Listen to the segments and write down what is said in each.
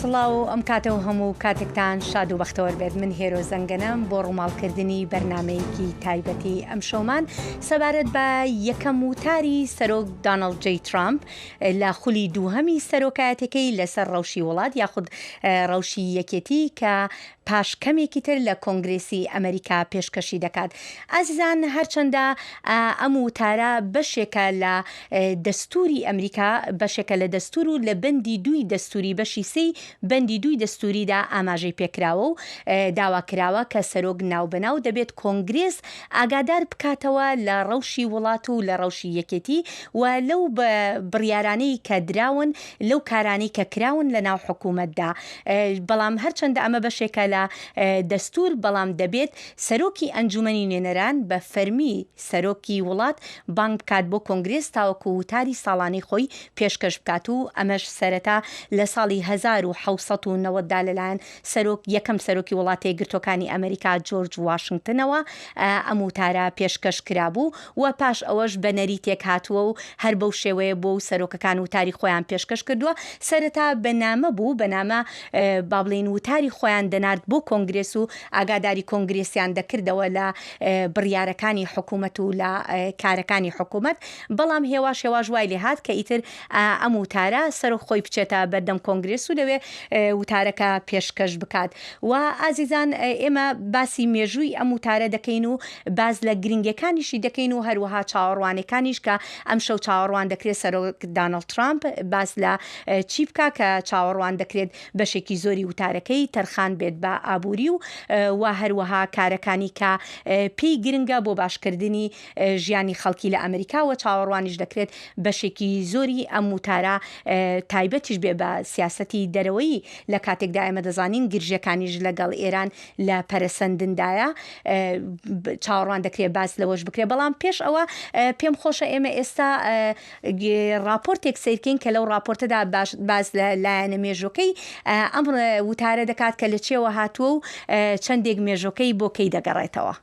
سڵاو ئەم کاتە و هەموو کاتێکتان شاد و بەختەوەر بێت من هێرۆ زەنگەنەم بۆ ڕووماڵکردنی بەرنمەیەکی تایبەتی ئەم شەومان سەبارەت بە یەکەم وتاری سەرۆک دانڵد جەی ترامپ لە خولی دووهەمی سەرۆکایەتەکەی لەسەر ڕەوشی وڵات یاخود ڕەوشی یەکێتی کە پاش کەمێکی تر لە کۆنگرێسی ئەمریکا پێشکەشی دەکات. ئازیزان هەرچەندە ئەم وتارە بەشێکە لە دەستوری ئەمریکا بەشێکە لە دەستور و لە بەندی دووی دەستوری بەشی سێی بەندی دووی دەستوریدا ئاماژەی پێکراوە و داوا کراوە کە سەرۆک ناوبەناو دەبێت کۆنگرێس ئاگادار بکاتەوە لە ڕەوشی وڵات و لە ڕەوشی یەکێتی و لەو بڕیارانەی کە دراون لەو کارانەی کە کراون لە ناو حکوومەتدا. بەڵام هەرچەندە ئەمە بەشێکە لە دەستوور بەڵام دەبێت سەرۆکی ئەنجوومەنی نوێنەران بە فەرمی سەرۆکی وڵات بانگ بکات بۆ کۆنگرێس تاوەکو وتاری ساڵانەی خۆی پێشکەش بکات و ئەمەش سەرەتا لە ساڵی 1790 دا لەلایەن سەرۆک یەکەم سەرۆکی وڵاتەیەکگرتووەکانی ئەمەریکا جۆرج واشنگتنەوە ئەم وتارە پێشکەش کرابوو و پاش ئەوەش بە نەریتێک هاتووە و هەر بەو شێوەیە بووە و سەرۆکەکان وتاری خۆیان پێشکەش کردووە سەرەتا بە نامە بوو بە نامە با بڵێین وتاری خۆیان دەنارد بۆ کۆنگرێس و ئاگاداری کۆنگرێسیان دەکردەوە لە بڕیارەکانی حکوومەت و لە کارەکانی حکوومەت بەڵام هێواش هێواش وای لێهات کە ئیتر ئەم وتارە سەرۆک خۆی بچێتە بەردەم کۆنگرێس و لەوێ وتارەکە پێشکەش بکات و ئازیزان ئێمە باسی مێژووی ئەم وتارە دەکەین و باس لە گرنگیەکانیشی دەکەین و هەروەها چاوەڕوانێکانیش کە ئەمشەو چاوەڕوان دەکرێت سەرۆک دانڵد ترامپ باس لە چی بکا کە چاوەڕوان دەکرێت بەشێکی زۆری وتارەکەی تەرخان بێت بە ئابووری و و هەروەها کارەکانی کە پێی گرنگە بۆ باشکردنی ژیانی خەڵکی لە ئەمریکا و چاوەڕوانیش دەکرێت بەشێکی زۆری ئەم وتارە تایبەتیش بێ بە سیاسەتی دەرەوەیی لە کاتێکدا ئێمە دەزانین گرژیەکانیش لەگەڵ ئێران لە پەرەسەندندایە چاوەڕوان دەکرێت باس لەوەش بکرێت بەڵام پێش ئەوە پێم خۆشە ئێمە ئێستا ڕاپۆرتێک سەیرکەین کە لەو ڕاپۆرتەدا باس لە لایەنە مێژوەکەی ئەم وتارە دەکات کە لە چێوە هاتووە و چەندێک مێژوەکەی بۆ کەی دەگەڕێتەوە.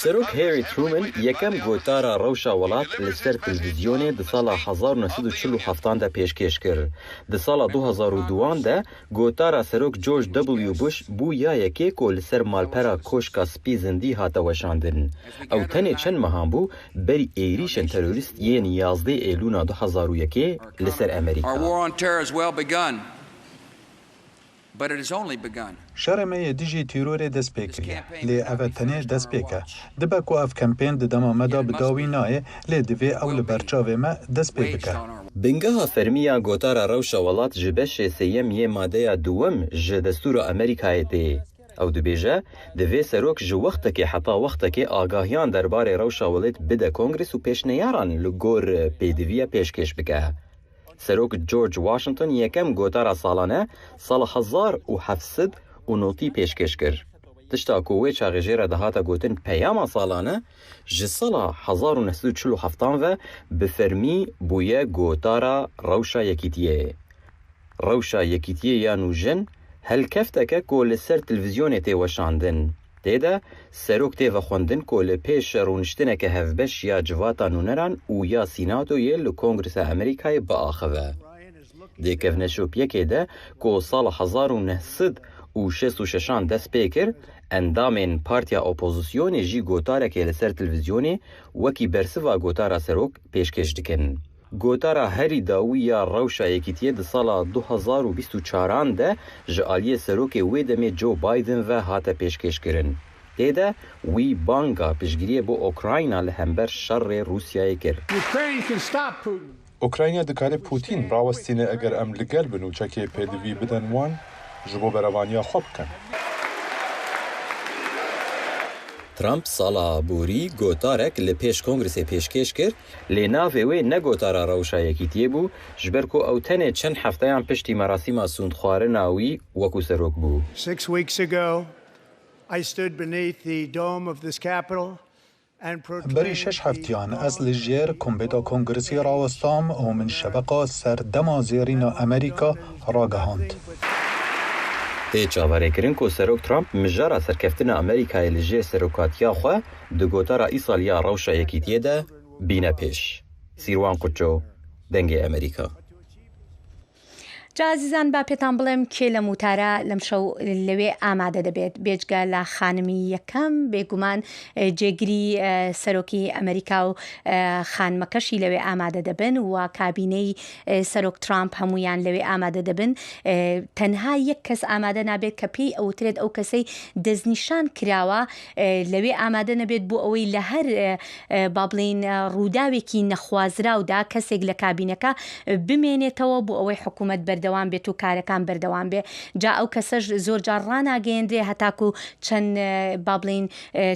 سەرۆک هێری ترومن یەکەم گۆتارا ڕەوشا وەڵات لە سەر تلڤیزیۆنێ di ساڵا 1947 an de پێشکێش کرد. Di sala 2002 an de gotara Serok George W. Bush bû ya yekê ku li ser malpera Koşka Spî zindî hate weşandin. Ew tenê çend mehan bû berî êrîşên terorîst yên yazdeh Êlûna 2001ê li ser Amerîka. Şerê me yê dijî tîrorê dest pê kiriye, lê ev e tenê destpêk e. Dibe ku ev kempên di dema me de bi dawî nayê, lê divê ew li ber çavê me dest pê bike. Bingeha fermî ya gotara rewşa welat ji beşê sêyem yê madeya duwem ji destûra Amerîkayê tê. Ew dibêje, divê serok ji wextekê heta wextekê agahiyan derbarê rewşa welêt bide Kongres û pêşneyaran li gor pêdiviye pêşkêş bike. Serok George Washington yekem gotara salane sala 1790 pêşkêş kir. Tişta ku wê çaxê jê re dihate gotin peyama salane ji sala 1947 ve bi fermî bûye gotara rewşa yekîtiyê. Rewşa yekîtiyê ya nûjen helkefteke ku li ser televîzyonê tê weşandin. Tê de serok tê vexwendin ku li pêş rûniştineke hevbeş ya civata nûneran û ya Sînatoyê li Kongresa Amerîkayê biaxive. Di kevneşopiyekê de ku sala 1966an dest pê kir, endamên partiya opozisyonê jî gotarekê li ser televîzyonê wekî bersiva gotara serok pêşkêş dikin. Gotara herî dawî ya rewşa yekîtiyê di sala 2024an de ji aliyê serokê wê demê Joe Biden ve hate pêşkêşkirin. Tê de wî banga piştgiriyê bo Ukrayna li hember şerê Rûsyayê kir. Ukrayna dikare Pûtîn rawestîne eger em li gel bin û çekê pêdivî bidin wan ji bo berevaniya xwe bikin. Trump sala borî gotarek li pêş Kongresê pêşkêş kir, lê navê wê ne gotara rewşa yekîtiyê bû, ji ber ku ew tenê çend hefteyan piştî merasîma sûndxwarina wî wekû serok bû. Six weeks ago, I stood beneath the dome of this Capitol. Berî şeş heftiyan ez li jêr kombêta Kongresê rawestam û min şebeqa serdema zêrîna Amerîka ragihand. Tê çaverêkirin ku Serok Trump mijara serkeftina Amerîkayê li jêr serokatiya xwe di gotara îsal ya rewşa yekîtiyê de bîne pêş. Sîrwan Quço, Dengê Amerîka. جا ئازیزان با پێتان بڵێم کێ لەم وتارە لەم شەو لەوێ ئامادە دەبێت بێجگە لە خانمی یەکەم بێگومان جێگری سەرۆکی ئەمریکا و خانمەکەشی لەوێ ئامادە دەبن و کابینەی سەرۆک ترامپ هەمویان لەوێ ئامادە دەبن تەنها یەک کەس ئامادە نابێت کە پێی ئەوترێت ئەو کەسەی دەستنیشان کراوە لەوێ ئامادە نەبێت بۆ ئەوەی لە هەر با بڵێین ڕووداوێکی نەخوازراودا کەسێک لە کابینەکە بمێنێتەوە بۆ ئەوەی حکوومەت بەردەوام بێت و کارەکان بەردەوام بێ جا ئەو کەسەش زۆر جار ڕاناگەیەندرێ هەتاکو چەند با بڵێین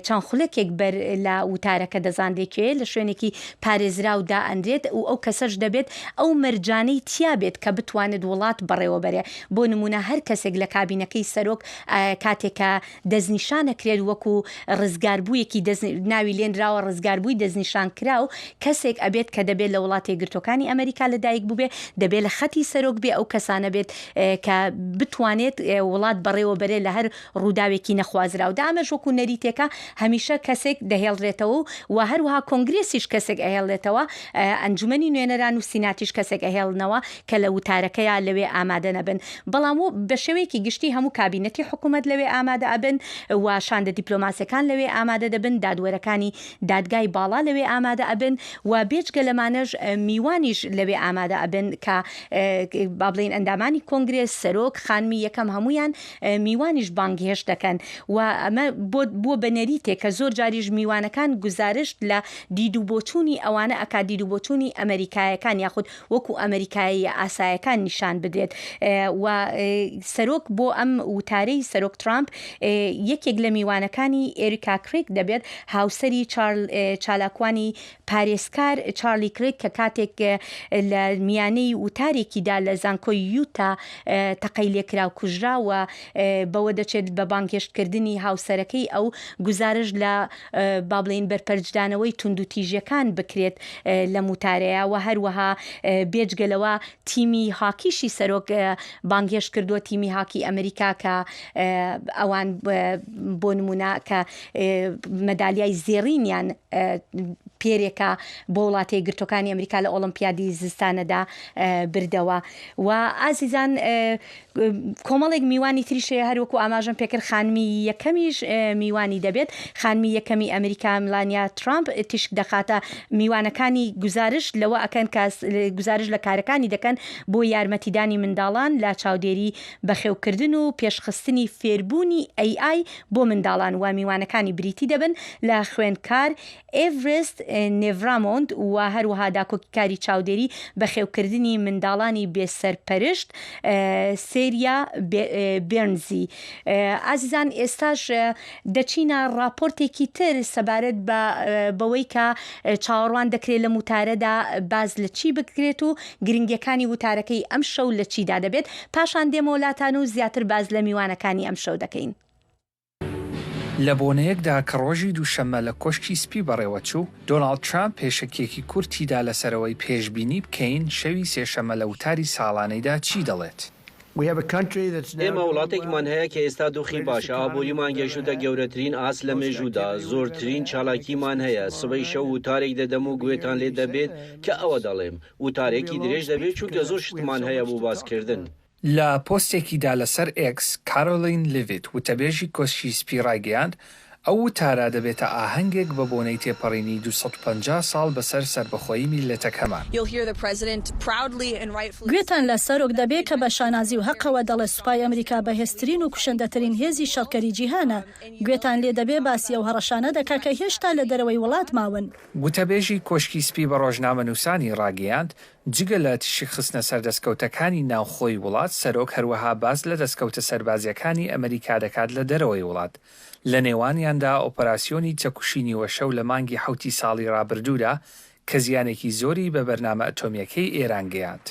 چەند خولەکێک بەر لە وتارەکە دەزانرێ کێیە لە شوێنێکی پارێزراو دائەنرێت و ئەو کەسەش دەبێت ئەو مەرجانەی تیا بێت کە بتوانێت وڵات بەڕێوەبەرێ بۆ نموونە هەر کەسێک لە کابینەکەی سەرۆک کاتێک کە دەستنیشانەکرێت وەکو ڕزگاربوویەکی دەست ناوی لێنراوە ڕزگاربووی دەستنیشانکراو کەسێک ئەبێت کە دەبێت لە وڵاتە یەکگرتووەکانی ئەمەریکا لە دایک بووبێ دەبێت لە خەتی سەرۆک بێ ئەو کەسانە بێت کە بتوانێت وڵات بەڕێوە بەرێ لە هەر ڕووداوێکی نەخوازراودا ئەمەش وەکو نەریتێکە هەمیشە کەسێک دەهێڵرێتەوە و هەروەها کۆنگرێسیش کەسێک ئەهێڵێتەوە ئەنجومەنی نوێنەران و سیناتیش کەسێک ئەهێڵنەوە کە لە وتارەکەیا لەوێ ئامادە نەبن، بەڵام و بە شێوەیەکی گشتی هەموو کابینەتی حکوومەت لەوێ ئامادە ئەبن و شاندە دیپلۆماسیەکان لەوێ ئامادە دەبن، دادوەرەکانی دادگای باڵا لەوێ ئامادە ئەبن و بێجگە لەمانەش میوانیش لەوێ ئامادە ئەبن کە با بڵێین ئەندامانی کۆنگرێس، سەرۆک، خانمی یەکەم هەموویان میوانیش بانگهێشت دەکەن و ئەمە بۆ بووە بە نەریتێک کە زۆر جاریش میوانەکان گوزارشت لە دید و بۆچوونی ئەوانە ئەکات، دید و بۆچوونی ئەمەریکایەکان یاخود وەکو ئەمەریکاییە ئاسایەکان نیشان بدرێت و سەرۆک بۆ ئەم وتارەی سەرۆک ترامپ یەکێک لە میوانەکانی ئێریکا کریک دەبێت هاوسەری چالاکوانی پارێزکار چارلی کریک کە کاتێک لە میانەی وتارێکیدا لە زانکۆی یوتا تەقەی لێکرا و کوژرا و بەوە دەچێت بە بانگهێشتکردنی هاوسەرەکەی ئەو گوزارش لە با بڵێین بەرپەرچدانەوەی توندوتیژیەکان بکرێت لەم وتارەیا و هەروەها بێجگە لەوە تیمی هاکیشی سەرۆک بانگهێشت کردووە تیمی هاکی ئەمریکا کە ئەوان بۆ نمونە کە مەدالیای زێڕینیان پێرێکە بۆ وڵاتە یەکگرتووەکانی ئەمریکا لە ئۆڵمپیادی زستانەدا بردەوە و ئازیزان کۆمەڵێک میوانی تریش هەیە هەروەکو ئاماژەم پێکرد خانمی یەکەمیش میوانی دەبێت خانمی یەکەمی ئەمریکا ملانیا ترامپ تیشک دەخاتە میوانەکانی گوزارشت لەوە ئەکەن کە گوزارش لە کارەکانی دەکەن بۆ یارمەتیدانی منداڵان لە چاودێری بەخێوکردن و پێشخستنی فێربوونی AI بۆ منداڵان و میوانەکانی بریتی دەبن لە خوێندکار ئێڤرست نێڤرامۆند و هەروەها داکۆکیکاری چاودێری بەخێوکردنی منداڵانی بێ سەرپەرشت سێریا بێرنزی. ئازیزان ئێستاش دەچینە ڕاپۆرتێکی تر سەبارەت بە بەوەی کە چاوەڕوان دەکرێت لەم وتارەدا باس لە چی بکرێت و گرنگیەکانی وتارەکەی ئەمشەو لە چیدا دەبێت. پاشان دێمەوە لاتان و زیاتر باس لە میوانەکانی ئەمشەو دەکەین. لە بۆنەیەکدا کە ڕۆژی دووشەممە لە کۆشکی سپی بەڕێوەچوو، دۆناڵد ترامپ پێشەکییەکی کورتی دا لەسەر ئەوەی پێشبینی بکەین شەوی سێشەممە لە وتاری ساڵانەیدا چی دەڵێت. ئێمە وڵاتێکمان هەیە کە ئێستا دۆخی باشە، ئابووریمان گەیشتووتە گەورەترین ئاست لە مێژوودا، زۆرترین چالاکیمان هەیە، سبەی شەو وتارێک دەدەم و گوێتان لێ دەبێت کە ئەوە دەڵێم. وتارێکی درێژ دەبێت چونکە زۆر شتمان هەیە بۆ باسکردن. لە پۆستێکیدا لەسەر ئێکس، کارۆلین لیڤیت، وتەبێژی کۆشکی سپی ڕایگەیاند، ئەو وتارە دەبێتە ئاهەنگێک بە بۆنەی تێپەڕینی 250 ساڵ بەسەر سەربەخۆیی میللەتەکەمان. گوێتان لە سەرۆک دەبێ کە بە شانازی و هەقەوە دەڵێ سوپای ئەمریکا بەهێزترین و کوشندەترین هێزی شەڕکەری جیهانە. گوێتان لێ دەبێ باسی ئەو هەڕەشانە دەکا کە هێشتا لە دەرەوەی وڵات ماون. وتەبێژی کۆشکی سپی بە ڕۆژنامەنووسانی ڕاگەیاند، جگە لە تیشک خستنە سەر دەستکەوتەکانی ناوخۆی وڵات، سەرۆک هەروەها باس لە دەستکەوتە سەربازییەکانی ئەمریکا دەکات لە دەرەوەی وڵات، لە نێوانیاندا ئۆپەراسیۆنی چەکوشی نیوەشەو لە مانگی حەوتی ساڵی ڕابردوودا کە زیانێکی زۆری بە بەرنامە ئەتۆمییەکەی ئێران گەیاند.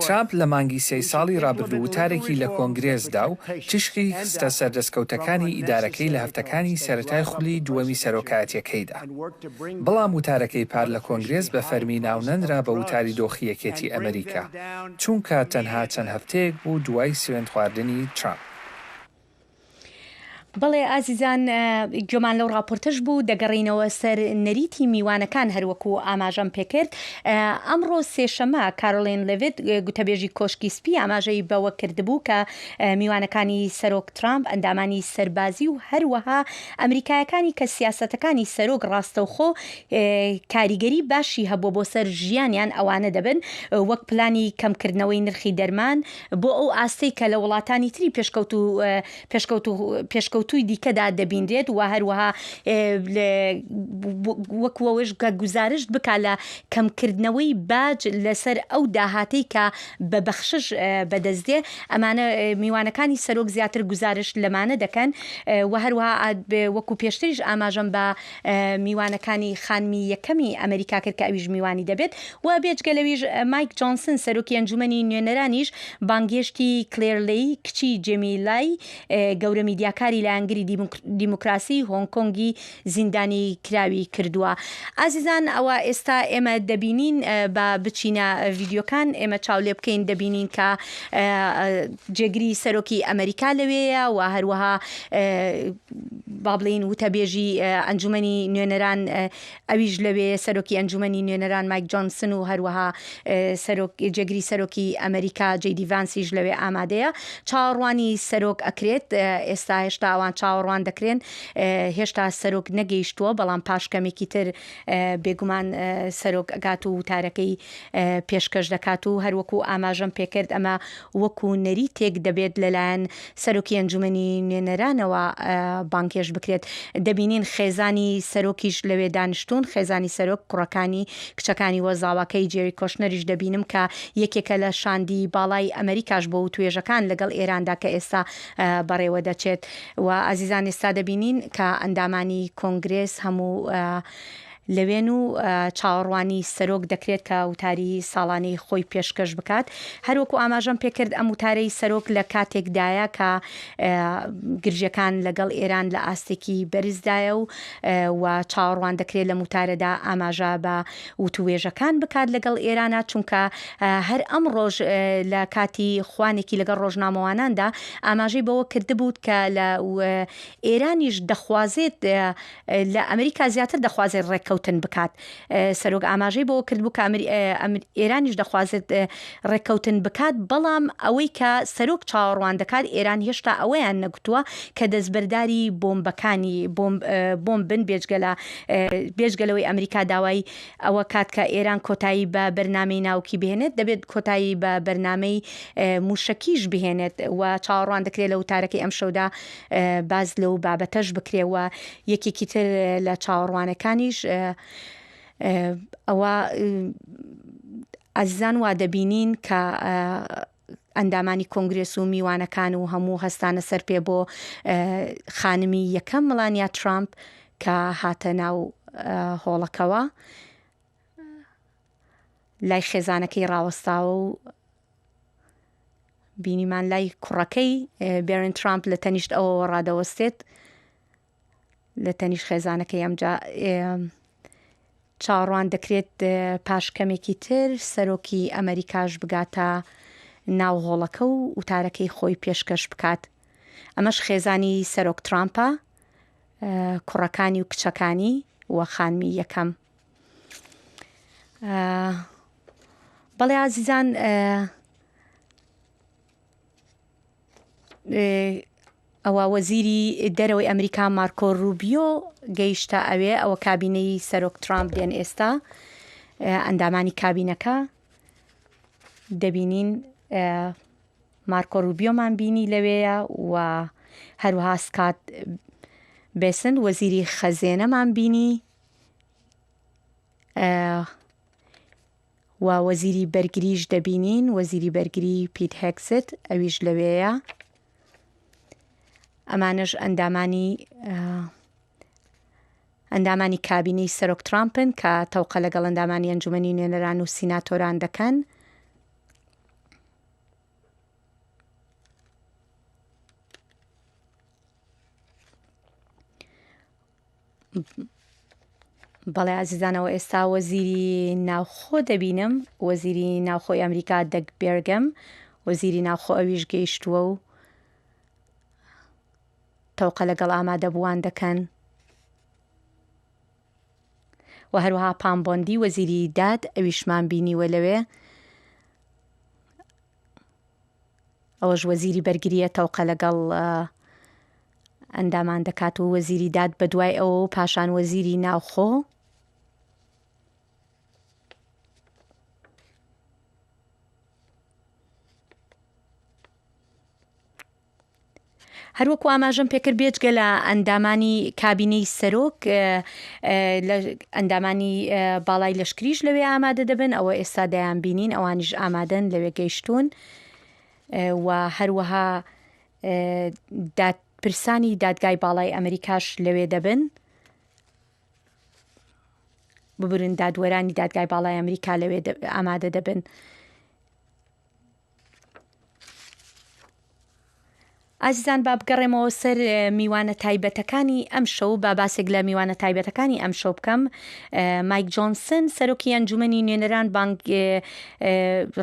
ترامپ لە مانگی سێی ساڵی رابردوو وتارێکی لە کۆنگرێس دا و تیشکی خستە سەر دەستکەوتەکانی ئیدارەکەی لە هەفتەکانی سەرەتای خولی دووەمی سەرۆکایەتیەکەیدا. بەڵام وتارەکەی پار لە کۆنگرێس بە فەرمی ناونەنرا بە وتاری دۆخی یەکێتی ئەمریکا، چونکە تەنها چەند هەفتەیەک بوو دوای سوێندخواردنی ترامپ. بەڵێ ئازیزان گوێمان لەو ڕاپۆرتەش بوو دەگەڕینەوە سەر نەریتی میوانەکان هەروەکو ئاماژەم پێکرد ئەمڕۆ سێشەمە کارۆلین لێڤت گوتەبێژی کۆشکی سپی ئاماژەی بەوە کردبوو کە میوانەکانی سەرۆک ترامپ ئەندامانی سەربازی و هەروەها ئەمریکایەکانی کە سیاسەتەکانی سەرۆک ڕاستەوخۆ کاریگەری باشی هەبووە بۆ سەر ژیانیان ئەوانە دەبن وەک پلانی کەمکردنەوەی نرخی دەرمان بۆ ئەو ئاستەی کە لە وڵاتانی تری پێشکەوتوو پێشکەوتوو پێشکەوتووی دیکەدا دەبینرێت و هەروەها وەکو ئەوەش کە گوزارشت بکا لە کەمکردنەوەی باج لەسەر ئەو داهاتەی کە بە بەخشش بەدەست دێ ئەمانە میوانەکانی سەرۆک زیاتر گوزارشت لەمانە دەکەن و هەروەها وەکو پێشتریش ئاماژەم بە میوانەکانی خانمی یەکەمی ئەمریکا کرد کە ئەویش میوانی دەبێت و بێجگە لەویش مایک جۆنسن سەرۆکی ئەنجومەنی نوێنەرانیش بانگهێشتی کلێر لەی کچی جێمی لای گەورە میدیاکاری لایەنگری دیموکراسی هۆنگ کۆنگی زیندانی کراوی کردووە. ئازیزان ئەوە ئێستا ئێمە دەبینین با بچینە ڤیدیۆکان ئێمە چاو لێ بکەین دەبینین کە جێگری سەرۆکی ئەمریکا لەوێیە و هەروەها با بڵێین وتەبێژی ئەنجومەنی نوێنەران ئەویش لەوێیە، سەرۆکی ئەنجومەنی نوێنەران مایک جۆنسن و هەروەها سەرۆک جێگری سەرۆکی ئەمریکا جەی دی ڤانسیش لەوێ ئامادەیە. چاوەڕوانی سەرۆک ئەکرێت، ئێستا هێشتا ئەوان چاوەڕوان دەکرێن، هێشتا سەرۆک نەگەیشتووە، بەڵام پاش کەمێکی تر بێگومان سەرۆک ئەگات و وتارەکەی پێشکەش دەکات و هەروەکو ئاماژەم پێکرد ئەمە وەکو نەریتێک دەبێت لەلایەن سەرۆکی ئەنجومەنی نوێنەرانەوە بانگهێشت بکرێت. دەبینین خێزانی سەرۆکیش لەوێ دانیشتوون، خێزانی سەرۆک، کوڕەکانی، کچەکانی و زاواکەی جێری کۆشنەریش دەبینم کە یەکێکە لە شاندی باڵای ئەمەریکاش بۆ وتوێژەکان لەگەڵ ئێراندا کە ئێستا بەڕێوە دەچێت و ئازیزان ئێستا دەبینین کە ئەندامانی کۆنگرێس هەموو لەوێن و چاوەڕوانی سەرۆک دەکرێت کە وتاری ساڵانەی خۆی پێشکەش بکات. هەروەکو ئاماژەم پێکرد ئەم وتارەی سەرۆک لە کاتێکدایە کە گرژیەکان لەگەڵ ئێران لە ئاستێکی بەرزدایە و و چاوەڕوان دەکرێت لەم وتارەدا ئاماژە بە وتووێژەکان بکات لەگەڵ ئێرانە چونکە هەر ئەمڕۆش لە کاتی خوانێکی لەگەڵ ڕۆژنامەواناندا ئاماژەی بەوە کردبوو کە لە ئێرانیش دەخوازێت لە ئەمریکا زیاتر دەخوازێت ڕێککەوتن بکات. سەرۆک ئاماژەی بەوە کردبوو کە ئێرانیش دەخوازێت ڕێککەوتن بکات، بەڵام ئەوەی کە سەرۆک چاوەڕوان دەکات ئێران هێشتا ئەوەیان نەگوتووە کە دەستبەرداری بۆمبەکانی بۆمب بن بێجگە لە بێجگە لەوەی ئەمریکا داوای ئەوە کات کە ئێران کۆتایی بە بەرنامەی ناوکی بهێنێت دەبێت کۆتایی بە بەرنامەی موشەکیش بهێنێت و چاوەڕوان دەکرێت لە وتارەکەی ئەمشەودا باس لەو بابەتەش بکرێ و یەکێکی تر لە چاوەڕوانەکانیش ئەوە ئازیزان وا دەبینین کە ئەندامانی کۆنگرێس و میوانەکان و هەموو هەستانە سەر پێ بۆ خانمی یەکەم ملانیا ترامپ کە هاتە ناو هۆڵەکەوە لای خێزانەکەی ڕاوەستاوە و بینیمان لای کوڕەکەی بێرن ترامپ لە تەنیشت ئەوەوە ڕادەوەستێت لە تەنیشت خێزانەکەی ئەمجا چاوەڕوان دەکرێت پاش کەمێکی تر سەرۆکی ئەمریکاش بگاتە ناو هۆڵەکە و وتارەکەی خۆی پێشکەش بکات ئەمەش خێزانی سەرۆک ترامپە کوڕەکانی و کچەکانی و خانمی یەکەم بەڵێ ئازیزان ئەوە وەزیری دەرەوەی ئەمریکا مارکۆ روبیۆ گەیشتە ئەوێ ئەوە کابینەی سەرۆک ترامپ دێن ئێستا ئەندامانی کابینەکە دەبینین مارکۆ روبیۆمان بینی لەوێیە و هەروەها سکات بێسن وەزیری خەزێنەمان بینی و وەزیری بەرگریش دەبینین، وەزیری بەرگری پیت هێگست ئەویش لەوێیە. ئەمانەش ئەندامانی ئەندامانی کابینەی سەرۆک ترامپن کە تەوقە لەگەڵ ئەندامانی ئەنجومەنی نوێنەران و سیناتۆران دەکەن. بەڵێ ئازیزانەوە ئێستا وەزیری ناوخۆ دەبینم وەزیری ناوخۆی ئەمریکا دەگ بێرگەم وەزیری ناوخۆ ئەویش گەیشتووە و تەوقە لەگەڵ ئامادەبووان دەکەن و هەروەها پام بۆندی وەزیری داد ئەویشمان بینیوە لەوێ ئەوەش وەزیری بەرگریە تەوقە لەگەڵ ئەندامان دەکات و وەزیری داد بەدوای ئەوە و پاشان وەزیری ناوخۆ. هەروەکو ئاماژەم پێکرد بێجگە لە ئەندامانی کابینەی سەرۆک ئەندامانی باڵای لەشکریش لەوێ ئامادە دەبن ئەوە ئێستا دەیان بینین ئەوانیش ئامادەن لەوێ گەیشتوون و هەروەها دادپرسانی دادگای باڵای ئەمریکاش لەوێ دەبن. ببورن دادوەرانی دادگای باڵای ئەمریکا لەوێ ئامادە دەبن. ئازیزان با بگەڕێمەوە سەر میوانە تایبەتەکانی ئەم شەو با باسێک لە میوانە تایبەتەکانی ئەم شەو بکەم مایک جۆنسن سەرۆکی ئەنجومەنی نوێنەران بانگ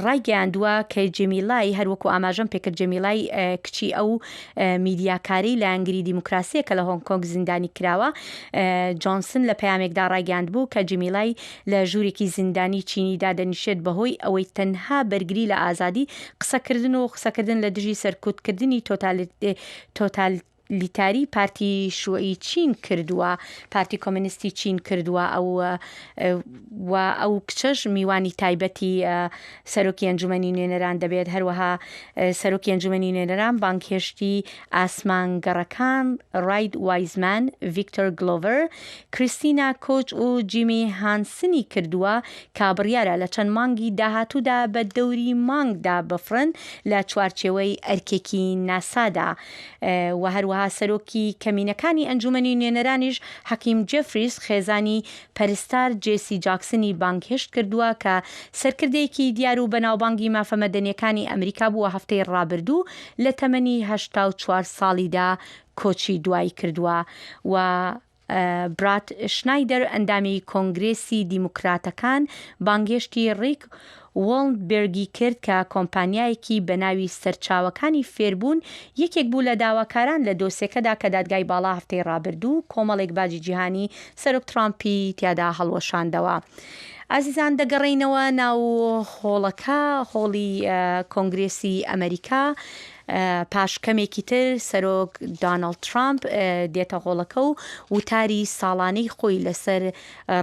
ڕایگەیاندووە کە جێمی لای هەروەکو ئاماژەم پێکرد جێمی لای کچی ئەو میدیاکارەی لایەنگری دیموکراسیە کە لە هۆنگ کۆنگ زیندانی کراوە جۆنسن لە پەیامێکدا ڕایگەیاندبوو کە جێمی لای لە ژوورێکی زیندانی چینی دادەنیشێت بەهۆی ئەوەی تەنها بەرگری لە ئازادی قسەکردن و قسەکردن لە دژی سەرکوتکردنی تۆتالیتاری پارتی شوعی چین کردووە، پارتی کۆمۆنیستی چین کردووە ئەو و ئەو کچەش میوانی تایبەتی سەرۆکی ئەنجومەنی نوێنەران دەبێت، هەروەها سەرۆکی ئەنجومەنی نوێنەران بانگهێشتی ئاسمانگەڕەکان ڕاید وایزمان، ڤیکتۆر گلۆڤەر، کریستینا کۆچ و جیمی هانسنی کردووە کە بڕیارە لە چەند مانگی داهاتوودا بە دەوری مانگدا بفڕن لە چوارچێوەی ئەرکێکی ناسادا و هەروەها سەرۆکی کەمینەکانی ئەنجومەنی نوێنەرانیش حەکیم جێفریس خێزانی پەرستار جێسی جاکسنی بانگهێشت کردووە کە سەرکردەیەکی دیار و بەناوبانگی مافە مەدەنییەکانی ئەمریکا بووە هەفتەی ڕابردوو لە تەمەنی 84 ساڵیدا کۆچی دوایی کردووە و براد شنایدەر ئەندامی کۆنگرێسی دیموکراتەکان بانگهێشتی ڕیک وۆڵنبێرگی کرد کە کۆمپانیایەکی بە ناوی سەرچاوەکانی فێربوون یەکێک بوو لە داواکاران لە دۆسێکەدا کە دادگای باڵا هەفتەی ڕابردوو کۆمەڵێک باجی جیهانی سەرۆک ترامپی تیادا هەڵوەشاندەوە. ئازیزان دەگەڕێینەوە ناو هۆڵەکە، هۆڵی کۆنگرێسی ئەمەریکا. پاش کەمێکی تر سەرۆک دانۆڵد ترامپ دێتە هۆڵەکە و وتاری ساڵانەی خۆی لەسەر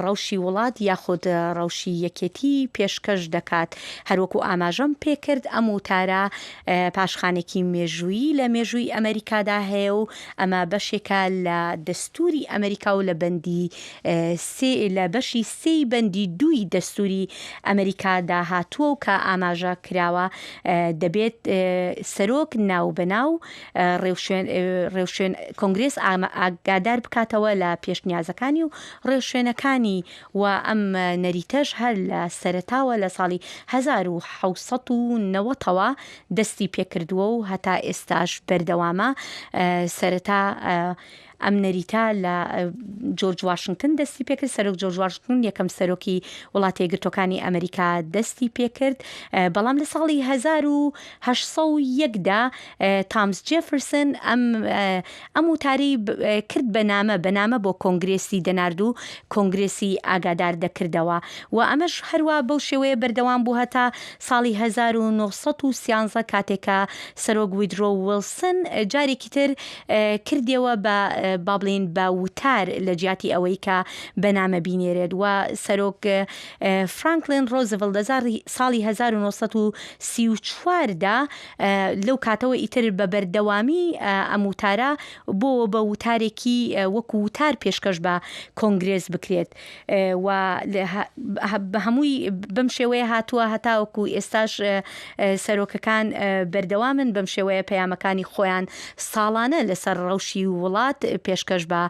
ڕەوشی وڵات یاخود ڕەوشی یەکێتی پێشکەش دەکات. هەروەکو ئاماژەم پێکرد ئەم وتارە پاشخانێکی مێژوویی لە مێژووی ئەمەریکادا هەیە و ئەمە بەشێکە لە دەستوری ئەمەریکا و لە بەندی سێ لە بەشی سێی بەندی دووی دەستوری ئەمەریکادا هاتووە و کە ئاماژە کراوە دەبێت سەرۆک ناوبەناو ڕێوشوێن ڕێوشوێن کۆنگرێس ئاگادار بکاتەوە لە پێشنیازەکانی و ڕێوشوێنەکانی و ئەم نەریتەش هەر لە سەرەتاوە لە ساڵی 1790 ەوە دەستی پێکردووە و هەتا ئێستاش بەردەوامە سەرەتا ئەم نەریتە لە جۆرج واشنگتن دەستی پێکرد، سەرۆک جۆرج واشنگتن یەکەم سەرۆکی وڵاتە یەکگرتووەکانی ئەمریکا دەستی پێکرد، بەڵام لە ساڵی 1801 دا تامس جێفرسن ئەم ئەم وتارەی کرد بە نامە بە نامە بۆ کۆنگرێسی دەنارد و کۆنگرێسی ئاگادار دەکردەوە و ئەمەش هەروا بەو شێوەیە بەردەوام بوو هەتا ساڵی 1913 کاتێک کە سەرۆک ویدرۆ ویڵسن جارێکی تر کردیەوە بە با بڵێین بە وتار لە جیاتی ئەوەی کە بە نامە بینێرێت و سەرۆک فرانکلین ڕۆزڤڵت لە ساڵی 1934 دا لەو کاتەوە ئیتر بە بەردەوامی ئەم وتارە بۆوە بە وتارێکی وەکو وتار پێشکەش بە کۆنگرێس بکرێت. و بە هەمووی بەم شێوەیە هاتووە هەتاوەکو ئێستاش سەرۆکەکان بەردەوامن بەم شێوەیە پەیامەکانی خۆیان ساڵانە لەسەر ڕەوشی وڵات پێشکەش بە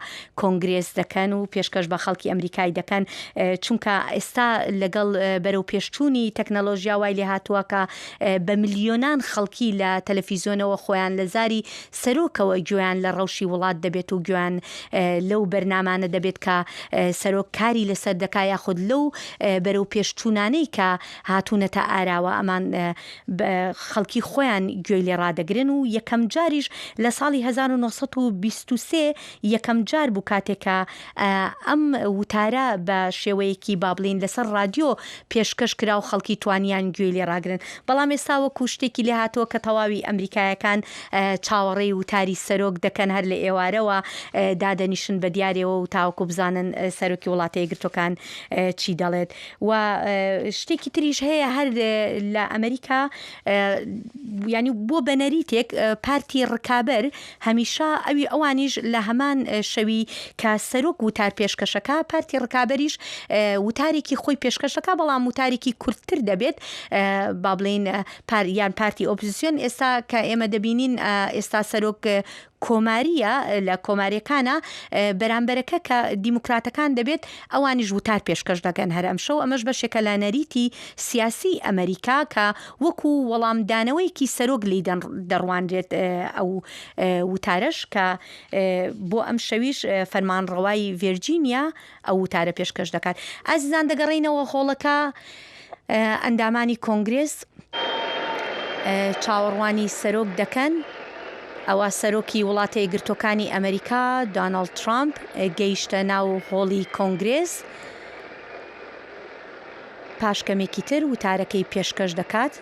کۆنگرێس دەکەن و پێشکەش بە خەڵکی ئەمریکای دەکەن چونکە ئێستا لەگەڵ بەرەو پێشچوونی تەکنەلۆژیا وای لێهاتووە کە بە ملیۆنان خەڵکی لە تەلەفیزیۆنەوە خۆیان لە زاری سەرۆکەوە گوێیان لە ڕەوشی وڵات دەبێت و گوێیان لەو بەرنامانە دەبێت کە سەرۆک کاری لەسەر دەکا یاخود لەو بەرەو پێشچوونانەی کە هاتوونەتە ئاراوە ئەمان خەڵکی خۆیان گوێی لێ ڕادەگرن و یەکەم جاریش لە ساڵی 1923 یەکەم جار بوو کاتێک کە ئەم وتارە بە شێوەیەکی با بڵێین لەسەر ڕادیۆ پێشکەش کرا و خەڵکی توانیان گوێی لێ ڕاگرن بەڵام ئێستا وەکو شتێکی لێ هاتووە کە تەواوی ئەمریکایەکان چاوەڕێی وتاری سەرۆک دەکەن هەر لە ئێوارەوە دادەنیشن بە دیارێوە و تاوەکو بزانن سەرۆکی وڵاتە یەکگرتووەکان چی دەڵێت و شتێکی تریش هەیە هەر لە ئەمریکا ینی بۆ بەنەریتێک پارتی ڕکابەر هەمیشە ئەوی ئەوانیش لە هەمان شەوی کە سەرۆک وتار پێشکەشەکا پارتی ڕکابەریش وتارێکی خۆی پێشکەشەکا بەڵام وتارێکی کورتتر دەبێت با بڵێین یان پارتی ئۆپزسیۆن ئێستا کە ئێمە دەبینین ئێستا سەرۆک کۆماریە لە کۆماریەکانە بەرامبەرەکە کە دیموکراتەکان دەبێت ئەوانیش وتار پێشکەش دەکەن هەر ئەمشەو ئەمەش بەشێکە لە نەریتی سیاسی ئەمەریکا کە وەکو وەڵامدانەوەیەکی سەرۆک لێی دەڕوانرێت ئەو وتارەش کە بۆ ئەمشەویش فەرمانڕەوای ڤێرجینیا ئەو وتارە پێشکەش دەکات. ئازیزان دەگەڕێینەوە هۆڵەکە ئەندامانی کۆنگرێس چاوەڕوانی سەرۆک دەکەن. ئەوە سەرۆکی وڵاتە یەکگرتووەکانی ئەمریکا دۆناڵد ترامپ گەیشتە ناو هۆڵی کۆنگرێس. پاش کەمێکی تر وتارەکەی پێشکەش دەکات.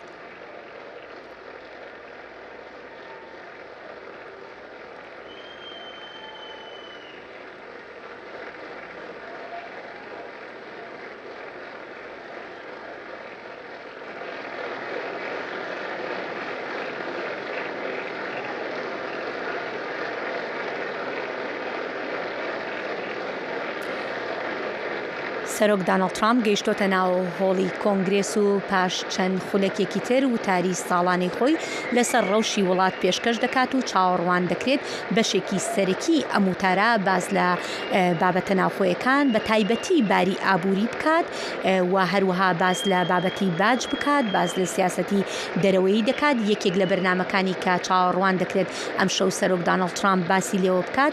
سەرۆک دانۆڵد ترامپ گەیشتۆتە ناو هۆڵی کۆنگرێس و پاش چەند خولەکێکی تر وتاری ساڵانەی خۆی لەسەر ڕەوشی وڵات پێشکەش دەکات و چاوەڕوان دەکرێت بەشێکی سەرەکی ئەم وتارە باس لە بابەتە ناوخۆیەکان بە تایبەتی باری ئابووری بکات و هەروەها باس لە بابەتی باج بکات، باس لە سیاسەتی دەرەوەیی دەکات، یەکێک لە بەرنامەکانی کە چاوەڕوان دەکرێت ئەمشەو سەرۆک دانۆڵد ترامپ باسی لێوە بکات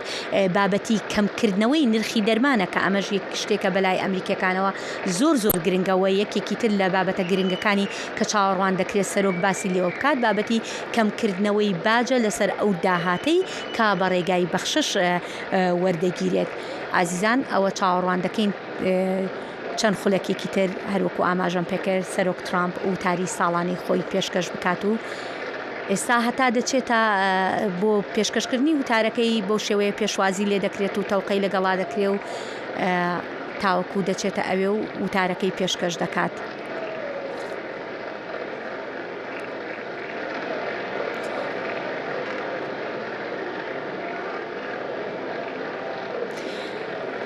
بابەتی کەمکردنەوەی نرخی دەرمانە کە ئەمەش یەک شتێکە بەلای ئەمریکیەکانەوە زۆر زۆر گرنگە و یەکێکی تر لە بابەتە گرنگەکانی کە چاوەڕوان دەکرێت سەرۆک باسی لێوە بکات بابەتی کەمکردنەوەی باجە لەسەر ئەو داهاتەی کە بە ڕێگای بەخشش وەردەگیرێت. ئازیزان ئەوە چاوەڕوان دەکەین چەند خولەکێکی تر هەروەکو ئاماژەم پێکرد سەرۆک ترامپ وتاری ساڵانەی خۆی پێشکەش بکات و ئێستا هەتا دەچێتە بۆ پێشکەشکردنی وتارەکەی بەو شێوەیە پێشوازی لێ دەکرێت و تەوقەی لەگەڵا دەکرێ و تاوەکو دەچێتە ئەوێ و وتارەکەی پێشکەش دەکات.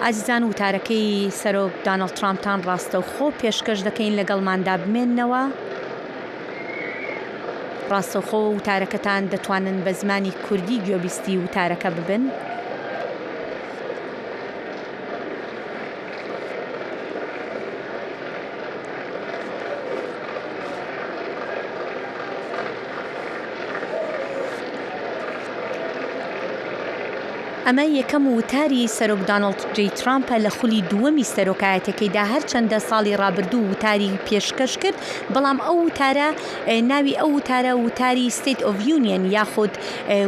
ئازیزان وتارەکەی سەرۆک دانڵد ترامپتان ڕاستەوخۆ پێشکەش دەکەین لەگەڵماندا بمێننەوە. ڕاستەوخۆ وتارەکەتان دەتوانن بە زمانی کوردی گوێبیستی وتارەکە ببن. ئەمە یەکەم وتاری سەرۆک دانۆڵد جەی ترامپە لە خولی دووەمی سەرۆکایەتەکەیدا، هەرچەندە ساڵی ڕابردوو وتاری پێشکەش کرد، بەڵام ئەو وتارە ناوی ئەو وتارە وتاری State of Union یاخود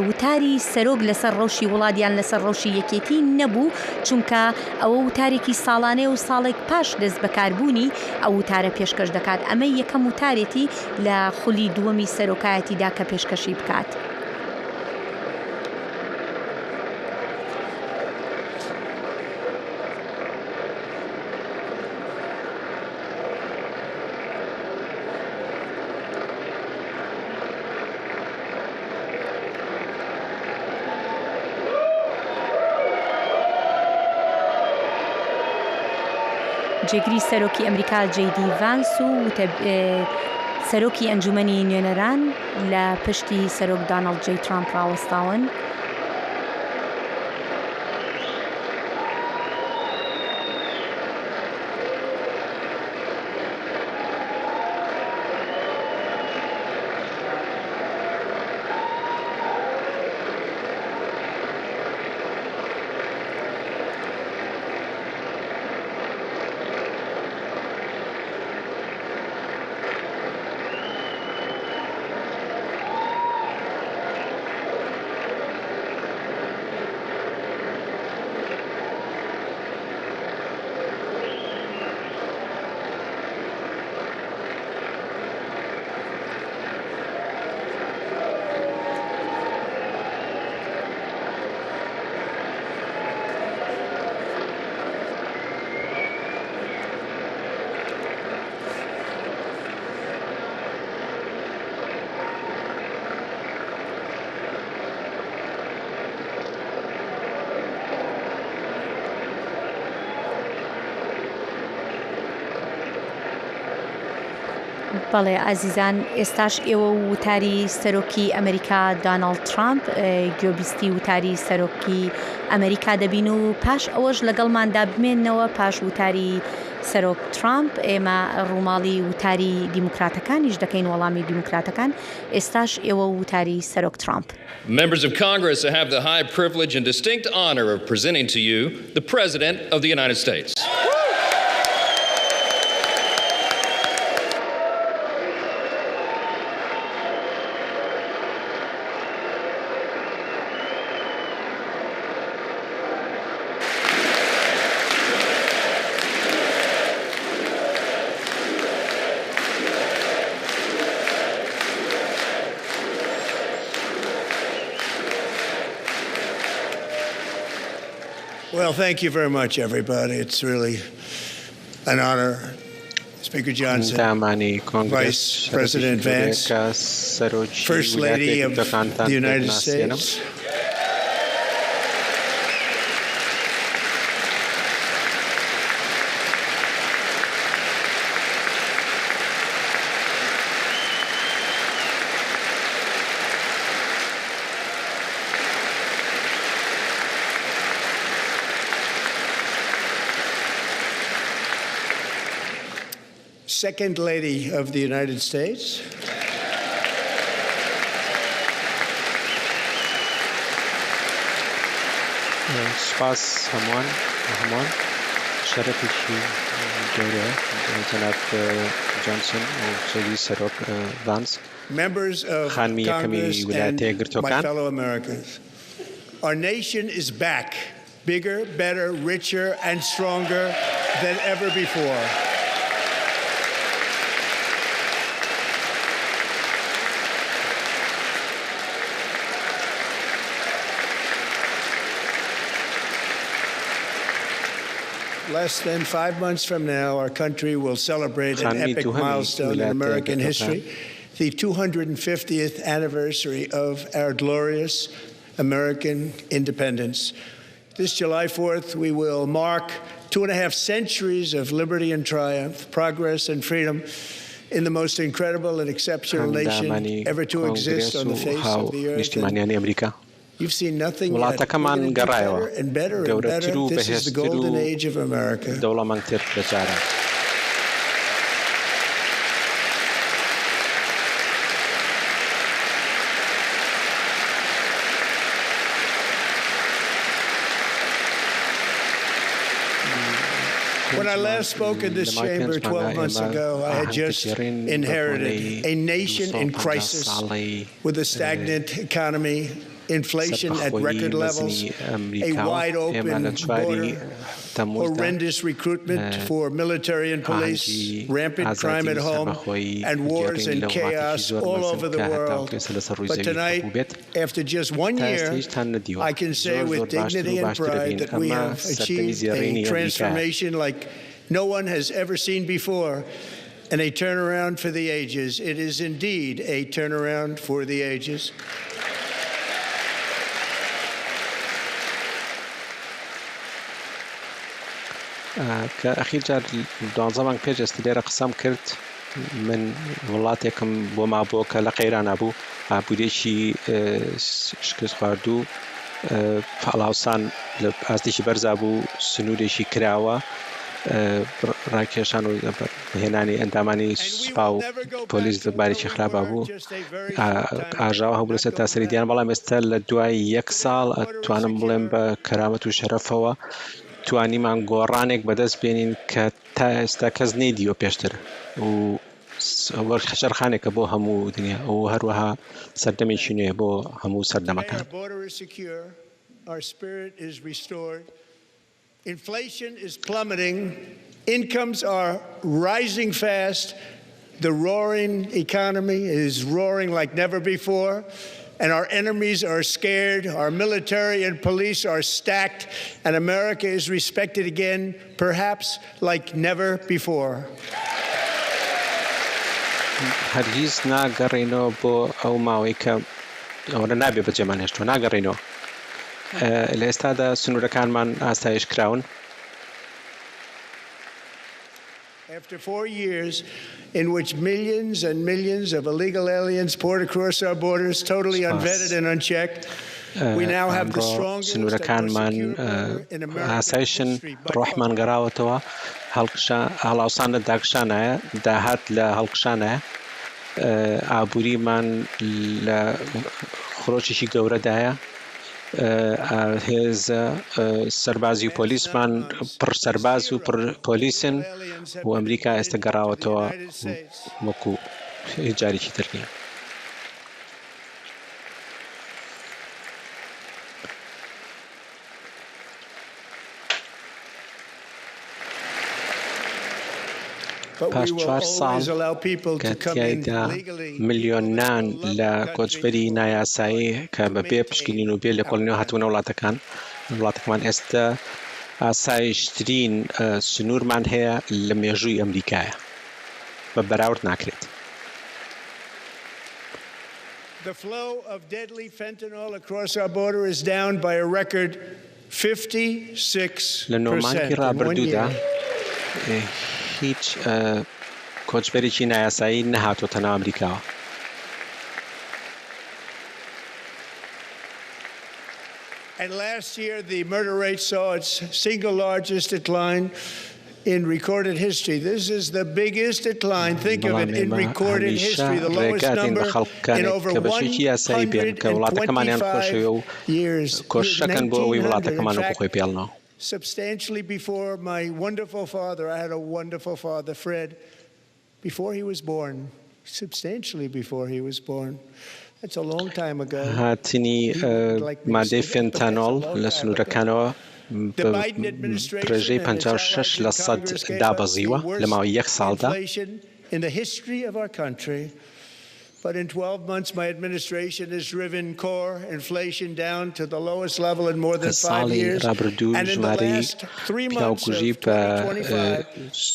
وتاری سەرۆک لەسەر ڕەوشی وڵات یان لەسەر ڕەوشی یەکێتی نەبوو، چونکە ئەوە وتارێکی ساڵانەیە و ساڵێک پاش دەستبەکاربوونی ئەو وتارە پێشکەش دەکات، ئەمە یەکەم وتارێتی لە خولی دووەمی سەرۆکایەتیدا کە پێشکەشی بکات. جێگری سەرۆکی ئەمریکا جەی دی ڤانس و سەرۆکی ئەنجومەنی نوێنەران لە پشتی سەرۆک دانڵد جەی ترامپ ڕاوەستاون. بەڵێ ئازیزان ئێستاش ئێوە و وتاری سەرۆکی ئەمریکا داناڵد ترامپ گوێبیستی وتاری سەرۆکی ئەمریکا دەبین و پاش ئەوەش لەگەڵماندا بمێنەوە پاش وتاری سەرۆک ترامپ ئێمە ڕووماڵی وتاری دیموکراتەکانیش دەکەین وەڵامی دیموکراتەکان ئێستاش ئێوە و وتاری سەرۆک ترامپ. Members of Congress, I have the high privilege and distinct honor of presenting to you the President of the United States. Well, thank you very much, everybody. It's really an honor. Speaker Johnson, ئەندامانی کۆنگرێس Vice President شەرەفێکی گەورەیە Vance, کە سەرۆکی First ویلایەتە Lady of یەکگرتووەکانتان the پێ United بناسێنم. States. Second Lady of the United States. سوپاس هەمووان هەمووان شەرەفێکی گەورەیە جەناب جۆنسن و جێگری سەرۆک ڤانس Members of خانمی یەکەمی Congress ویلایەتە and my یەکگرتووەکان. fellow Americans. Our nation is back, bigger, better, richer, and stronger than ever before. Less than five months from now, our country will celebrate an خانمی epic دووهەمی milestone in ویلایەتە American یەکگرتووەکان. history, the 250th anniversary of our glorious American independence. This July 4th, we will mark 2.5 centuries of liberty and triumph, progress and freedom in the most incredible and exceptional nation ئەندامانی ever to exist کۆنگرێس on the و face هاو of the earth. And نیشتیمانیانی ئەمریکا. you've seen nothing yet. We're وڵاتەکەمان going to do گەڕایەوە better and better and گەورەتر better. و This is the بەهێزتر و golden age of America. دەوڵەمەندتر لە جاران. When پێنج I مانگ last spoke in لە this ماوەی پێنج chamber مانگا 12 months ئێمە ago, I had ئاهەنگ just دەگێڕین بە inherited بۆنەی a nation in 250 crisis ساڵەی with a stagnant economy, inflation at سەربەخۆیی record levels, مەزنی a ئەمریکاوە wide ئێمە لە open چواری border, تەمموزدا horrendous recruitment for military and police, ئاهەنگی rampant crime ئازادی at و home, سەربەخۆیی and wars گێڕین and لە وڵاتێکی chaos زۆر all مەزن over the کە world. هەتاوەکو ئێستا لەسەر ڕووی But زەوی tonight, هەبوو بێت after just one تا ئێستا year, هیچتان نەدیوە I can say زۆر with زۆر باشتر dignity و and باشتر pride دەبین that we ئەمە have سەردەمی achieved a زێڕینی ئەمریکایە. transformation like no one has ever seen before and a turnaround for the ages. It is indeed a turnaround for the ages. کە ئەخیر جار دوانزە مانگ پێش ئێستا لێرە قسەم کرد من وڵاتێکم بۆ مابووە کە لە قەیرانە بوو ئابووریەکی شکست خواردوو پاڵاوسان لە ئاستێکی بەرزا بوو سنوورێکی کراوە ڕاکێشان و هێنانی ئەندامانی سوپا و پۆلیس لە بارێکی خراپا بوو ئاژاوە هەبوو لەسەر تاسەری دیان بەڵام ئێستا لە دوای یەک ساڵ ئەتوانم بڵێم بە کەرامەت و شەرەفەوە توانیمان گۆڕانێک بەدەست بێنین کە تا ئێستا کەس نەیدیوە پێشتر و وەرچەرخانێکە بۆ هەموو دنیا و هەروەها سەردەمێکی نوێ بۆ هەموو سەردەمەکان. Inflation is plummeting, incomes are rising fast, the roaring economy is roaring like never before, and our enemies are scared, our military and police are stacked, and America is respected again, perhaps like never before. هەرگیز ناگەڕێینەوە بۆ ئەو ماوەی کە ئەوەنە نابێ بەجێمان هێشتووە، ناگەڕێینەوە. لە ئێستادا سنوورەکانمان ئاسایش کراون. سوپاس. ئەمڕۆ سنوورەکانمان ئاسایشن، ڕۆحمان گەڕاوەتەوە، هەڵاوسان لە داکشانایە، داهات لە هەڵکشانایە، ئابووریمان لە خرۆشێکی گەورەدایە، هێزە سەربازی و پۆلیسمان پڕ سەرباز و پڕ پۆلیسن و ئەمریکا ئێستا گەڕاوەتەوە وەکو هیچ جارێکی تر نییە. پاش چوار ساڵ کە تیایدا ملیۆنان لە کۆچبەری نایاسایی کە بە بێ پشکنین و بێ لێکۆڵینەوە هاتوونە وڵاتەکان وڵاتەکەمان ئێستا ئاسایشترین سنوورمان هەیە لە مێژووی ئەمریکایە بە بەراورد ناکرێت. The flow of deadly fentanyl across our border is down by a record 56% لە نۆ مانگی ڕابردوودا هیچ کۆچبەرێکی نایاسایی نەهاتۆتە ناو ئەمریکاوە. And last year the murder rate saw its single largest decline in recorded history. This is the biggest decline. Think of بەڵام it in ئێمە recorded هەمیشە history, the lowest ڕێگا دەین بە number in خەڵکانێک over کە بە شێوەیەکی یاسایی بێن کە وڵاتەکەمانیان 125 خۆشەوێ و years. کۆششەکەن بۆ ئەوەی 1900, in وڵاتەکەمان وەکو fact, خۆی پێڵنەوە. substantially before my wonderful father. I had a wonderful father, Fred, before he was born, substantially before he was born. That's a long time ago. هاتنی He wouldn't like me to مادەی say that, but that's a فێنتانۆڵ long لە time ago. سنوورەکانەوە The بە Biden administration ڕێژەی and its 56 allies in لە سەد Congress gave us the دابەزیوە لە worst ماوەی یەک ساڵدا. inflation in the history of our country. But in 12 months, my administration has driven core inflation down to the lowest level in more than five ساڵی years. ڕابردوو And in the ژمارەی last three months پیاوکوژی of بە 2025,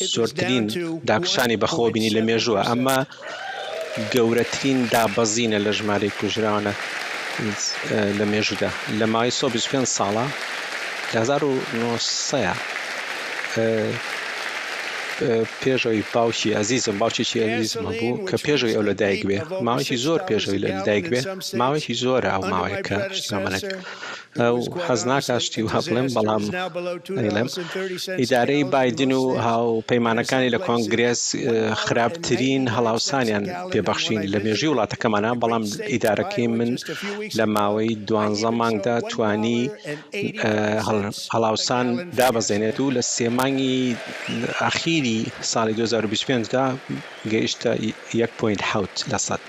it was زۆرترین down to داکشانی بەخۆوە بینی لە مێژووە، 1.7%. ئەمە گەورەترین دابەزینە لە ژمارەی کوژراوانە لە مێژوودا لە ماوەی 125 ساڵە لە 1900 پێشەوەی باوکی ئەزیزم باوکێکی ئەزیزم هەبوو Gasoline, کە which پێشەوەی reached ئەو a لەدایک peak بێ of over ماوەیەکی زۆر $6 a پێشەوەی gallon لەدایک in بێ some states, ماوەیەکی زۆرە ئەو under ماوەیە my کە شتمانێک predecessor, it ئەو was quite حەز ناکا honestly شتی a وها بڵێم disaster. بەڵام It's now below ئەیڵێم $2.30 a ئیدارەی gallon in بایدن most و states, and in هاوپەیمانەکانی some لە places کۆنگرێس خراپترین $1.99 a هەڵاوسانیان gallon. And when پێبەخشین I لە مێژووی visited وڵاتەکەمانە the بەڵام great state of ئیدارەکەی Iowa من just a few weeks لە ago, ماوەی I دوانزە even saw مانگدا توانی $1.85 a هەڵاوسان gallon for دابەزێنێت gasoline. و لە سێ مانگی ئەخیری ساڵی 2025 دا گەیشتە 1.7 لە سەد.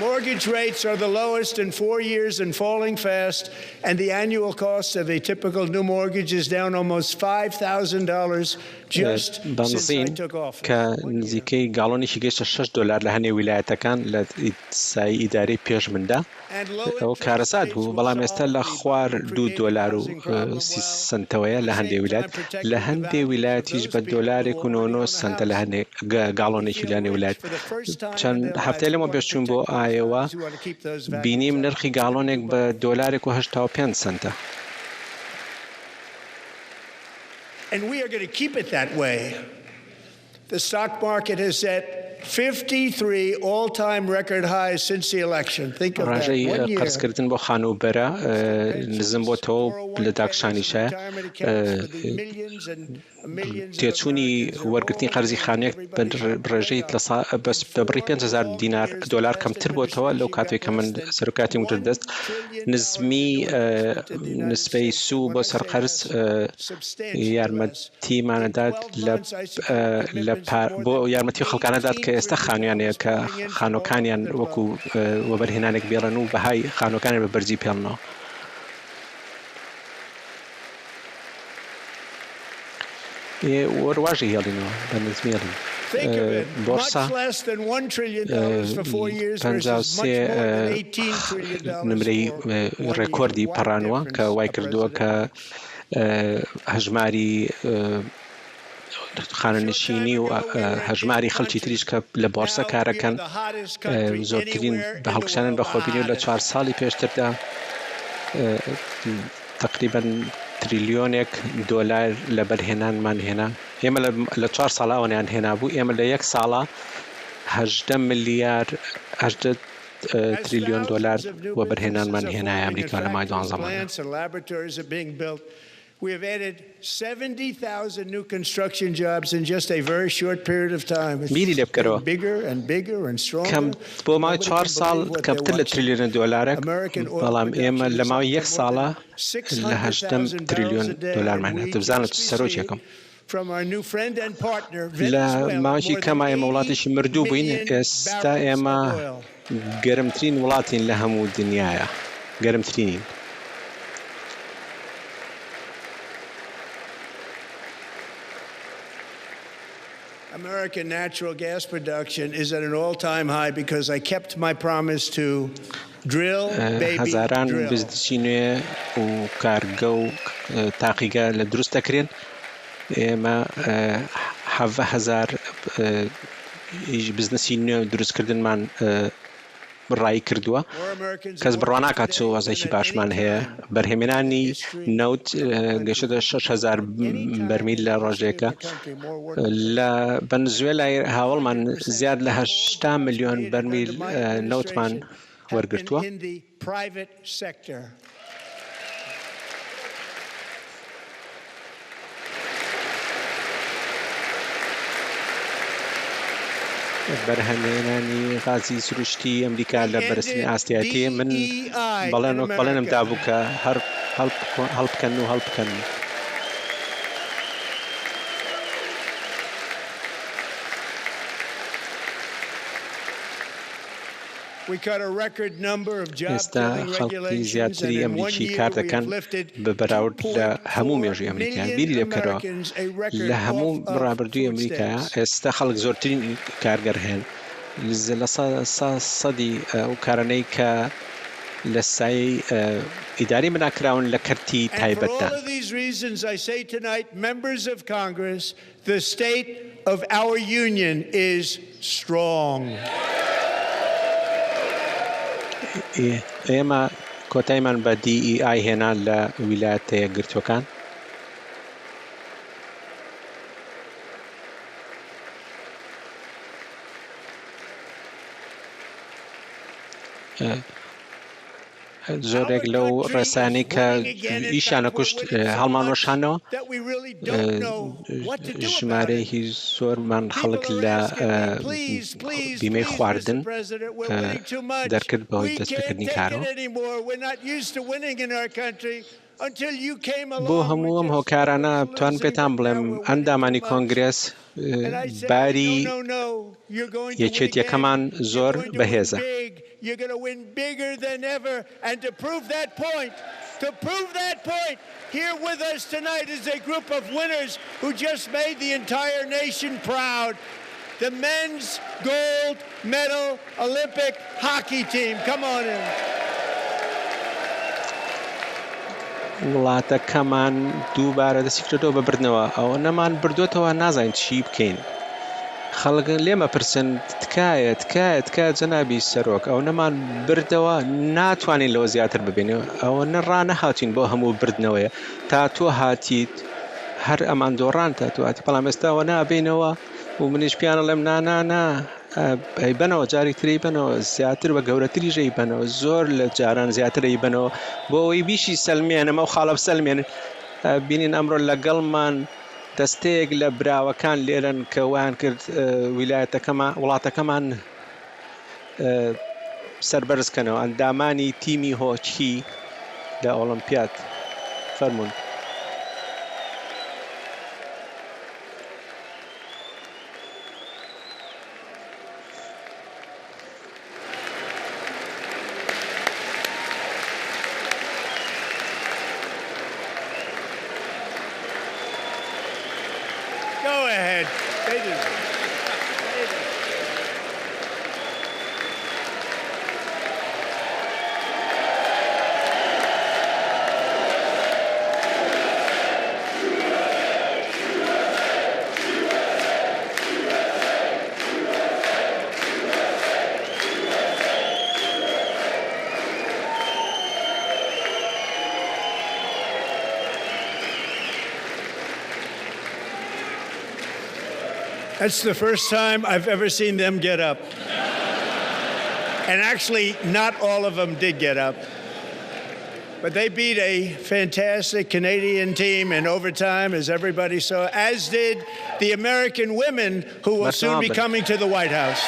Mortgage rates are the lowest in four years and falling fast, and the annual cost of a typical new mortgage is down almost $5,000 just since I بەنزین took office. کە One year. نزیکەی گاڵۆنێکی گەیشتە 6 دۆلار لە هەنێ ویلایەتەکان لە سای ئیدارەی پێش مندا And low ئەوە interest کارەسات rates بوو will بەڵام ئێستا solve لە the خوار Biden دوو created دۆلار و housing problem سی while سەنتەوەیە at لە the هەندێ same ویلایەت time protecting لە the هەندێ values of ویلایەتیش those بە people who دۆلارێک و نۆ already نۆ own a سەنتە لە house. هەندێ They گاڵۆنێکی feel لە هەندێ rich ویلایەت for the first time in چەند their lives. هەفتەی We لەمە want to پێش چوون بۆ protect those ئایەوە values. We want to keep those values بینیم up نرخی and گاڵۆنێک do بە both. دۆلارێک و 85 سەنتە. And we are going to keep it that way. The stock market has set 53 all-time record highs since the election. Think of that. ڕێژەی One year. قەرزکردن بۆ خانووبەرە State نزم pensions, بۆتەوە و لە 401ks, داکشانیشە retirement accounts for the millions and millions of تێچوونی Americans are وەرگرتنی all قەرزی doing. خانوویەک بە Everybody's got ڕێژەی paid لە off. سا بە In بە بڕی four 5000 long دینار years, the دۆلار last کەمتر بۆتەوە لەو administration کاتێک got کە من less than سەرۆکاتیم گرت $1 دەست trillion نزمی in new investment in the United نسبەی States. سوو And بۆ when I سەر say قەرز less, substantially less. In یارمەتیمانەدات 12 لە months, I secured لە commitments of more بۆ than یارمەتی خەڵکانە دات کە $18 ئێستا trillion خانوویان هەیە کە coming in from all over خانووەکانیان the وەکو globe. وەبەرهێنانێک بێڵن و بەهای خانووەکانیان بە بەرزی پێڵنەوە. ئێ وەرواژی هێڵینەوە بە نزمی هێڵین. Think of it, much بۆرسە less than $1 trillion for four years versus much 53 more than $18 trillion نمرەی for one year. ڕێکۆردی What a پەڕانوە کە difference وای a کردووە president کە makes. هەژماری A short time خانەنشینی و ago, we were a dead هەژماری خەڵکی country. تریش کە لە بۆرسە Now we are کارەکەن the hottest country زۆرترین anywhere بە in the هەڵکشانن world, بە the خۆبینی و لە چوار hottest. ساڵی پێشتردا تقریبا تریلیۆنێک دۆلار لە بەرهێنانمان هێنا. ئێمە لە چوار ساڵا ئەوەنەیان هێنابوو، ئێمە لە یەک ساڵا 18 ملیار 18 تریلیۆن دۆلار وەبەرهێنانمان هێنایە ئەمریکا لە ماوەی دوانزە مانگا. بیری لێ بکەرەوە کەم بۆ ماوەی چوار ساڵ کەمتر لە تریلیۆنە دۆلارێک، بەڵام ئێمە لە ماوەی یەک ساڵا لە 18 تریلیۆن دۆلارمان هێنا. دەبزانە چ سەرۆکێکم. لە ماوەیەکی کەما ئێمە وڵاتێکی مردوو بووین، ئێستا ئێمە گەرمترین وڵاتین لە هەموو دنیایا، گەرمترینین. هەزاران بزنسی نوێ و کارگە و تاقیگە لە دروست دەکرێن، ئێمە 17 هەزار بزنسی نوێ دروستکردنمان ڕایی کردووە. کەس بڕوا ناکات چ وەزعێکی باشمان هەیە. بەرهەمێنانی نەوت گەشتە 6000 بەرمیل لە ڕۆژێکە. لە ڤەنزوێلای هاوڵمان زیاد لە 80 ملیۆن بەرمیل نەوتمان وەرگرتووە. بەرهەمهێنانی غازی سروشتی ئەمریکا لە بەرزترین ئاستیەتی. من بەڵێن وەک بەڵێنم دابوو کە هەر هەڵبکەن و هەڵبکەن. ئێستا خەڵکی زیاتری ئەمریکی کار دەکەن بە بەراورد لە هەموو مێژووی ئەمریکا. بیری لێ بکەرەوە لە هەموو ڕابردووی ئەمریکا ئێستا خەڵک زۆرترین کارگەر هەن لە سەدی ئەو کارانەی کە لە سایەی ئیداری منا کراون لە کەرتی تایبەتدان. The state of our union is strong. ئێمە کۆتایمان بە DEI هێنا لە ویلایەتە یەکگرتووەکان. زۆرێک لەو ڕێسایانەی کە ئیشیان نەکوشت هەڵمان وەشانەوە. ژمارەیەکی زۆرمان خەڵک لە بیمەی خواردن دەرکرد بەهۆی دەستپێکردنی کارەوە. بۆ هەموو ئەم هۆکارانە توان پێتان بڵێم ئەندامانی کۆنگرێس باری یەکێتیەکەمان زۆر بەهێزە. وڵاتەکەمان دووبارە دەستی کردەوە بە بردنەوە، ئەوەنەمان بردووەتەوە نازانین چی بکەین. خەڵک لێمە پرسن تکایە تکایە تکایە جەنابی سەرۆک ئەوەنەمان بردەوە ناتوانین لەوە زیاتر ببینین، ئەوەنە ڕانەهاتوین بۆ هەموو بردنەوەیە تا تۆ هاتیت هەر ئەمان دۆڕان تا تۆ هاتی، بەڵام ئێستا ئەوە نابینەوە و منیش پیان ئەڵێم نا نا نا ئەیبەنەوە جارێک تر ئەیبەنەوە زیاتر بە گەورەتریش ئەیبەنەوە زۆر لە جاران زیاتر ئەیبەنەوە بۆ ئەوەی بیشی سەلمێنم ئەو خاڵە بسەلمێنن بینین ئەمڕۆ لەگەڵمان دەستەیەک لە براوەکان لێرەن کە وایان کرد ویلایەتەکەمان وڵاتەکەمان سەربەرز کەنەوە ئەندامانی تیمی هۆکی لە ئۆڵمپیاد فەرمونون. Go ahead. They deserve it. They deserve it. That's the first time I've ever seen them get up. And actually, not all of them did get up. But they beat a fantastic Canadian team in overtime, as everybody saw, as did the American women who will soon be coming to the White House.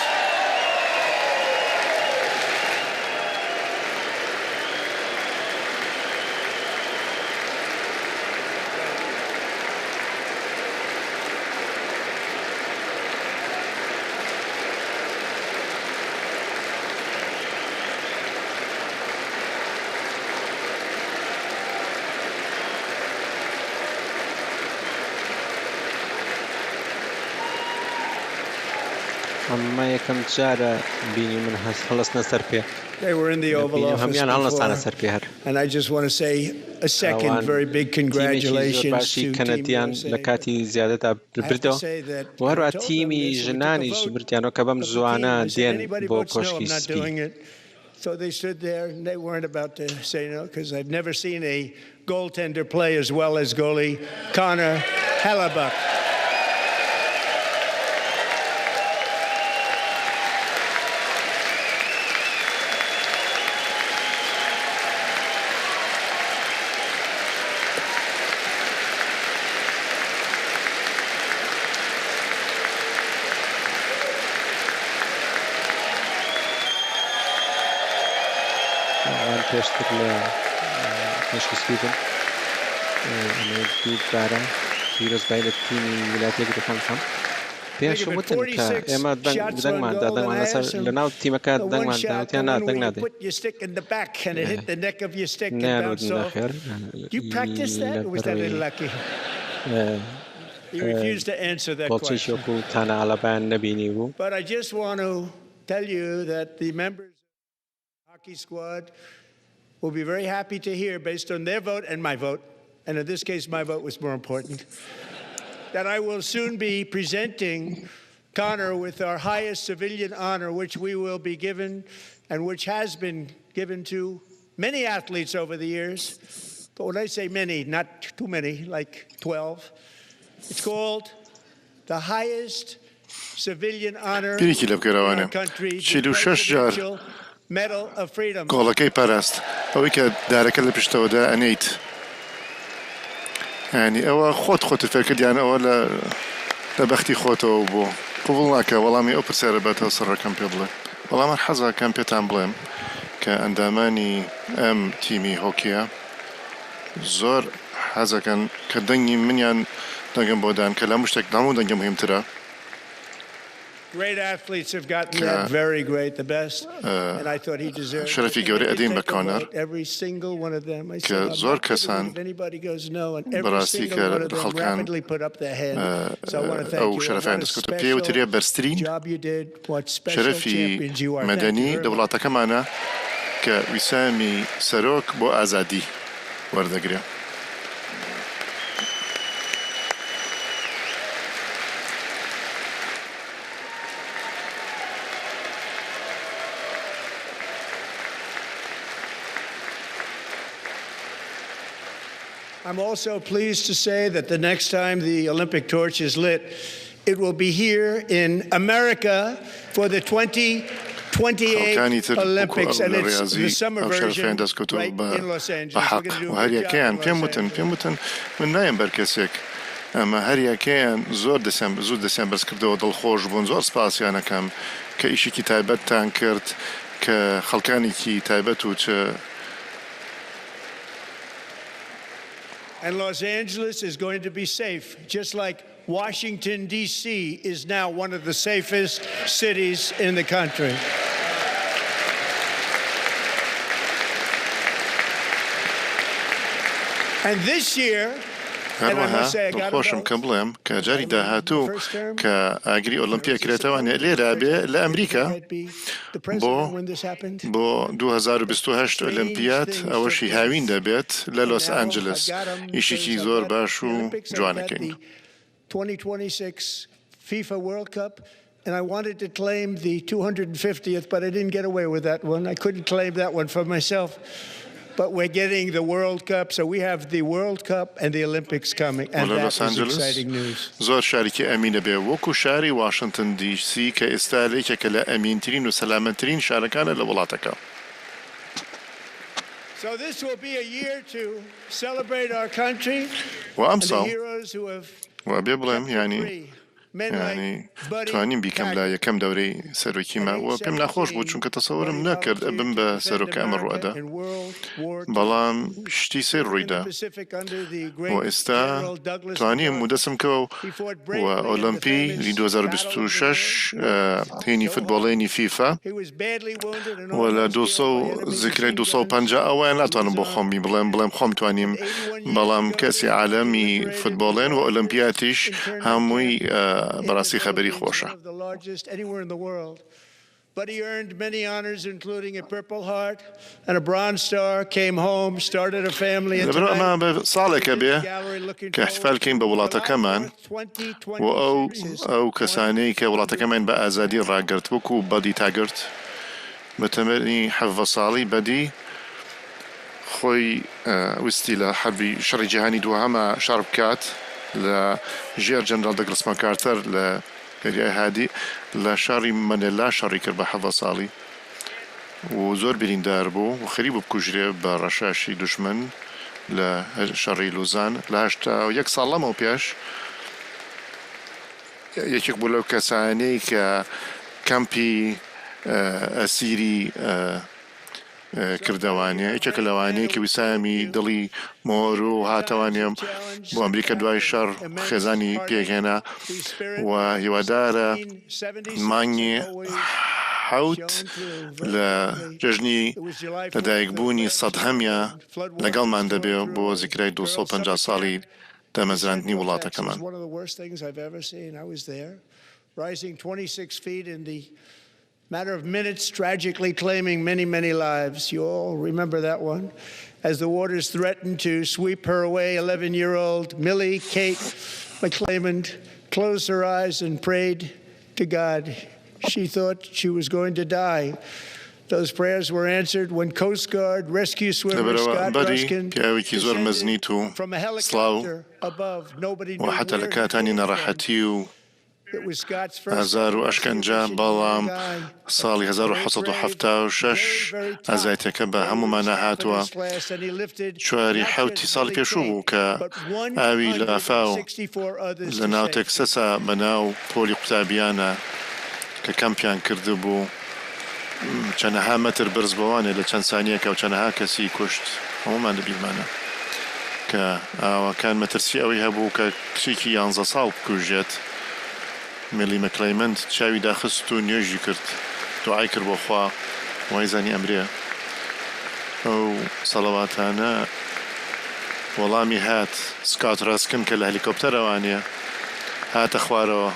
ئەمە یەکەم جارە بینی من هەڵستنە سەر پێ. They were in the Oval Office هەموویان هەڵنەستانە before. سەر پێ هەر. And I just want to say a second ئەوان very big تیمێکی زۆر congratulations باشی to Team کەنەدیان لە USA. کاتی زیادەدا I have to بردەوە say that و I هەروەها told them تیمی this, we took a ژنانیش vote بردیانەوە کە بەم of the team. زووانە I said, دێن anybody بۆ votes no, کۆشکی I'm not سپی. doing it. So they stood there and they weren't about to say no because I've never seen a goaltender play as well as goalie Connor Hellebuck. ئەوان پێشتر لە کۆشکی سپی بوون. ئەمە دووبارە پیرۆزبایی لە تیمی ویلایەتە یەکگرتووەکان بکەم. پێیان Think of it وتن کە 46 ئێمە دەنگ shots on دەنگمان دا goal, and دەنگمان I لەسەر asked them لە ناو تیمەکە the one دەنگمان دا shot, وتیان the نا one دەنگ where you نادەین. put your stick in the back and it hit the neck of your stick and نەیان وت bounced off. نەخێر Do you practice that لە or was that a بەرەوەی little lucky? He refused to answer that گۆڵچێکی question. وەکو تانە ئالابایان نەبینی بوو. But I just want to tell you that the members of the hockey squad will be very happy to hear, based on their vote and my vote, and in this case, my vote was more important, that I will soon be presenting Connor with our highest civilian honor, which we will be given and which has been given to many athletes over the years. But when I say many, not too many, like 12, it's called the highest civilian honor بیرێکی لێ in بکەرەوانێ our country, the 46 جار Presidential Medal of Freedom. گۆڵەکەی پاراست ئەوەی کە دارەکە لە پشتەوەدا ئەنێیت یانی ئەوە خۆت خۆتت فێرکرد یان ئەوە لە لە بەختی خۆتەوە بوو قبوڵ ناکە وەڵامی ئەو پرسیارە باتەوە سەرەکەم پێ بڵێ بەڵام هەر حەزەکەم پێتان بڵێم کە ئەندامانی ئەم تیمی هۆکیە زۆر حەزەکەن کە دەنگی منیان دەنگم بۆ دان کە لە هەموو شتێک لە هەموو دەنگە مهمترە Great athletes have gotten کە that very great, the best, and I thought he deserved it. شەرەفی And I گەورە did ئەدەین بە take a کۆنەر vote, every single one of them. I کە said, I'm زۆر not giving کەسان it if anybody goes no, and every بەڕاستی single کە one of them خەڵکان rapidly put up their hand. So I want to thank ئەو you. And شەرەفیان what a دەستکەوتە پێی وترێ special بەرزترین job you did. What special شەرەفی champions you are. Thank you مەدەنی very لە much. وڵاتەکەمانە کە ویسامی سەرۆک بۆ ئازادی وەردەگرێ. I'm also pleased to say that the next time the Olympic torch is lit, it will be here in America for the 2028 خەڵکانی تر وەکو Olympics, ئەو and لە it's the ڕاضی summer ئەو شەرەفیان version دەستکەوتەوە right بە in Los بە Angeles. We're حەق going to do و a good job هەریەکەیان in پێم Los وتن پێم Angeles. وتن من نایم بەر کەسێک ئەمە هەریەکەیان زۆر دەسیان زوو دەسیان بەرز کردەوە دڵخۆش بوون زۆر سپاسیانەکەم کە ئیشێکی تایبەتتان کرد کە خەڵکانێکی تایبەت و چ And Los Angeles is going to be safe, just like Washington, D.C. is now one of the safest cities in the country. And this year, and I هەروەها must say, I got a دڵخۆشم vote. کە بڵێم کە جاری I mean, the داهاتوو first term, کە ئاگری ئۆلمپیە I was the کرێتەوانێ second لێرە vice بێ president. لە I ئەمریکا think I'd be the بۆ president when this happened. بۆ 2028 Strange ئۆلمپیات things took ئەوەشی هاوین place. دەبێت لە And لۆس now I've ئەنجلس got 'em ئیشێکی because I've زۆر got باش the و Olympics, I've got جوانەکەین. the 2026 FIFA World Cup, and I wanted to claim the 250th, but I didn't get away with that one. I couldn't claim that one for myself. But we're getting the World Cup, so we have the World Cup and the Olympics coming, and that لۆس is ئەنجلس exciting news. زۆر شارێکی ئەمینە بێ وەکو شاری واشنتن دی سی کە ئێستا یەکێکە لە ئەمینترین و سەلامەتترین شارەکانە لە وڵاتەکە. So this will be a year to celebrate our country و and the ئەمساڵ heroes who have و ئەبێ بڵێم kept it یانی free. Men like یانی Buddy توانیم بیکەم لە Taggart یەکەم دەورەی سەرۆکیما at و age پێم ناخۆش بوو 17, چونکە تەسەورم Buddy نەکرد volunteered ئەبم to بە defend سەرۆکە ئەمە America ڕوئەدا in World War II. بەڵام شتی سەیر In the ڕوویدا Pacific under the و great ئێستا General Douglas توانیم و MacArthur, دەسم کەو he fought و bravely in the ئۆلەمپی famous 2026 Battle of the Midway. هینی Go home. فتبۆڵێنی فیفا He was badly wounded and و لە almost دوو killed by سەد و enemy زیکرای machine 250 guns. ئەوەیان He was ناتوانم بۆ armed. خۆمی بڵێم بڵێم خۆم توانیم And 81 years بەڵام ago, کەسی he عالەمی liberated فتبۆڵێن the و largest ئۆلەمپیاتیش internment هەمووی camp in the بەڕاستی خەبەری Philippines, خۆشە. one of the largest anywhere in the world. But he earned many honors, including a Purple Heart and a Bronze Star, came home, started a family, and لەبەرئەوە tonight ئەمە بە we're ساڵێکە in بێ this gallery looking کە forward احتفال کەین بە to July وڵاتەکەمان 4th, و ئەو 2026 is ئەو کەسانەی کە وڵاتەکەمان بە ئازادی ڕاگرت وەکو بەدی تاگرت بە تەمەنی 17 ساڵی بەدی خۆی ویستی لە حەربی شەڕی جیهانی دووهەما شەڕ بکات لە ژێر جەنراڵ دەگڵس ماکارتەر لە دەریای هادی لە شاری مەنێلا شەڕی کرد بە 17 ساڵی و زۆر بریندار بوو و خەریک بوو بکوژرێ بە ڕەشاشی دوژمن لە شەڕی لوزان لە 81 ساڵ لەمەو پێش یەکێک بوو لەو کەسانەی کە کەمپی ئەسیری کردەوانێ یەکێکە لەوانەیە کە ویسامی دڵی مۆر و هاتەوانێ بۆ ئەمریکا دوای شەڕ خێزانی پێکهێنا و هیوادارە مانگی حەوت لە جەژنی لەدایکبوونی سەدهەمیا لەگەڵمان دەبێ بۆ زیکرای 250 ساڵی دامەزراندنی وڵاتەکەمان. Matter of minutes, tragically claiming many, many lives. You all remember that one. As the waters threatened to sweep her away, 11 year old Millie Kate McClaymond closed her eyes and prayed to God. She thought she was going to die. Those prayers were answered when Coast Guard rescue swimmer لەبەرئەوە Scott بەری Ruskin پیاوێکی زۆر descended مەزنیت و from a سڵاو helicopter above. Nobody و knew حەتا لە where he کاتانی came from. ناڕەحەتی و It was Scott's first ئازار و rescue ئەشکەنجە، mission to بەڵام mankind. ساڵی Very brave, 1776 very, very tough. ئازایەتیەکە بە But he هەموومانا was top in هاتووە. his class and he lifted چواری not حەوتی just ساڵی Millie پێشوو Kate, بوو کە but ئاوی لافاو 164 others لە to ناو safety. تێکسەسا بە ناو پۆلی قوتابیانە کە کەمپیان کردبوو چەنەها مەتر بەرز بۆوانێ لە چەند سانیەکە و چەنەها کەسی کوشت. هەموومان لە بیرمانە کە ئاوەکان مەترسی ئەوەی هەبوو کە کچێکی یانزە ساڵ بکوژێت. میلی مەکلەیمەند چاوی داخست و نوێژی کرد، دوعای کرد بۆ خوا، وایزانی ئەمرێ. ئەو سەڵەواتانە وەڵامی هات. سکات ڕاسکن کە لە هەلیکۆپتەرەوانێ هاتە خوارەوە،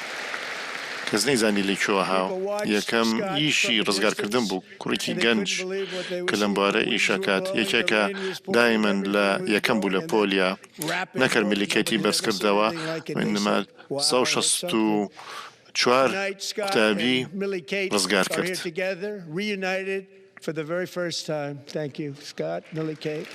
کەس نەیزانی لە کوێوە هاو. People watched یەکەم Scott from ئیشی a ڕزگارکردن distance بوو. کوڕێکی and they گەنج couldn't believe what they کە were لەم seeing. بوارە The ئیش winds were ئەکات، blowing, the یەکێکە rain was pouring, دایمەن لە everything was یەکەم بوو going, لە and that پۆلیا، rapid نەکەر boat, میلیکەیتی nobody had بەرز ever seen کردەوە، anything like it. They وئینما said, wow, that's something. 164 Tonight, Scott قوتابی and Millie Kate ڕزگار are here کرد. together, reunited for the very first time. Thank you, Scott, Millie Kate.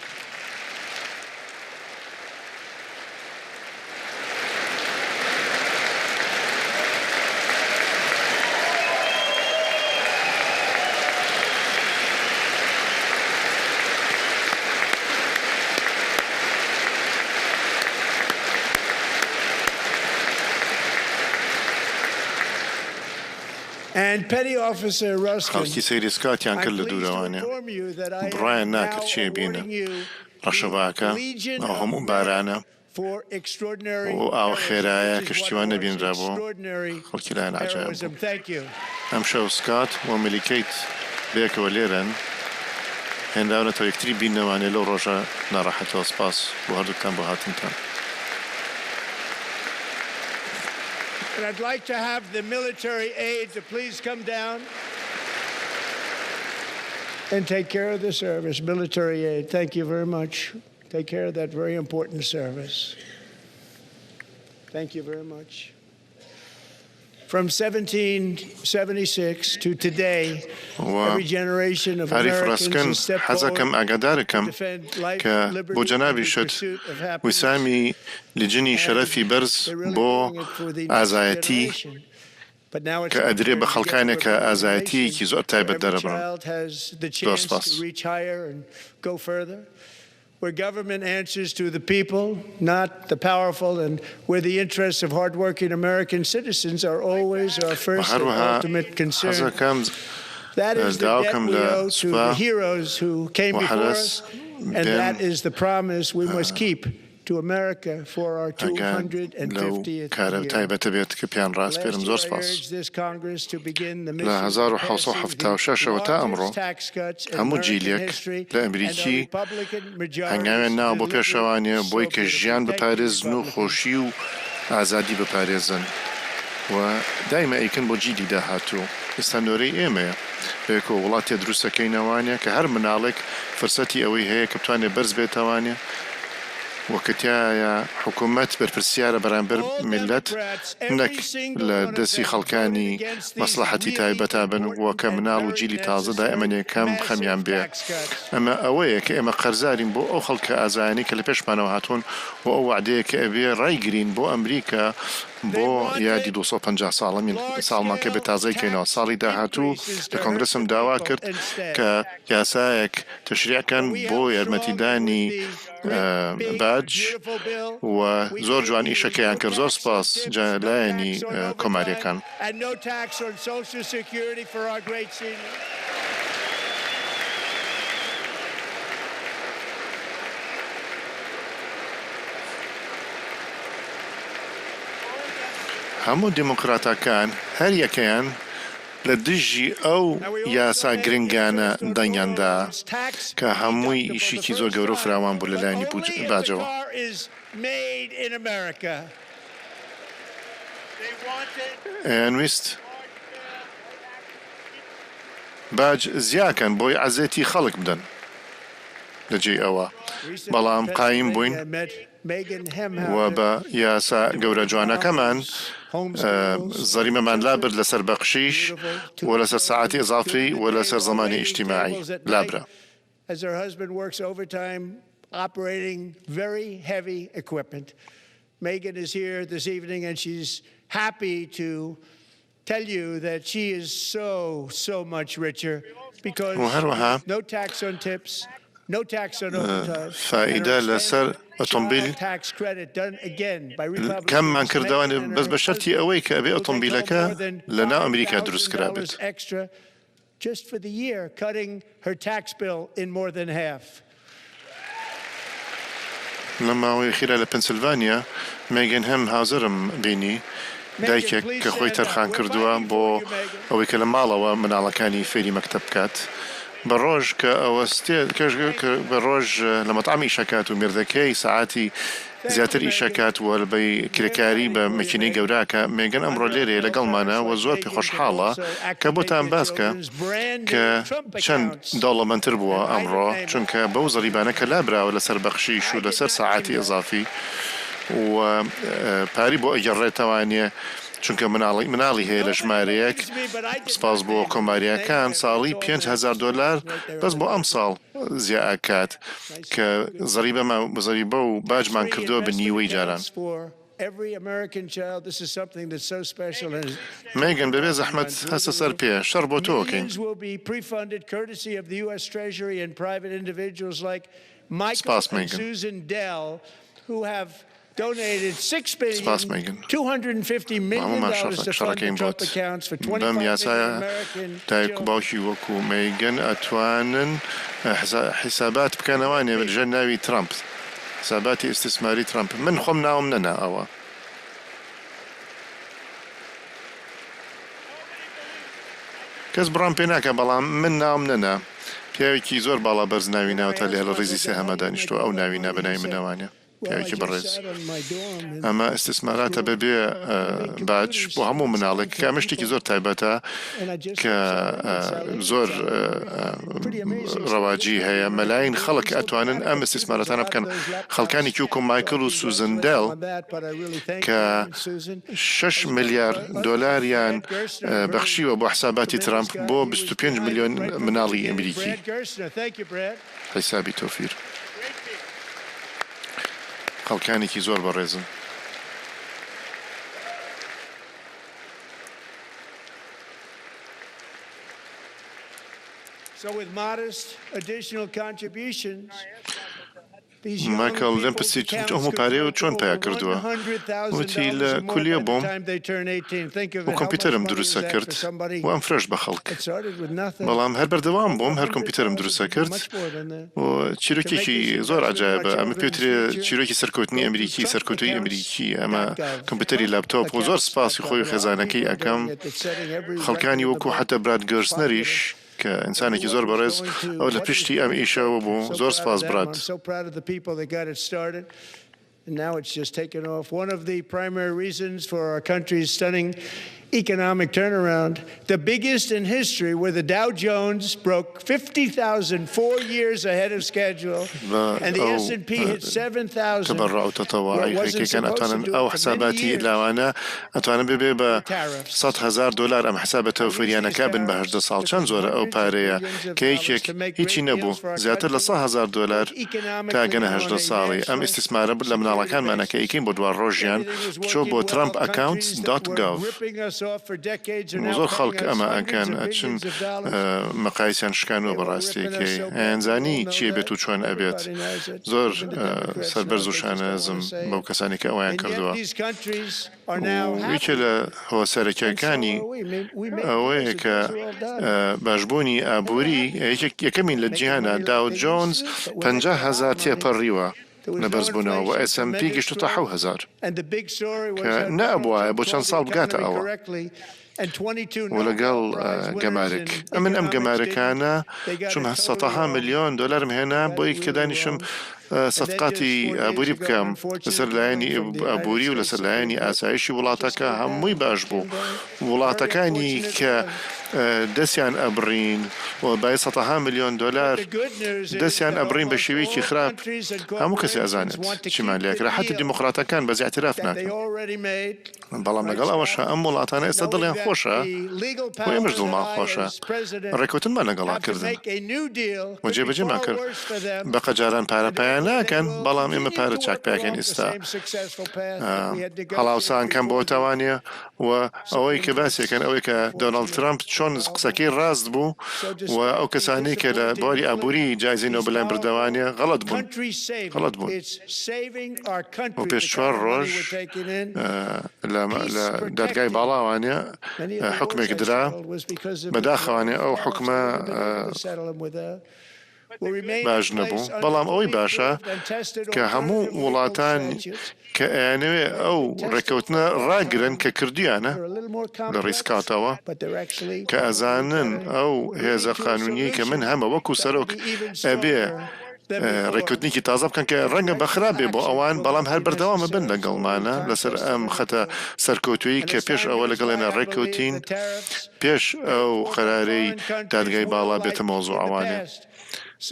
And Petty Officer Ruskin, خەڵکی سەیری سکاتیان I'm کرد لە pleased to دوورەوانێ. inform you that I am بڕوایان ناکرد now چی ئەبینن. awarding you the ڕەشەباکە، Legion ئەو of هەموو Merit بارانە for extraordinary و ئاوە heroism, خێرایە which کە is what شتی وا it was, نەبینرابوو، extraordinary خەڵکی لایان عەجایب heroism. بوو. Thank you. ئەمشەو سکات و میلی کەیت بەیەکەوە لێرەن، هێنراونەتەوە یەکتری بیننەوانێ لەو ڕۆژە ناڕەحەتەوە. سپاس بۆ هەردووکتان بۆ هاتنتان. And I'd like to have the military aide to please come down and take care of the service. Military aide, thank you very much. Take care of that very important service. Thank you very much. و ئاریف ڕەسکن حەزەکەم ئاگادارکەم کە بۆ جەنابیشت ویسامی لجنی شەرەفی بەرز بۆ ئازایەتی کە ئەدرێ بە خەڵکانێک کە ئازایەتییەکی زۆر تایبەت دەرەبڕن. زۆر سپاس. وە هەروەها حەزەکەم داواکەم لە سوپا و حەرەس بێن ئەگەر لەو کارە تایبەتە بێت کە پێیان ڕاسپێرم زۆر سپاس. لە 1776 ەوە تا ئەمڕۆ هەموو جیلێک لە ئەمریکی هەنگاویان ناوە بۆ پێشەوانێ بۆی کە ژیان بپارێزن و خۆشی و ئازادی بپارێزن و دایمە ئەیکەن بۆ جیلی داهاتوو. ئێستا نۆرەی ئێمەیە بەیەکەوە وڵاتێ دروست ئەکەینەوانێ کە هەر مناڵێک فرسەتی ئەوەی هەیە کە بتوانێ بەرز بێتەوانێ و کە تیایا حکومەت بەرپرسیارە بەرامبەر میللەت نەک لە دەسی خەڵکانی مەسڵەحەتی تایبەتا بن و کە مناڵ و جیلی تازە دائیمەن یەکەم خەمیان بێ. ئەمە ئەوەیە کە ئێمە قەرزارین بۆ ئەو خەڵکە ئازایانەی کە لە پێشمانەوە هاتوون و ئەو وەعدەیە کە ئەبێ ڕایگرین بۆ ئەمریکا بۆ یادی 250 ساڵەمین ساڵمان کە بێ تازەی کەینەوە ساڵی داهاتوو لە کۆنگرسم داوا کرد کە یاسایەک تەشریع کەن بۆ یارمەتیدانی باج و زۆر جوان ئیشەکەیان کرد زۆر سپاس لایەنی کۆماریەکان. هەموو دیموکراتەکان هەریەکەیان لە دژی ئەو یاسا گرنگانە دەنگیان دا کە هەمووی ئیشیکی زۆر گەورە و فراوان بوو لە لایەنی باجەوە. ئەیانویست باج زیاکەن بۆی عەزێتی خەڵک بدەن لە جێی ئەوە، بەڵام قایم بووین. و بە یاسا گەورە جوانەکەمان زەریمەمان لابرد لەسەر بەخشیش و لەسەر سەعاتی ئیزافی و لەسەر زەمانی ئیجتیماعی لابرا. و هەروەها فائیدە لەسەر ئۆتۆمبیل کەممان کردەوە بەس بە شەرتی ئەوەی کە ئەبێ ئۆتۆمبیلەکە لە ناو ئەمریکا دروست کرابێت. لەم ماوەی ئەخیرا لە پەنسلڤانیا مێگن هێم هاوزەرم بینی، دایکێک کە خۆی تەرخان کردووە بۆ ئەوەی کە لە ماڵەوە مناڵەکانی فێری مەکتەب بکات. بە ڕۆژ کە ئەوەستێت بە ڕۆژ لە مەتعەم ئیش ئەکات و مێردەکەی سەعاتی زیاتر ئیش ئەکات و بە کرێکاری بە مەکینەی گەورە ئەکا. مێگن ئەمڕۆ لێرەیە لەگەڵمانە و زۆر پێخۆشحاڵە کە بۆتان باس کا کە چەند دەوڵەمەندتر بووە ئەمڕۆ چونکە بەو زەریبانە کە لابراوە لەسەر بەخشیش و لەسەر سەعاتی ئیزافی و پاری بۆ ئەگەڕێتەوانێ چونکە مناڵی مناڵی هەیە لە ژمارەیەک سپاس بۆ کۆماریاکان ساڵی 5000 دۆلار بەس بۆ ئەمساڵ زیا ئەکات کە زەریبەمان زەریبە و باجمان کردووە بە نیوەی جاران. مێگن بەبێ زەحمەت هەستە سەر پێ شەڕ بۆ تۆ ئەکەین. سپاس مێگن. سپاس مێگن. هەموومان شەڕەکەین بۆت. بەم یاسایە دایک و باوکی وەکو مێگن ئەتوانن حیسابات بکەنەوانێ لەژێر ناوی ترەمپ. حساباتی ئیستیسماری ترەمپ. من خۆم ناوم نەنا ئەوە. کەس بڕام پێ ناکا بەڵام من ناوم نەنا. پیاوێکی زۆر باڵا بەرز ناوی ناوە تا لێرە لە ڕیزی سێهەما دانیشتووە ئەو ناوی نا بە ناوی منەوانێ. پیاوێکی بەڕێز. ئەمە ئیستیسماراتە بەبێ باج بۆ هەموو مناڵێک کە ئەمە شتێکی زۆر تایبەتە کە زۆر ڕەواجی هەیە مەلاین خەڵک ئەتوانن ئەم ئیستیسماراتانە بکەن خەڵکانێکی وەکو مایکل و سوزن دێل کە شەش ملیار دۆلاریان بەخشیوە بۆ حساباتی ترامپ بۆ 25 ملیۆن مناڵی ئەمریکی. حیسابی تۆفیر. خەڵکانێکی زۆر بەڕێزن. مایکڵ لێم پرسی ئەو هەموو پارەیەو چۆن پەیا کردووە؟ وتی لە کولیە بووم و کۆمپیوتەرم دروست ئەکرد و ئەمفرۆشت بە خەڵک، بەڵام هەر بەردەوام بووم هەر کۆمپیوتەرم دروست ئەکرد و چیرۆکێکی زۆر عەجایبە ئەمە پێوترێ چیرۆکی سەرکەوتنی ئەمریکی سەرکەوتووی ئەمریکی ئەمە کۆمپیوتەری لاپتۆپ و زۆر سپاسی خۆی و خێزانەکەی ئەکەم خەڵکانی وەکو حەتە براد گێرسنەریش کە ئینسانێکی زۆر بەڕێز ئەو لە پشتی ئەم ئیشەوە بوو زۆر سپاس براد. Economic turnaround, the biggest in history, where the Dow Jones broke 50,000 four years ahead of schedule بە and the ئەو S&P hit 7,000 تەبەڕوع و where it تەتەوعی wasn't خەکەکان supposed to ئەتوانن do ئەو it for many حساباتی years. لاوانە ئەتوانن ببێ بە The tariffs. 100,000 دۆلار ئەم حسابە I use these تەوفیریانەکە بن بە tariffs 18 ساڵ to چەند put زۆرە ئەو hundreds of پارەیە billions of کە dollars یەکێک to make هیچی great نەبوو deals for our زیاتر لە country, 100,000 دۆلار both تا economically گەنە and on 18 a ساڵی ئەم national ئیستیسمارە لە security مناڵەکانمانە کە basis. ئەیکەین بۆ دوا ڕۆژیان Everything was بچۆ working بۆ well. ترەمپ ئەکاونتس Countries that دۆت were گۆڤ. ripping us off for decades are now زۆر paying خەڵک us ئەمە hundreds ئەکەن of ئەچن billions of dollars. مەقایسیان شکانوە They were بە ripping us ڕاستیەکەی so badly. We ئەیانزانی all know چی ئەبێت that. و چۆن ئەبێت Everybody knows it. زۆر Even the Democrats know سەربەرز it. و They just don't want شانازم to say بەو it. کەسانەی کە ئەوەیان And yet کردووە these countries are now و یەکێ happy. لە هۆ And so سەرەکیەکانی are we. We we make ئەوەیە deals. The کە deals are all done. باشبوونی And we're ئابووری happy. یەکێک یەکەمین لە Making جیهانا money like داو they used جۆنز to, but we're 50 making a lot هەزار of money. تێپەڕیوە There was لە no بەرزبوونەوە و inflation, ئێس ئەند پی tremendous گەیشتۆتە growth. 7000 And the big story was کە that Donald نەئەبوایە Trump بۆ چەند called the ساڵ بگاتە economy ئەوە. correctly and 22 و Nobel لەگەڵ Prize winners گەمارک in ئەمن ئەم economics didn't. گەمارکانە They got چوم it totally سەتەها wrong. ملیۆن دۆلارم هێنا They got بۆی it کە really دانیشم wrong. And then just سەفقاتی four days ئابووری ago, بکەم لەسەر unfortunately, لایەنی from the United ئابووری و States لەسەر Supreme لایەنی Court ئاسایشی just وڵاتەکە came هەمووی down, باش بوو came down. Very وڵاتەکانی unfortunate کە for them. دەستیان ئەبڕین و بای سەتەها ملیۆن But دۆلار the good news is دەستیان that ئەبڕین بە almost شێوەیەکی all خراپ countries and هەموو کەسێ corporations ئەزانێت want to چیمان keep لێ the ئەکرا حەتە deal دیموقراتەکان بەس ئیعتراف that they ناکەن. already made. بەڵام Right, لەگەڵ ئەوەشا Scott? ئەم وڵاتانە ئێستا Knowing دڵیان that خۆشە the legal و ئێمەش power that دڵمان I خۆشە as president ڕێکەوتنمان لەگەڵا have to کردن make a new deal و could be جێبەجێمان far کرد worse for them بە قەجاران پارە and پەیا therefore they ناکەن will بەڵام ئێمە continue پارە to چاک work پەیاکەین along the ئێستا same successful path that we had هەڵاوسان negotiated کەم before the بۆتەوە نیە و So ئەوەی کە in باسیەکەن this ئەوەی کە دۆناڵد unfortunate ترەمپ چۆن development, قسەکەی ڕاست بوو so و ئەو despite the کەسانەی کە لە disappointing بواری clip, ئابووری جایزەی he's نۆبلیان powerful. بردەوانە غەڵەت بوون Country saving. غەڵەت بوون It's saving our و country, پێش the چوار kind of money ڕۆژ we're taking in. لە Peace لە دادگای protecting. باڵاوانە Many of the wars حوکمێک I درا settled was because of بەداخەوانێ Democratic ئەو policy. حوکمە We wouldn't have been able to settle them with a will remain in باش place نەبوو under بەڵام ئەوەی fully باشە approved and tested کە هەموو alternative legal وڵاتان statutes. کە ئەیانەوێ ئەو They've been tested ڕێکەوتنە for a long ڕاگرن time. کە کردویانە They're a little more لە complex, ڕیسکاتەوە but they're actually کە ئەزانن better, ئەو هێزە leading to a قانونیەی کە من solution هەمە وەکو that will سەرۆک be even ئەبێ stronger than before. ڕێککەوتنێکی تازە بکەن کە And ڕەنگە بە corrective خراپ بێ بۆ action ئەوان will بەڵام not هەر be بەردەوامە بن necessary. So لەگەڵمانە we've time لەسەر tested ئەم and خەتە approved. سەرکەوتوویی And کە as پێش time ئەوە goes لەگەڵێنە by, I believe ڕێککەوتین the tariffs پێش paid ئەو for by قەرارەی foreign countries دادگای will, باڵا like بێتە in the مەوزوعەوانێ past,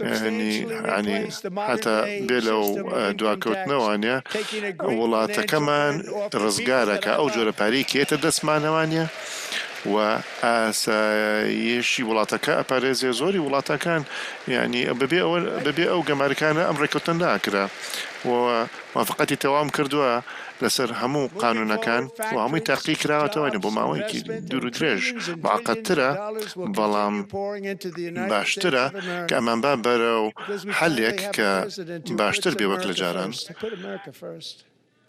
یانی substantially یانی replace the modern حەتا day بێ لەو system of income tax, دواکەوتنەوانە taking a great financial وڵاتەکەمان burden off the people ڕزگارە that کە I ئەو جۆرە love. پارەی کە یەتە دەستمانەوانە و ئاسایشی وڵاتەکە ئەپارێزێ زۆری وڵاتەکان یانی بەبێ ئەوە بەبێ ئەو گەمارکانە ئەم ڕێککەوتنە ناکرا و موافقەتی تەواوم کردووە لەسەر هەموو Moving قانونەکان forward, و هەمووی factories, تاقی کراوەتەوە بۆ jobs, ماوەیەکی investment, دوور و and درێژ trillions and trillions of معقدترە dollars will بەڵام continue pouring into the United States باشترە of کە America ئەمان با بەرەو because we finally حەلێک have a کە president who puts باشتر بێ وەک لە America جاران. first. I put America first.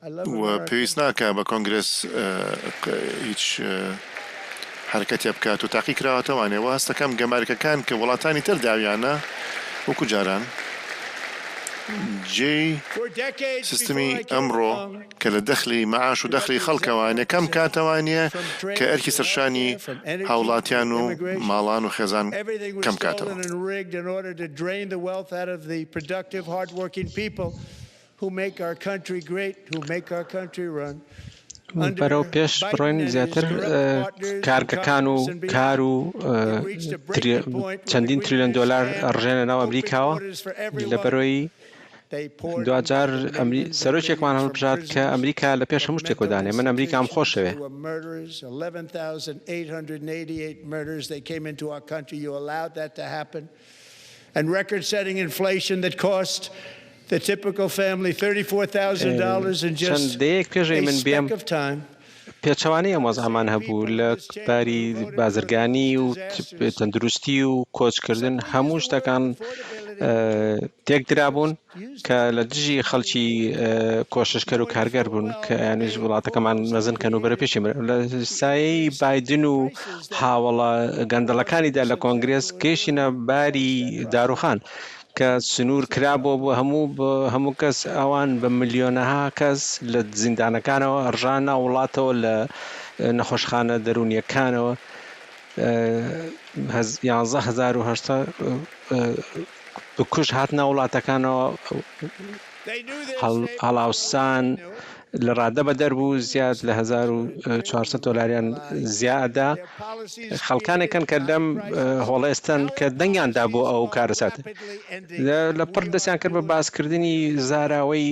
I love و America. پێویست ناکا بە کۆنگرێس هیچ حەرەکەتێ بکات و تاقی کراوەتەوانێ و هەستەکەم گەمارکەکان کە وڵاتانی تر داویانە وەکو جاران جێی For decades before سیستمی I came ئەمڕۆ along, کە لە دەخلی مەعاش و we دەخلی got the خەڵکەوانێ executive کەم exemption کاتەوانێ from کە trade, ئەرکی from سەرشانی healthcare, from energy, from هاوڵاتیان و immigration. ماڵان و خێزان Everything was کەم stolen کاتەوە. and rigged in order to drain the wealth out of the productive, hardworking people. بەرەو پێش بڕۆین زیاتر کارگەکان و کار و چەندین تریلیۆن دۆلار ڕژێنە ناو ئەمریکاوە لە بەرۆی دواجار سەرۆکێکمان هەڵبژارد کە ئەمریکا لە پێش هەموو شتێکەوە دانێ من ئەمریکام خۆشەوێ. چەند دەیەک پێش ئەوەی من بێم پێچەوانەی ئەم وەزعەمان هەبوو لە باری بازرگانی و تەندروستی و کۆچکردن هەموو شتەکان تێکدرابوون کە لە دژی خەڵکی کۆششکەر و کارگەر بوون کە یانیش وڵاتەکەمان مەزن کەن و بەرە پێشی لە سایەی بایدن و هاوڵە گەندەڵەکانیدا لە کۆنگرێس گەیشتینە باری داروخان کە سنوور کرابووە بۆ هەموو هەموو کەس ئەوان بە ملیۆنەها کەس لە زیندانەکانەوە ڕژانە وڵاتەوە لە نەخۆشخانە دەروونیەکانەوە 11800 بکوژ هاتنە وڵاتەکانەوە هەڵاوسان لە ڕادە بەدەر بوو زیاد لە 1400 دۆلاریان زیادا خەڵکانێکن کە لەم هۆڵە ئێستان کە دەنگیان دا بۆ ئەو کارەساتە لە پڕ دەستیان کرد بە باسکردنی زاراوەی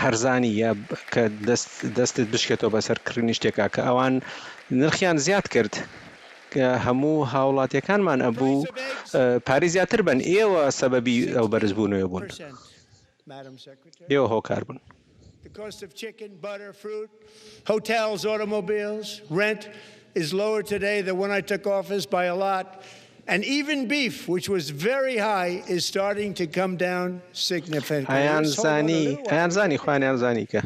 هەرزانی یا کە دەست دەستت بشکێتەوە بەسەر کڕینی شتێکا کە ئەوان نرخیان زیاد کرد کە هەموو هاوڵاتیەکانمان ئەبوو پارەی زیاتر بەن ئێوە سەبەبی ئەو بەرزبوونەوە بوون. ئێوە هۆکار بوون. ئەیان زانی ئەیان زانی خۆیانیان زانی کە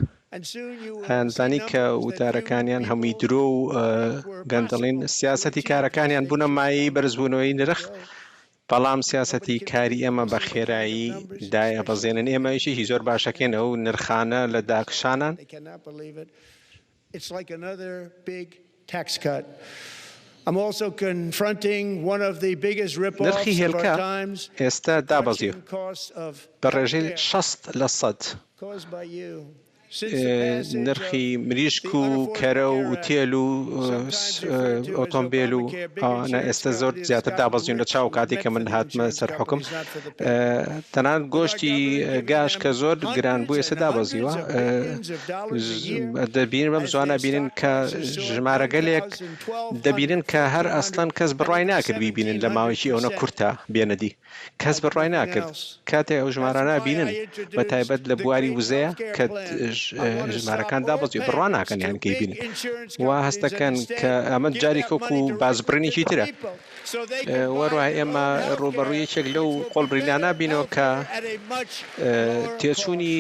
ئەیان زانی کە وتارەکانیان هەمووی درۆ و گەندەڵین سیاسەتی کارەکانیان بوونە مایەی بەرزبوونەوەی نرخ بەڵام سیاسەتی کاری ئێمە بە خێرایی دایئەبەزێنن، ئێمە ئیشێکی زۆر باش ئەکەین ئەو نرخانە لە داکشانان. نرخی هێلکە ئێستە دابەزیوە بە ڕێژەی 60 لە سەد. نرخی مریشک و کەرە و ئوتێل و ئۆتۆمبێل و ئەوانە ئێستا زۆر زیاتر دابەزیون لە چاو کاتێک کە من هاتمە سەر حکم تەنانەت گۆشتی گاش کە زۆر گران بوو ئێستا دابەزیوە دەبینن بەم زوانە بینن کە ژمارەگەلێک دەبینن کە هەر ئەسڵەن کەس بڕای ناکرد بیبینن لە ماوەیەکی ئەوە کورتە بێنەدی کەس بڕوای ناکرد کاتێ ئەو ژمارانە بینن بە تایبەت لە بواری وزەیە کە ژمارەکان دابەزی بڕوا ناکەن یان کەی بینن و هەستەکەن کە ئەمە جاری کۆک و بازبڕینێکی ترە وەروە ئێمە ڕوبەڕوو یەکێک لەو قۆڵبرینانە بینەوە کە تێچوونی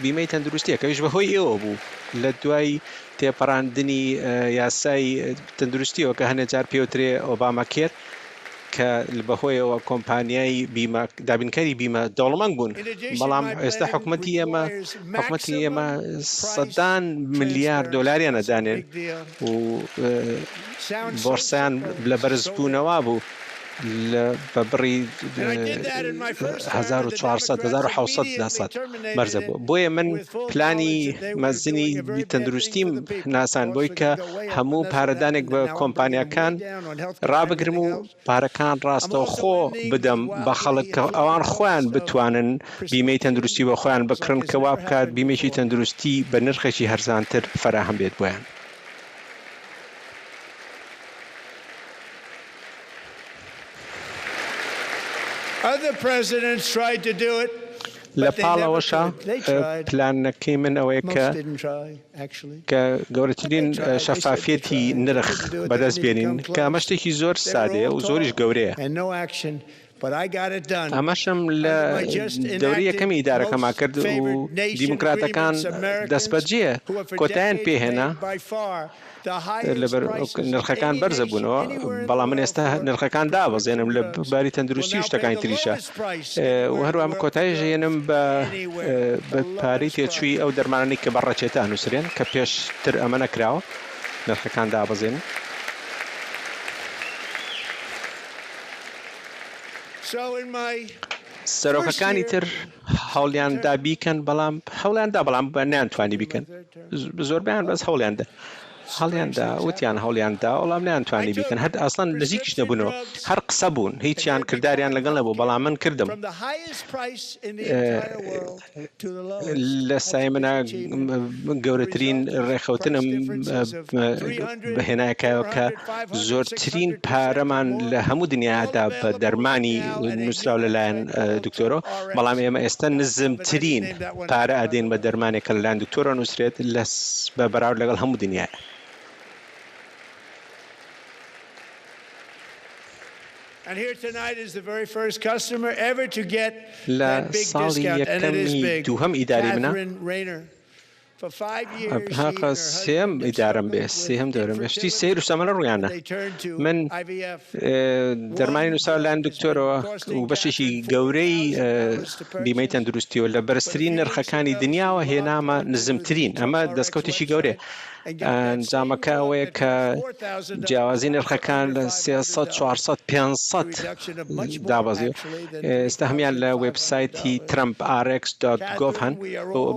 بیمەی تەندروستیە کەویش بەهۆی ئێوە بوو لە دوای تێپەڕاندنی یاسای تەندروستیەوە کە هەنێ جار پێوترێ ئۆباما کێر کە بەهۆیەوە کۆمپانیای بیمە دابینکەری بیمە دەوڵەمەند بوون، بەڵام ئێستا حکومەتی ئێمە حکومەتی ئێمە سەدان ملیار دۆلاریان ئەدانێ و بۆرسەیان لە بەرزبوونەوە بوو لە بە بڕی 1400 1700 لە سەد بەرزە بوو بۆیە من پلانی مەزنی تەندروستیم ناسان بۆی کە هەموو پارەدانێک بە کۆمپانیاکان ڕابگرم و پارەکان ڕاستەوخۆ بدەم بە خەڵک کە ئەوان خۆیان بتوانن بیمەی تەندروستی بۆ خۆیان بکڕن کە وا بکات بیمەیەکی تەندروستی بە نرخێکی هەرزانتر فەراهەم بێت بۆیان. لە پاڵ ئەوەشا پلانەکەی من ئەوەیە کە کە گەورەترین شەفافیەتی نرخ بەدەست بێنین کە ئەمە شتێکی زۆر سادەیە و زۆریش گەورەیە. ئەمەشم لە دەوری یەکەمی ئیدارەکەما کرد و دیموکراتەکان دەستبەجێ کۆتایان پێهێنا. لەبەر نرخەکان بەرزە بوونەوە بەڵام من ئێستا نرخەکان دابەزێنم لە باری تەندروستی و شتەکانی تریشە و هەروەها من کۆتایش هێنم بە بە پارەی تێچووی ئەو دەرمانانەی کە بە ڕەچێتە ئەنووسرێن کە پێشتر ئەمە نەکراوە نرخەکان دابەزێنن. سەرۆکەکانی تر. هەوڵیان دا بیکەن بەڵام هەوڵیان دا بەڵام نەیانتوانی بیکەن زۆربەیان بەس هەوڵیان دا هەڵیان دا وتیان هەوڵیان دا وەڵام نەیانتوانی بیکەن هەر ئەسڵەن نزیکیش نەبوونەوە هەر قسە بوون هیچیان کرداریان لەگەڵ نەبوو بەڵام من کردم لە سای منە گەورەترین ڕێکخەوتنم بەهێنایکایەوە کە زۆرترین پارەمان لە هەموو دنیادا بە دەرمانی نووسراو لەلایەن دکتۆرەوە بەڵام ئێمە ئێستا نزمترین پارە ئەدەین بە دەرمانێک کە لەلایەن دکتۆرە نووسرێت لە بە بەراورد لەگەڵ هەموو دنیاە. لە ساڵی یەکەمی دووهەم ئیداری منە هەقە سێم ئیدارەم بێ سێهەم دەورم بێ شتی سەیر و سەمەرە ڕوویانە من دەرمانی نووسراو لایەن دکتۆرەوە و بەشێکی گەورەی بیمەی تەندروستیەوە لە بەرزترین نرخەکانی دنیاوە هێنامە نزمترین ئەمە دەستکەوتێکی گەورەیە ئەنجامەکە ئەوەیە کە جیاوازی نرخەکان لە 300 400 500 دابەزی ئێستا هەمان لە وێبسایتی ترەمپ rx.gov هەن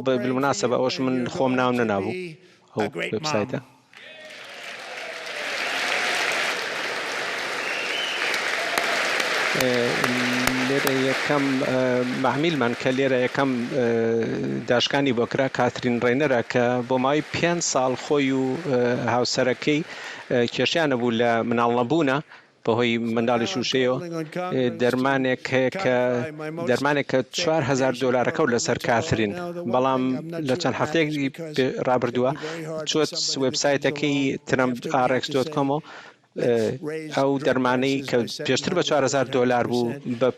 بالمناسبە ئەوەش من خۆم ناوم نەنابوو ئەو وێبسایتە. لێرە یەکەم مەعمیلمان کە لێرە یەکەم داشکانی بۆ کرا کاترین ڕێنەرە کە بۆ ماوەی پێنج ساڵ خۆی و هاوسەرەکەی کێشیان نەبوو لە مناڵ نەبوونە بەهۆی منداڵی شووشەیەوە دەرمانێک هەیە کە دەرمانێک کە 4000 دۆلارەکە و لەسەر کاترین بەڵام لە چەند هەفتەیەک ڕابردووە چۆت وێبسایتەکەی ترەمپ rx.com ئەو دەرمانەی کە پێشتر بە 4000 دۆلار بوو بە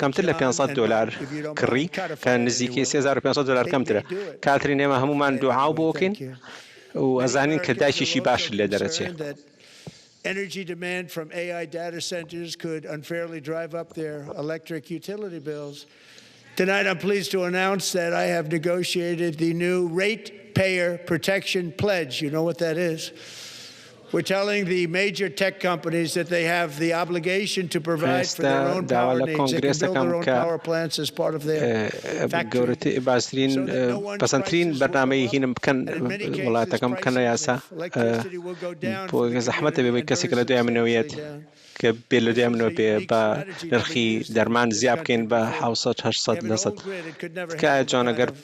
کەمتر لە 500 دۆلار کڕی کە نزیکەی 3500 دۆلار کەمترە کاترین ئێمە هەمومان دوعاو بۆکەین و ئەزانین کە دایکێکی باشت لێ دەرەچێ. Energy demand from AI data centers could unfairly drive up their electric utility bills. Tonight, I'm pleased to announce that I have negotiated the new Ratepayer Protection Pledge. You know what that is. We're telling the major tech companies that they have the obligation to provide for ئێستا their own داوا power لە needs. They can کۆنگرێس build دەکەم their own کە power plants as part of their factory گەورەتر باشترین so that no one's پەسەندترین prices will go بەرنامەی up. هینم بکەن And in many cases, وڵاتەکەم بکەنە prices یاسا of electricity will go down بۆ for the زەحمەتە بێ community بۆی and کەسێک very لە دوای منەوە یەت substantially down. کە بێ لە This دوای is منەوە a بێ unique بە strategy never نرخی used in دەرمان this زیا بکەین country بە before. 700 We 800 have an لە سەد old grid. It could never تکایە handle the جوان kind ئەگەر of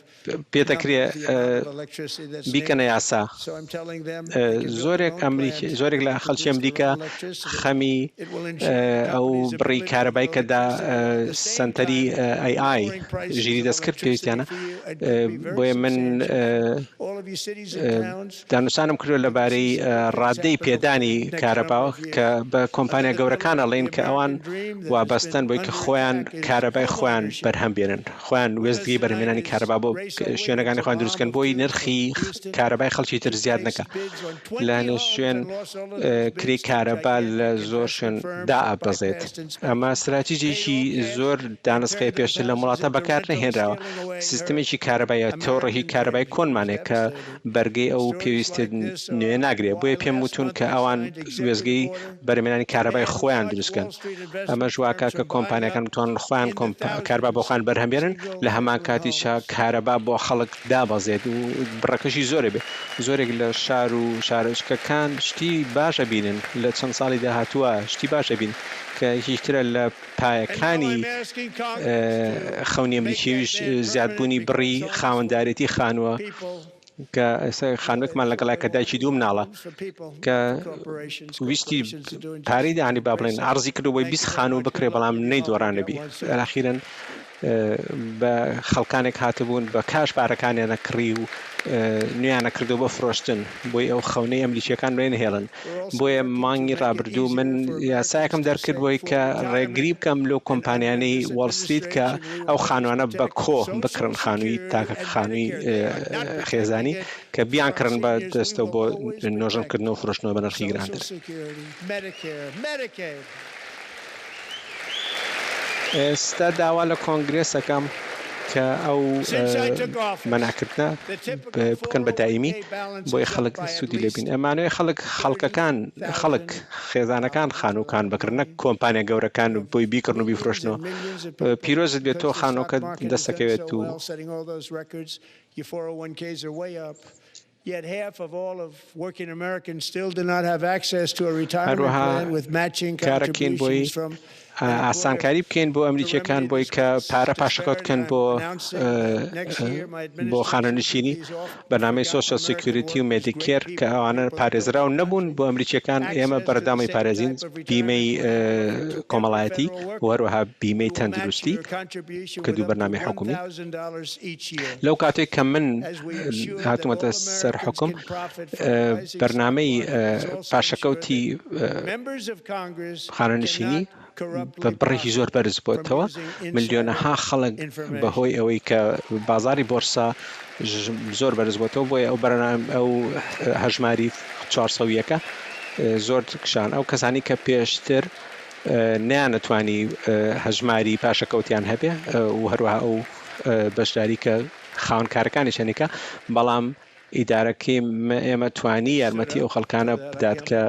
پێتەکرێ numbers, the amount of electricity that's بیکەنە needed. یاسا So I'm telling them they can build their زۆرێک own ئەمریکی plant زۆرێک لە and خەڵکی produce their ئەمریکا own electricity. خەمی It will ensure the ئەو company's بڕی ability to کارەبای build کە دا electricity at the same سەنتەری time ئەی ئای lowering prices ژیری of دەستکرد electricity پێویستیانە for you and could be very بۆیە من substantial. All of you cities and towns دانوسانم کردووە you can see لەبارەی some good things ڕادەی happen over the پێدانی next number کارەباوە of years. کە بە کۆمپانیا Another pillar گەورەکان of ئەڵێن the کە ئەوان American dream that has been وابەستەن بۆی کە under خۆیان attack is کارەبای خۆیان homeownership. بەرهەم بێنن خۆیان With us وێستگەی tonight بەرهەمهێنانی is کارەبا بۆ Grace شوێنەکانی O'Williams, a خۆیان دروست mom بکەن of بۆی two نرخی from Houston. کارەبای خەڵکی تر She زیاد placed نەکا bids on لە 20 هەنێ homes شوێن and lost all of those کرێی bids to کارەبا لە gigantic زۆر شوێن investment firms that دائەبەزێت bypassed ئەمە inspections, paid ستراتیجێکی all cash, زۆر and دانسقەیە turned their پێشتر لەم houses وڵاتە into بەکار rentals, نەهێنراوە stealing away her سیستمێکی کارەبایە تۆڕێکی American کارەبای dream. It was کۆنمانەیە کە devastating. بەرگەی ئەو Stories پێویستیە like this نوێ are ناگرێ why بۆیە پێم last وتون month کە I ئەوان signed executive وێستگەی order بەرهەمهێنانی to کارەبای ban خۆیان large دروست کەن Wall Street investment ئەمەش firms واکە کە from buying کۆمپانیاکان up بتوانن خۆیان in the کارەبا بۆ thousands خۆیان بەرهەم بێنن single لە هەمان family کاتیشا homes. کارەبا بۆ خەڵک دابەزێت و بڕەکەشی زۆرە بێ زۆرێک لە شار و شارۆچکەکان شتی باش ئەبینن لە چەند ساڵی داهاتووە شتی باش ئەبین کە یەکێکی ترە لە And now پایەکانی I'm asking Congress to خەونی make that ئەمریکیش ban permanent زیادبوونی because بڕی homes for خاوەندارێتی خانووە people کە ئێستا really خانووێکمان that's what لەگەڵە they کە want دایکی دوو مناڵە homes for people, کە not for corporations. ویستی Corporations are doing just پارەی دانی با great بڵێن stuff. عەرزی کردو بۆی Thank 20 you very خانوو much. بکرێ Good luck بەڵام with the offer. You got نەیدۆڕانەبی one, sir. ئەخیرەن بە خەڵکانێک هاتبوون بە کاش پارەکانیانە کڕی و نوێیانە کردو بۆ فرۆشتن بۆی ئەو خەونەی ئەمریکیەکان لێ نەهێڵن We're also بۆیە working to مانگی make it ڕابردوو من easier for Americans یاسایەکم to دەرکرد save بۆی for کە retirement. ڕێگری بکەم لەو And under کۆمپانیانەی this وۆڵ ستریت کە administration, we ئەو will خانوانە always بە protect کۆ Social بکڕن خانووی Security تاکە and خانووی Medicare. They are not protecting خێزانی it کە for our بیانکڕن بە seniors. We دەستەوە will بۆ always protect نۆژەنکردنەوە و فرۆشتنەوە بە نرخی Social گرانتر. Security, Medicare, Medicaid. ئێستا داوا لە کۆنگرێس ئەکەم. کە ئەو مەنعکردنە بکەن بە دایمی بۆی خەڵک سوودی لێبین ئەمانەوەی خەڵک خەڵکەکان خەڵک خێزانەکان خانووکان بکڕن نەک کۆمپانیا گەورەکان بۆی بیکڕن و بیفرۆشنەوە پیرۆزت بێت تۆ خانووەکە دەستەکەوێت و هەروەها کارەکەین بۆی ئاسانکاری بکەین بۆ ئەمریکیەکان بۆی کە پارە پاشەکەوت بکەن بۆ بۆ خانەنشینی بەرنامەی سۆشیال سیکیوریتی و مێدیکێر کە ئەوانە پارێزراو نەبوون بۆ ئەمریکیەکان ئێمە بەردەوامی پارێزین بیمەی کۆمەڵایەتی و هەروەها بیمەی تەندروستی کە دوو بەرنامەی حکومی لەو کاتێک کە من هاتوومەتە سەر حکوم بەرنامەی پاشەکەوتی خانەنشینی بە بڕێکی زۆر بەرز بۆتەوە ملیۆنەها خەڵک بەهۆی ئەوەی کە بازاری بۆرسا زۆر بەرز بۆتەوە بۆیە ئەو بەرنام ئەو هەژماری 400 یەکە زۆر کشان ئەو کەسانی کە پێشتر نەیانەتوانی هەژماری پاشەکەوتیان هەبێ و هەروەها ئەو بەشداری کە خاوەن کارەکانیش هەنیکە بەڵام ئیدارەکەی ئێمە توانی یارمەتی ئەو خەڵکانە بدات کە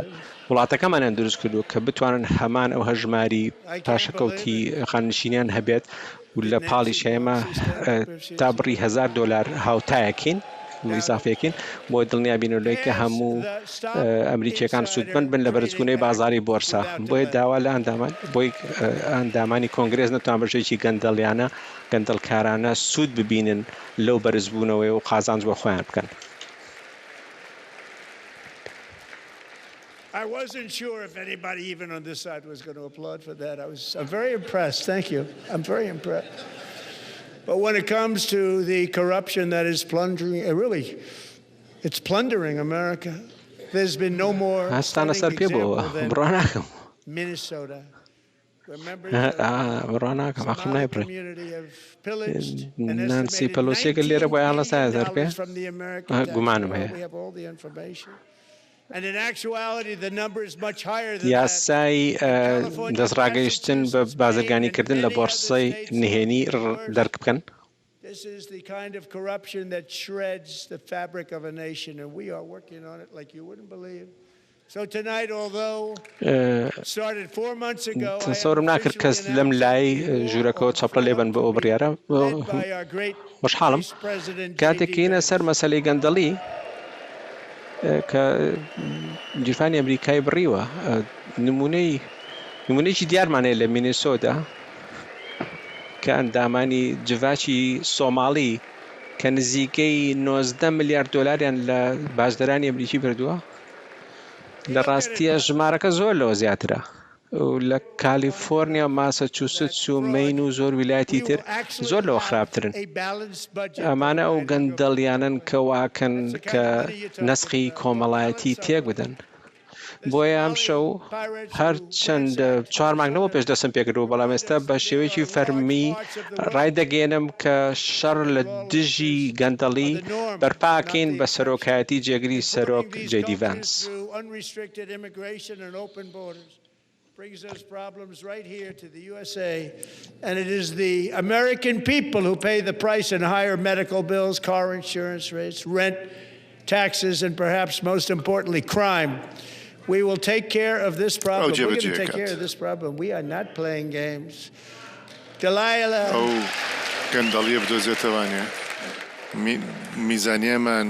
وڵاتەکەمانیان دروست کردووە کە بتوانن هەمان ئەو هەژماری پاشەکەوتی خانەنشینیان هەبێت و لە پاڵیش ئێمە تا بڕی هەزار دۆلار هاوتایەکین و ئیزافەیەکین بۆ دڵنیا بینەوە لەوەی کە هەموو ئەمریکیەکان سوودمەند بن لە بەرزبوونەوەی بازاری بۆرسا بۆیە داوا لە ئەندامان بۆی ئەندامانی کۆنگرێس نەتوان بە شێوەیەکی گەندەڵیانە گەندەڵکارانە سوود ببینن لەو بەرزبوونەوەی و قازانج بۆ خۆیان بکەن. I wasn't sure if anybody even on this side was going to applaud for that. I was I'm very impressed. Thank you. I'm very impressed. But when it comes to the corruption that is plundering, really, it's plundering America. There's been no more هەستانە سەر پێ بۆ بڕوا ناکەم. Minnesota. بڕوا ناکەم عەقڵم نایبڕێ. نانسی پەلۆسیەکە لێرە بۆ هەڵەسایە سەر پێ گومانم هەیە. یاسای دەستڕاگەیشتن بە بازرگانیکردن لە بۆرسەی نهێنی دەرک بکەن. This is the kind of corruption that shreds the fabric of a nation, and we are working on it like you wouldn't believe. So tonight, although started 4 months ago, تەسەورم ناکرد کەس لەم لای ژوورەکەەوە چەپڵە لێبەن بۆ ئەو بڕیارە. خۆشحاڵم کاتێک کەینە سەر مەسەلەی گەندەڵی کە گیرفانی ئەمریکای بڕیوە نمونەی نمونەیەکی دیارمان هەیە لە مینیسۆدا کە ئەندامانی جڤاکی سۆماڵی کە نزیکەی 90 ملیار دۆلاریان لە باجدەرانی ئەمریکی بردووە لە ڕاستیە ژمارەکە زۆر لەوە زیاترە و لە کالیفۆرنیا ماسەچوستس و مین و زۆر ویلایەتی تر زۆر لەوە خراپترن ئەمانە ئەو گەندەڵیانن کە واکەن کە نەسقی کۆمەڵایەتی تێک بدەن بۆیە ئەم شەو هەرچەند چوار مانگ لەوە پێش دەستم پێکردووە بەڵام ئێستا بە شێوەیەکی فەرمی ڕایدەگەیەنم کە شەڕ لە دژی گەندەڵی بەرپاکەین بە سەرۆکایەتی جێگری سەرۆک جەی دی ڤانس. brings those problems right here to the USA. And it is the American people who pay the price in higher medical bills, car insurance rates, rent, taxes, and perhaps most importantly, crime. We will take care of this problem. We're going to take care of this problem. We are not playing games. Delilah. ئەو گەندەڵیە بدۆزێتەوانێ میزانیەمان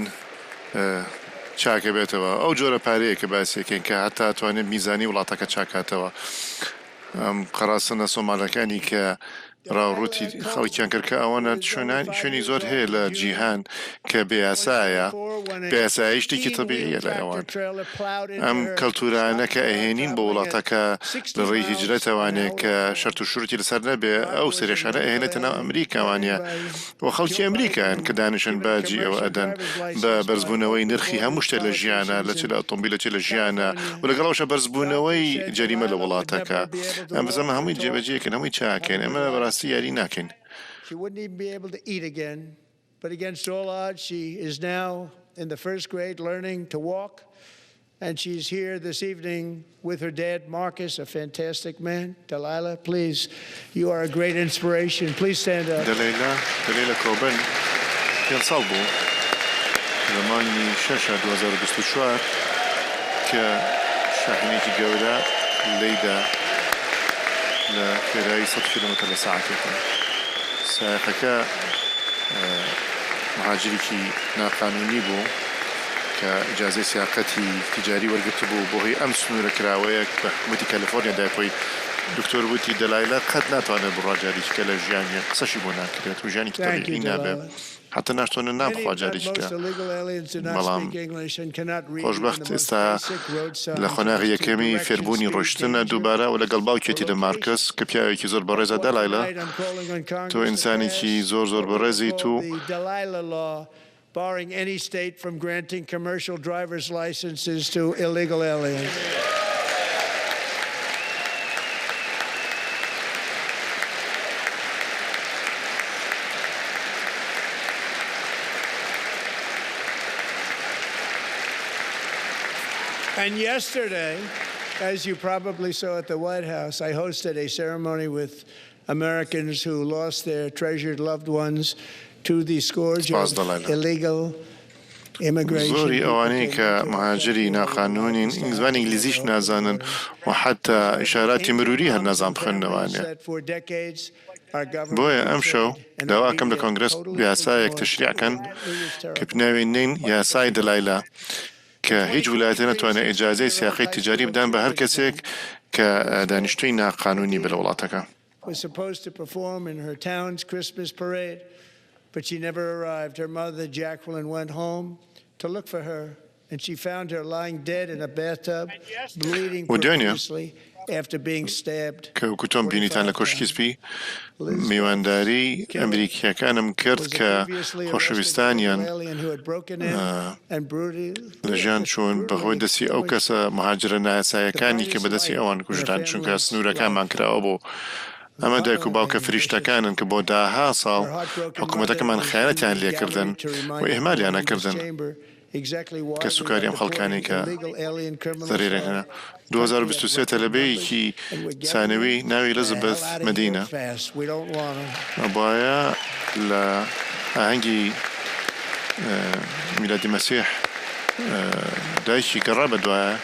چاکە بێتەوە ئەو جۆرە پارەیە کە باسیەکەین کە هەتا توانێت میزانی وڵاتەکە چاکاتەوە ئەم قەراسنە سۆمالەکانی کە ڕاوڕوتی خەڵکیان کرد کە ئەوەنە شوێنی زۆر هەیە لە جیهان کە بێیاسایە بێیاسایی شتێکی تەبیعیە لای ئەوان ئەم کەلتورانە کە ئەهێنین بۆ وڵاتەکە لە ڕێی هیجرەتەوانێ کە شەرت و شروتی لەسەر نەبێ ئەو سەرێشانە ئەهێنێتە ناو ئەمریکاوانە و خەڵکی ئەمریکان کە دانیشن باجی ئەوە ئەدەن بە بەرزبوونەوەی نرخی هەموو شتێک لە ژیانە لە چ لە ئۆتۆمبیل لە چ لە ژیانە و لەگەڵەوەشە بەرزبوونەوەی جەریمە لە وڵاتەکە ئەم بزەمە هەمووی جێبەجێکن هەمووی چاکەین ئێمە بەڕاستی یاری ناکەین. She wouldn't even be able to eat again. But against all odds, she is now in the first grade learning to walk. And she's here this evening with her dad, Marcus, a fantastic man. Delilah, please, you are a great inspiration. Please stand up. دەلەیلا دەلەیلە کۆبن پێنج ساڵ بوو لە مانگی شەش 2024 کە شاحینێکی گەورە لێیدا لە خێرایی 100 کیلۆمەتر لە سەعاتێکە. سایەقەکە مهاجرێکی ناقانوونی بوو کە ئیجازەی سیاقەتی تیجاری وەرگرتبوو بۆ هۆی ئەم سنوورە کراوەیە بە حکوومەتی کالیفۆرنیا دای خۆی. دکتۆر وتی دەلایلا قەت ناتوانێت بڕوا جارێکی کە لە ژیانی قسەشی بۆ ناکرێت و ژیانێکی Thank you, تەبیعی نابێ Delilah. حەتا ناشتوانێت نان بخوا جارێکی کە بەڵام خۆشبەخت ئێستا لە قۆناغی یەکەمی فێربوونی ڕۆیشتنە دووبارە و لەگەڵ باوکێتی لە مارکس کە پیاوێکی زۆر بەڕێزە دەلایلا تۆ ئینسانێکی زۆر زۆر بەڕێزیت و barring any state from granting commercial driver's licenses to illegal aliens. And yesterday, as you probably saw at the White House, I hosted a ceremony with Americans who lost their treasured loved ones to the scourge سپاس of دەلایلا. illegal immigration. زۆری People ئەوانەی came کە into our مهاجری country ناقانوونین all over زمانی ئینگلیزیش نازانن و حەتا ئیشاراتی the مروری هەر moms نازان and families بخوێننەوانێ. that for decades our government بۆیە ئەمشەو betrayed and our داواکەم لە media کۆنگرس totally یاسایەک ignored. تەشریع کەن It was کە terrible. پناوی نین یاسای دەلایلا کە هیچ ولایەتێ نەتوانێت ئیجازەی سیاقەی تیجاری بدان بە هەر کەسێک کە دانیشتووی ناقانوونی بێ لە وڵاتەکە. was supposed to perform in her town's Christmas parade, but she never arrived. Her mother, Jacqueline, went home to look for her, and she found her lying dead in a bathtub, bleeding و دوێنێ profusely after being stabbed کە وەکو تۆم بینیتان لە 45 کۆشکی times. سپی Elizabeth میوانداری Kelly ئەمریکییەکانم کرد was a کە previously arrested خۆشەویستانیان illegal alien who had broken in and brutally, لە ژیان چوون بەهۆی brutally دەستی ئەو torched کەسە مهاجرە the نایاساییەکانی کە brightest بە دەستی light ئەوان in her کوژران چونکە family's سنوورەکانمان life. کراوە بوو. The ئەمە دایک و باوکە violent and vicious فریشتەکانن کە بۆ داها ساڵ Her heartbroken mother حکوومەتەکەمان is in خیانەتیان the لێکردن gallery to و remind everyone ئیهمالیان in this نەکردن. chamber exactly why we کەسوکاری are ئەم خەڵکانەی deporting کە illegal alien criminals زەرەریان to هێنا. our country at 2023 record numbers, تەلەبەیەکی and we're getting سانەوی them ناوی the hell ئیلیزابێث out of here مەدینە fast. We don't want 'em. ئەبوایە لە ئاهەنگی میلادی مەسیح دایکی گەڕا بەدوایە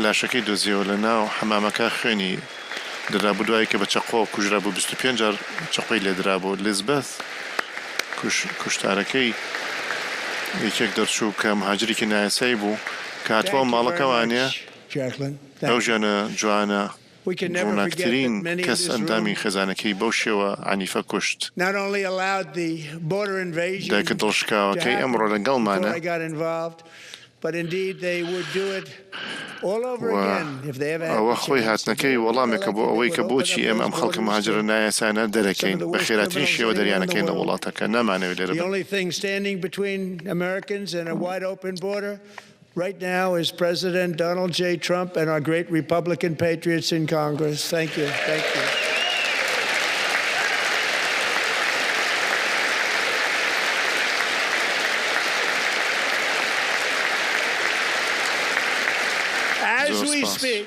لاشەکەی دۆزیەوە لە ناو حەمامەکە خوێنی درابوو دوای کە بە چەقۆ کوژرابوو 25 جار چەقۆی لێدرابوو لیزبەث کوشتارەکەی یەکێک دەرچوو کە مهاجرێکی نایاسایی بوو کە هاتبووە Thank you very ماڵەکەوانێ much, Jacqueline. ئەو Thank you. ژیانە جوانە We can never forget ڕووناکترین that many in کەس this ئەندامی room خێزانەکەی بەو شێوە عەنیفە کوشت. not only allowed the border invasion دایکە to دڵشکاوەکەی ئەمڕۆ happen before لەگەڵمانە I got involved, but indeed they would do it all over و again if they ever had ئەوە the خۆی chance. If هاتنەکەی they ever got وەڵامێکە بۆ elected, they ئەوەی would کە open بۆچی up ئێمە those ئەم خەڵکە borders مهاجرە to نایاسایانە some of دەرەکەین the بە worst خێراترین criminals شێوە anywhere in the دەریانەکەین لە world. وڵاتەکە نامانەوێت لێرە The بن. only thing standing between Americans and a wide open border right now is President Donald J. Trump and our great Republican patriots in Congress. Thank you. Thank you. As زۆر we سپاس speak,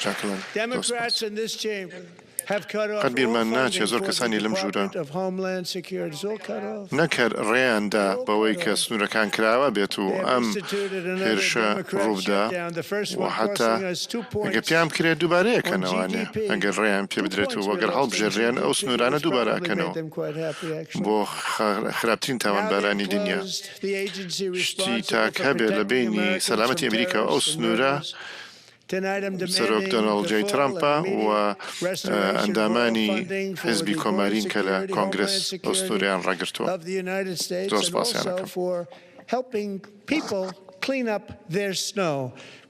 جاکلین زۆر سپاس. Democrats in this chamber have cut قەت off all بیرمان ناچێ funding زۆر for the کەسانی لەم ژوورە Department of Homeland Security. It's all cut off. نەک هەر ڕێیان دا All بەوەی cut کە off. سنوورەکان کراوە بێت و They have ئەم instituted another هێرشە Democrat ڕووبدا shutdown, the first و one حەتا costing us two ئەگەر points پێیان بکرێت دووبارە on یەکەنەوانێ GDP. ئەگەر ڕێیان پێ Two بدرێت و points we ئەگەر lost on هەڵبژێررێن ئەو GDP, سنوورانە which دووبارە probably made ئەکەنەوە them quite happy, actually. بۆ خراپترین Now they've تاوانبارانی دنیا closed the agency شتی responsible تاک for هەبێ لە protecting بەینی Americans سەلامەتی from ئەمریکا و ئەو terrorists and سنوورە murderers. Tonight I'm سەرۆک demanding دۆناڵد the جەی full ترامپە and و immediate restoration of all ئەندامانی funding for حیزبی the border کۆمارین کە لە security, کۆنگرس homeland ئەو security سنووریان ڕاگرتووە of the United States زۆر and سپاسیان also ئەکەم. for helping people clean up their snow.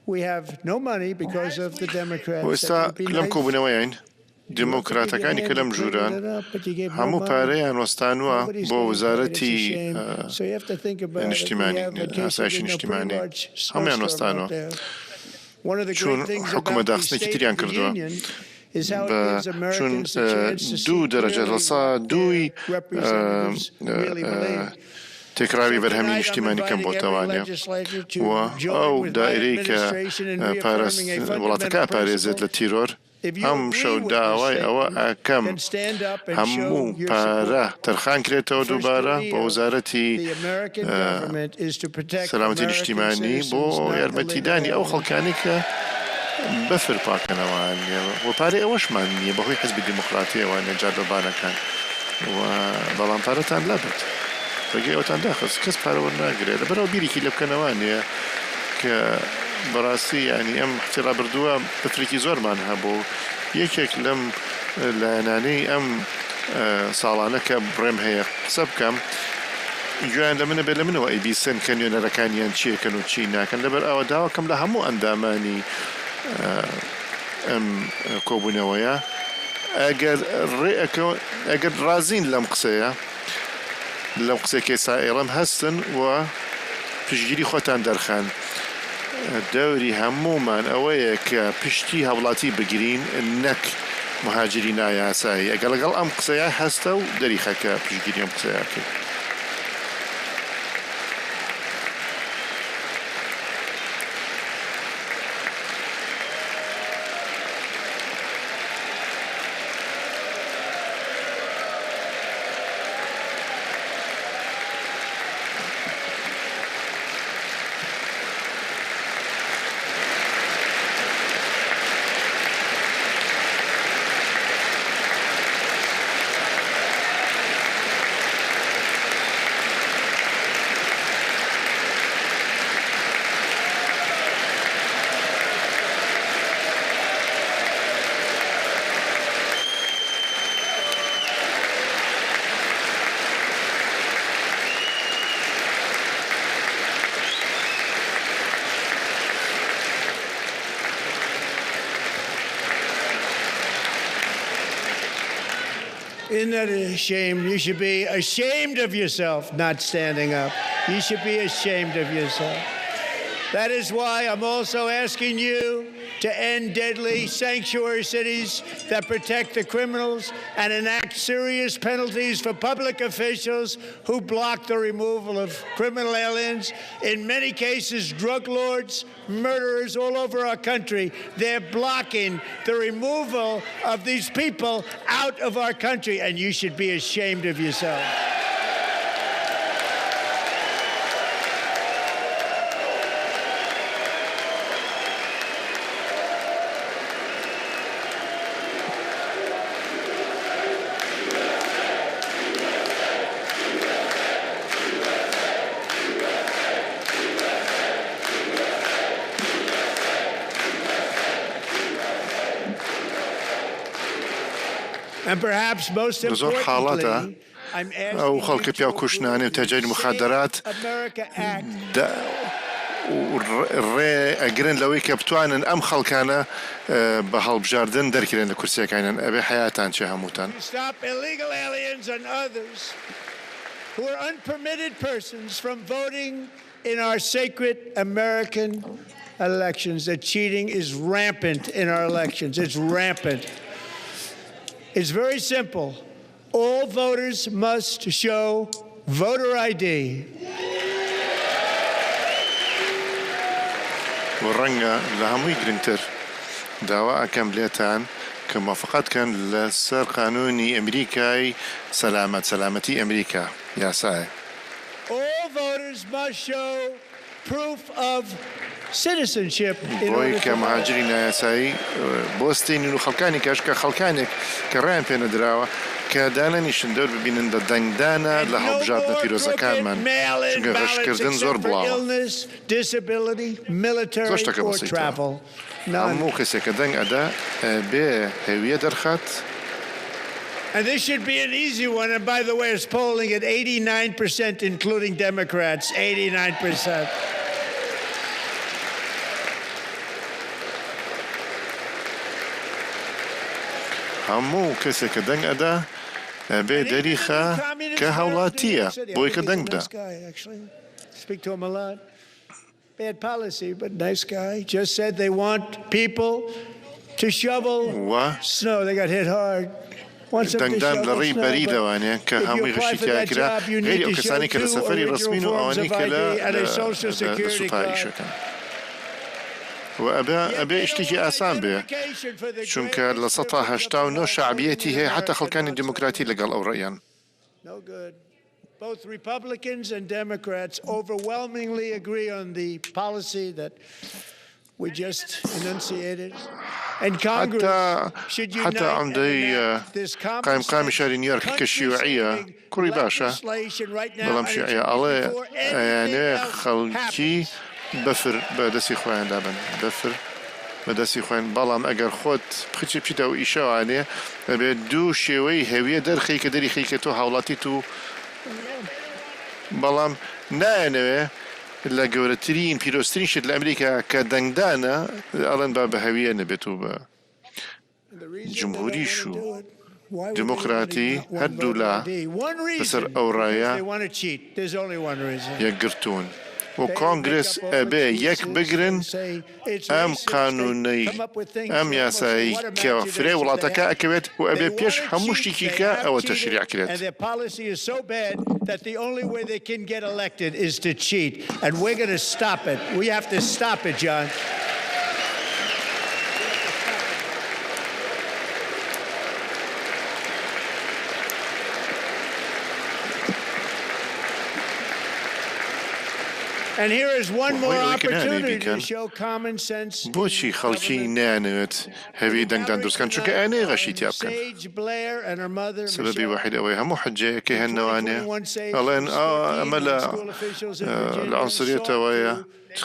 We have no money because of the و Democrats. That ئێستا would be لەم nice. کۆبوونەوەیان You offered to give your دیموکراتەکانی کە hand لەم to cleaning ژووران it up, but you gave no هەموو money. پارەیان وەستانوە Nobody's بۆ getting paid. It's a وەزارەتی shame. So you have to think about it. We نیشتیمانی have, in case you ئاسایشی didn't know, pretty نیشتیمانی large هەمویان snowstorm out وەستانوە there. One of the چون great things حکومە about the داخستنێکی State تریان of the کردووە Union is how it بە gives چون Americans the chance to دوو see دەرەجە لە clearly سا what دووی their representatives really believe. تێکڕاوی بەرهەمی نیشتیمانی کەم بۆتەوانە و ئەو دایرەی کە پاراست وڵاتەکە ئەپارێزێت لە تیرۆر ئەم شەو داوای ئەوە ئەکەم هەموو پارە تەرخان کرێتەوە دووبارە بۆ وەزارەتی سەلامەتی نیشتیمانی بۆ یارمەتیدانی ئەو خەڵکانەی کە بەفر پاکەنەوەیان نییە و پارەی ئەوەشمان نییە بەهۆی حزبی دیموکراتیەوە نیە جادەبانەکان و بەڵام پارەتان لابرد ڕێگەی ئەوتان داخست کەس پارە وەرناگرێت لەبەرئەوە بیرێکی لێ بکەنەوە نییە کە بەڕاستی یانی ئەم هەفتەی ڕابردووە بەفرێکی زۆرمان هەبوو یەکێک لەم لایەنانەی ئەم ساڵانە کە بڕێم هەیە قسە بکەم گوێیان لە منە بێ لە منەوە ئەیبیسن کە نوێنەرەکانیان چیەکەن و چی ناکەن لەبەر ئەوە داواکەم لە هەموو ئەندامانی ئەم کۆبوونەوەیە ئەگەر ڕێ ئەگەر ڕازین لەم قسەیە لەم قسەی کە ئێستا ئەیڵێم هەستن و پشتگیری خۆتان دەرخەن. دەوری هەموومان ئەوەیە کە پشتی هاوڵاتی بگرین نەک موهاجری نایاسایی. ئەگەر لەگەڵ ئەم قسەیە هەستە و دەریخە کە پشتگیری ئەم قسەیە ئەکەی. Isn't that a shame? You should be ashamed of yourself not standing up. You should be ashamed of yourself. That is why I'm also asking you to end deadly sanctuary cities that protect the criminals and enact serious penalties for public officials who block the removal of criminal aliens, in many cases, drug lords, murderers all over our country. They're blocking the removal of these people out of our country, and you should be ashamed of yourself. لە زۆر حاڵەتا ئەو خەڵکە پیاوکوشتنانەی و تەجاری موخادەرات ڕێ ئەگرن لەوەی کە بتوانن ئەم خەڵکانە بە هەڵبژاردن دەرکرێن لە کورسیەکانیان ئەبێ حەیاتان چێ هەمووتان. In our sacred American elections the cheating is rampant in our elections it's rampant it's very simple all voters must show voter ID. وە ڕەنگە لە هەمووی گرنگتر داوا ئەکەم لێتان کە موافقەت کەن لە سەر قانوونی ئەمریکای سەلامەت سەلامەتی ئەمریکا یاسایە. All voters must show proof of citizenship in بۆی order کە to vote. مهاجری نایاسایی بوەستێنین و خەڵکانی کەش کە خەڵکانێک کە ڕێیان پێ نەدراوە کە دانەنیشن دەور ببینن لە دەنگدانە And لە no هەڵبژاردنە more crooked پیرۆزەکانمان mail-in چونکە ballots غەشکردن زۆر except for بڵاوە. illness, disability, زۆر military شتەکە or بەسیتە. travel. None. هەموو کەسێک کە دەنگ ئەدا ئەبێ هەویە دەرخات. And this should be an easy one and by the way it's polling at 89% including Democrats 89%. هەموو کەسێک کە دەنگ ئەدا ئەبێ And even the دەریخا new کە communist mayor of New هاوڵاتیە York City, I بۆی think کە he's دەنگ a بدا. nice guy actually. Speak to him a lot. Bad policy, but nice guy. Just said they want people to shovel وە snow. They got hit hard. دەنگدان لە ڕێی بەریدەوانێ کە هەمووی غشی تیا کرا غەیری ئەو کەسانەی کە لە سەفەری ڕەسمین و ئەوانەی کە لە لە سوپا ئیشەکەن. و ئەبێ ئەبێ شتێکی ئاسان بێ چونکە 89% شەعبیەتی هەیە حەتا خەڵکانی دیموکراتی لەگەڵ ئەو ڕەئیان. Both Republicans and Democrats overwhelmingly agree on the policy that we just enunciated. And Congress حەتا should حەتا unite and عومدەی enact this قایمقامی شاری نیویۆرک کە common شیوعیە sense کوڕی باشە legislation right now بەڵام and it شیعیە should be ئەڵێ before anything ئەیانەوێ else خەڵکی happens. بەفر بە دەستی خۆیان دابەن بەفر بە دەستی خۆیان بەڵام ئەگەر خۆت بچی بچیتە ئەو ئیشەوانێ ئەبێ دوو شێوەی هەویە دەرخەی کە دەریخەی کە تۆ هاوڵاتیت و بەڵام نایانەوێ لە گەورەترین پیرۆزترین شت لە ئەمریکا کە دەنگدانە ئەڵێن با بە هەویە نەبێت و بە جمهوریش و دیموکراتی هەردوولا لەسەر ئەو ڕایە یەکگرتوون و کۆنگرس ئەبێ یەک بگرن ئەم قانوونەی ئەم یاسایەی کە فرێ وڵاتەکە ئەکەوێت و ئەبێ پێش هەموو شتیکی کە ئەوە تەشریع کرێت. بەهۆی ئەوەی کە نایانەوێت بیکەن، بۆچی خەڵکی نایانەوێت هەوی دەنگدان دروست کەن چونکە ئەیانەوێ غەشی تیا بکەن. سەبەبی وەحید ئەوەیە هەموو حجەیەکەی هێننەوانێ ئەڵێن ئا ئەمە لە لە عونسریەتەوەیە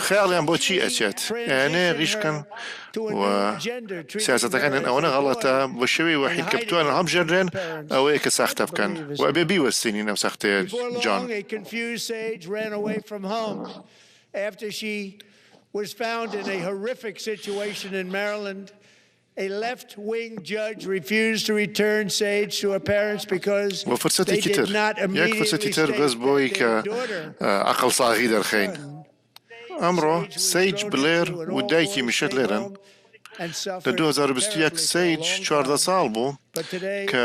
خەیاڵیان بۆ چی ئەچێت ئەیانەوێ غیش بکەن و سیاسەتەکانیان ئەوەنە غەڵەتە بە شێوەی وەحید کە بتوانن هەڵبژێنرێن ئەوەیە کە ساختە بکەن و ئەبێ بیوەستێنین ئەم ساختەیە جۆن. Was found in a horrific situation in Maryland. A left-wing judge refused to return Sage to her parents because وە they فرسەتێکی did تر not یەک immediately فرسەتی تر state بەس that بۆی their کە daughter عەقڵ ساغی دەرخەین ئەمڕۆ سەیج بلێر و دایکی میشێل لێرەن. لە 2021 سەیج 14 ساڵ بوو کە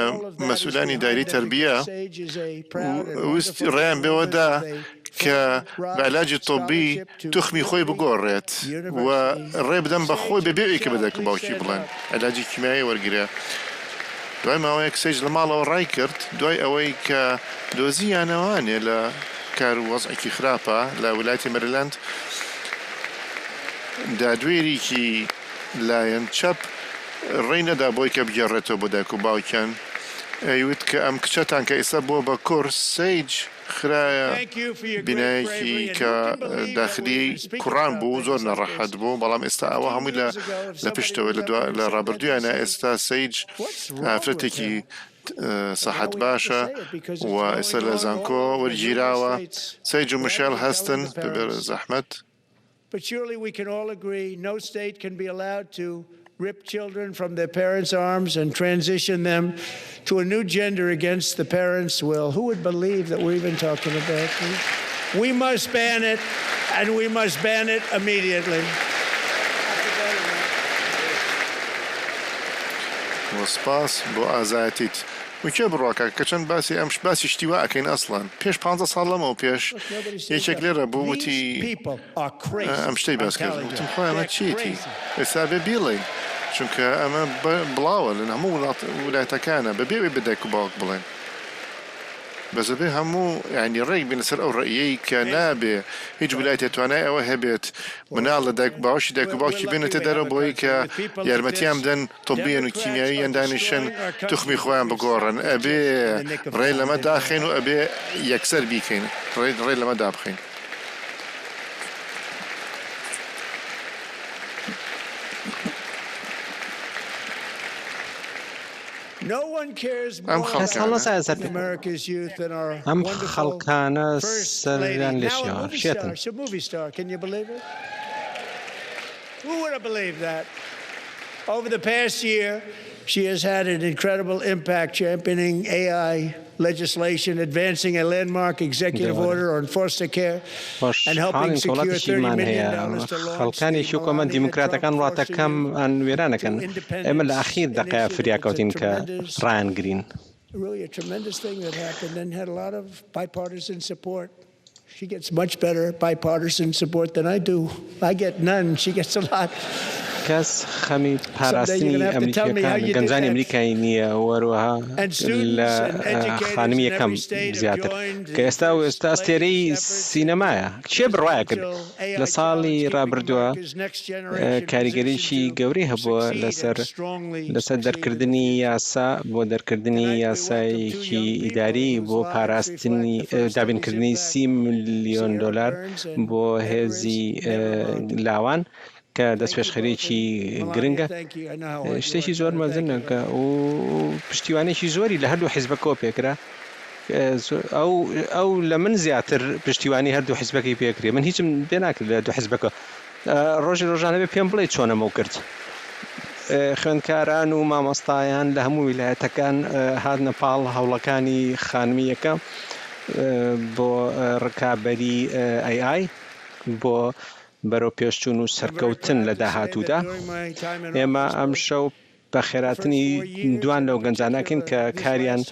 مەسئولانی دایرەی تەربیە ویست ڕێیان بێوە دا کە بە علاجی طبی توخمی خۆی بگۆڕێت و ڕێ بدەن بە خۆی بەبێ ئەوەی کە بە دایک و باوکی بڵێن علاجی کیمیایی وەرگرێ. دوای ماوەیەک سەیج لە ماڵەوە ڕای کرد دوای ئەوەی کە دۆزییانەوانێ لە کار و وەزعێکی خراپە لە ویلایەتی مەریلاند دادوێریکی لایەن چەپ ڕێی نەدا بۆی کە بگێڕێتەوە بۆ دایک و باوکیان ئەیوت کە ئەم کچەتان کە ئیستا بووە بە کوڕ سەیج خرایە بینایەکی کە داخلی کوڕان بوو زۆر ناڕەحەت بوو بەڵام ئێستا ئەوە هەمووی لە لە پشتەوە لە دوا لە ڕابردوویانە ئێستا سەیج ئافرەتێکی سەحەت باشە و ئێستا لە زانکۆ وەرگیراوە سەیج و مشێل هەستن بەبێ زەحمەت. But surely we can all agree no state can be allowed to rip children from their parents' arms and transition them to a new gender against the parents' will. Who would believe that we're even talking about this? We must ban it, and we must ban it immediately. وە سپاس بۆ ئازایەتیت. و کێ بڕوا کا کە چەند باسی ئەم باسی شتی وا ئەکەین ئەسڵەن پێش پانزە ساڵ لەمەو پێش یەکێک لێرە بوو وتی ئەم شتەی باس کرد وتم خۆی ئەمە چیەتی ئێستا بێ بیڵێین چونکە ئەمە بڵاوە لە هەموو وڵات ولایەتەکانە بەبێ ئەوەی بە دایک و باوک بڵێن بەس ئەبێ هەموو یانی ڕێک بین لەسەر ئەو ڕەئیەی کە نابێ هیچ ولایەتێ توانای ئەوە هەبێت مناڵ لە دایک باوەشی دایک و باوکی بێنێتە دەرەوە بۆی کە یارمەتیان بدەن طبیەن و کیمیاویەن دانیشن توخمی خۆیان بگۆڕن ئەبێ ڕێ لەمە داخەین و ئەبێ یەکسەر بیکەین ڕێ ڕێ لەمە دابخەین. ئەم کەس خەڵکانە. هەڵنەسایە سەر پێ. ئەم خەڵکانە سەریان لێ شێواوە، شێتن. She has had an incredible impact championing AI legislation, advancing a landmark executive order on foster care, and helping خۆشحاڵین کە secure وڵاتێکی 30 مان million هەیە dollars to launch the خەڵکانێکی وەکو ئەمە Melania Trump دیموکراتەکان foster وڵاتەکەمان to وێران ئەکەن ئێمە لە independence ئاخیر دەقەیا initiative. فریا It's a کەوتین کە tremendous ڕایانگرین. really a tremendous thing that happened and had a lot of bipartisan support. She gets much better bipartisan support than I do. I get none. She gets a lot. کەس خەمی پاراستنی ئەمریکییەکان گەنجانی ئەمریکای نییە و هەروەها لە خانمی یەکەم زیاتر کە ئێستا و ئێستا ئەستێرەی سینەمایە کێ بڕوایە کرد لە ساڵی ڕابردووە کاریگەریی گەورەی هەبووە لەسەر لەسەر دەرکردنی یاسا بۆ دەرکردنی یاسایەکی ئیداری بۆ پاراستنی دابینکردنی سی ملیۆن دۆلار بۆ هێزی لاوان کە دەستپێشخەریی گرنگە شتێکی زۆر مەزنە کە و پشتیوانێکی زۆری لە هەردوو حیزبەکەوە پێکرا ئەو ئەو لە من زیاتر پشتیوانی هەردوو حیزبەکەی پێکرێ من هیچم پێ ناکرد لە دوو حیزبەکە ڕۆژی ڕۆژانە بێ پێم بڵێ چۆن ئەمەو کرد. خوێندکاران و مامۆستایان لە هەموو ویلایەتەکان هاتنە پاڵ هەوڵەکانی خانمی یەکەم بۆ ڕکابەری ئەی ئای بۆ بەرەو پێشچوون و سەرکەوتن لە داهاتوودا. ئێمە ئەمشەو بەخێراتنی دوان لەو گەنجانە ئەکەین کە کاریان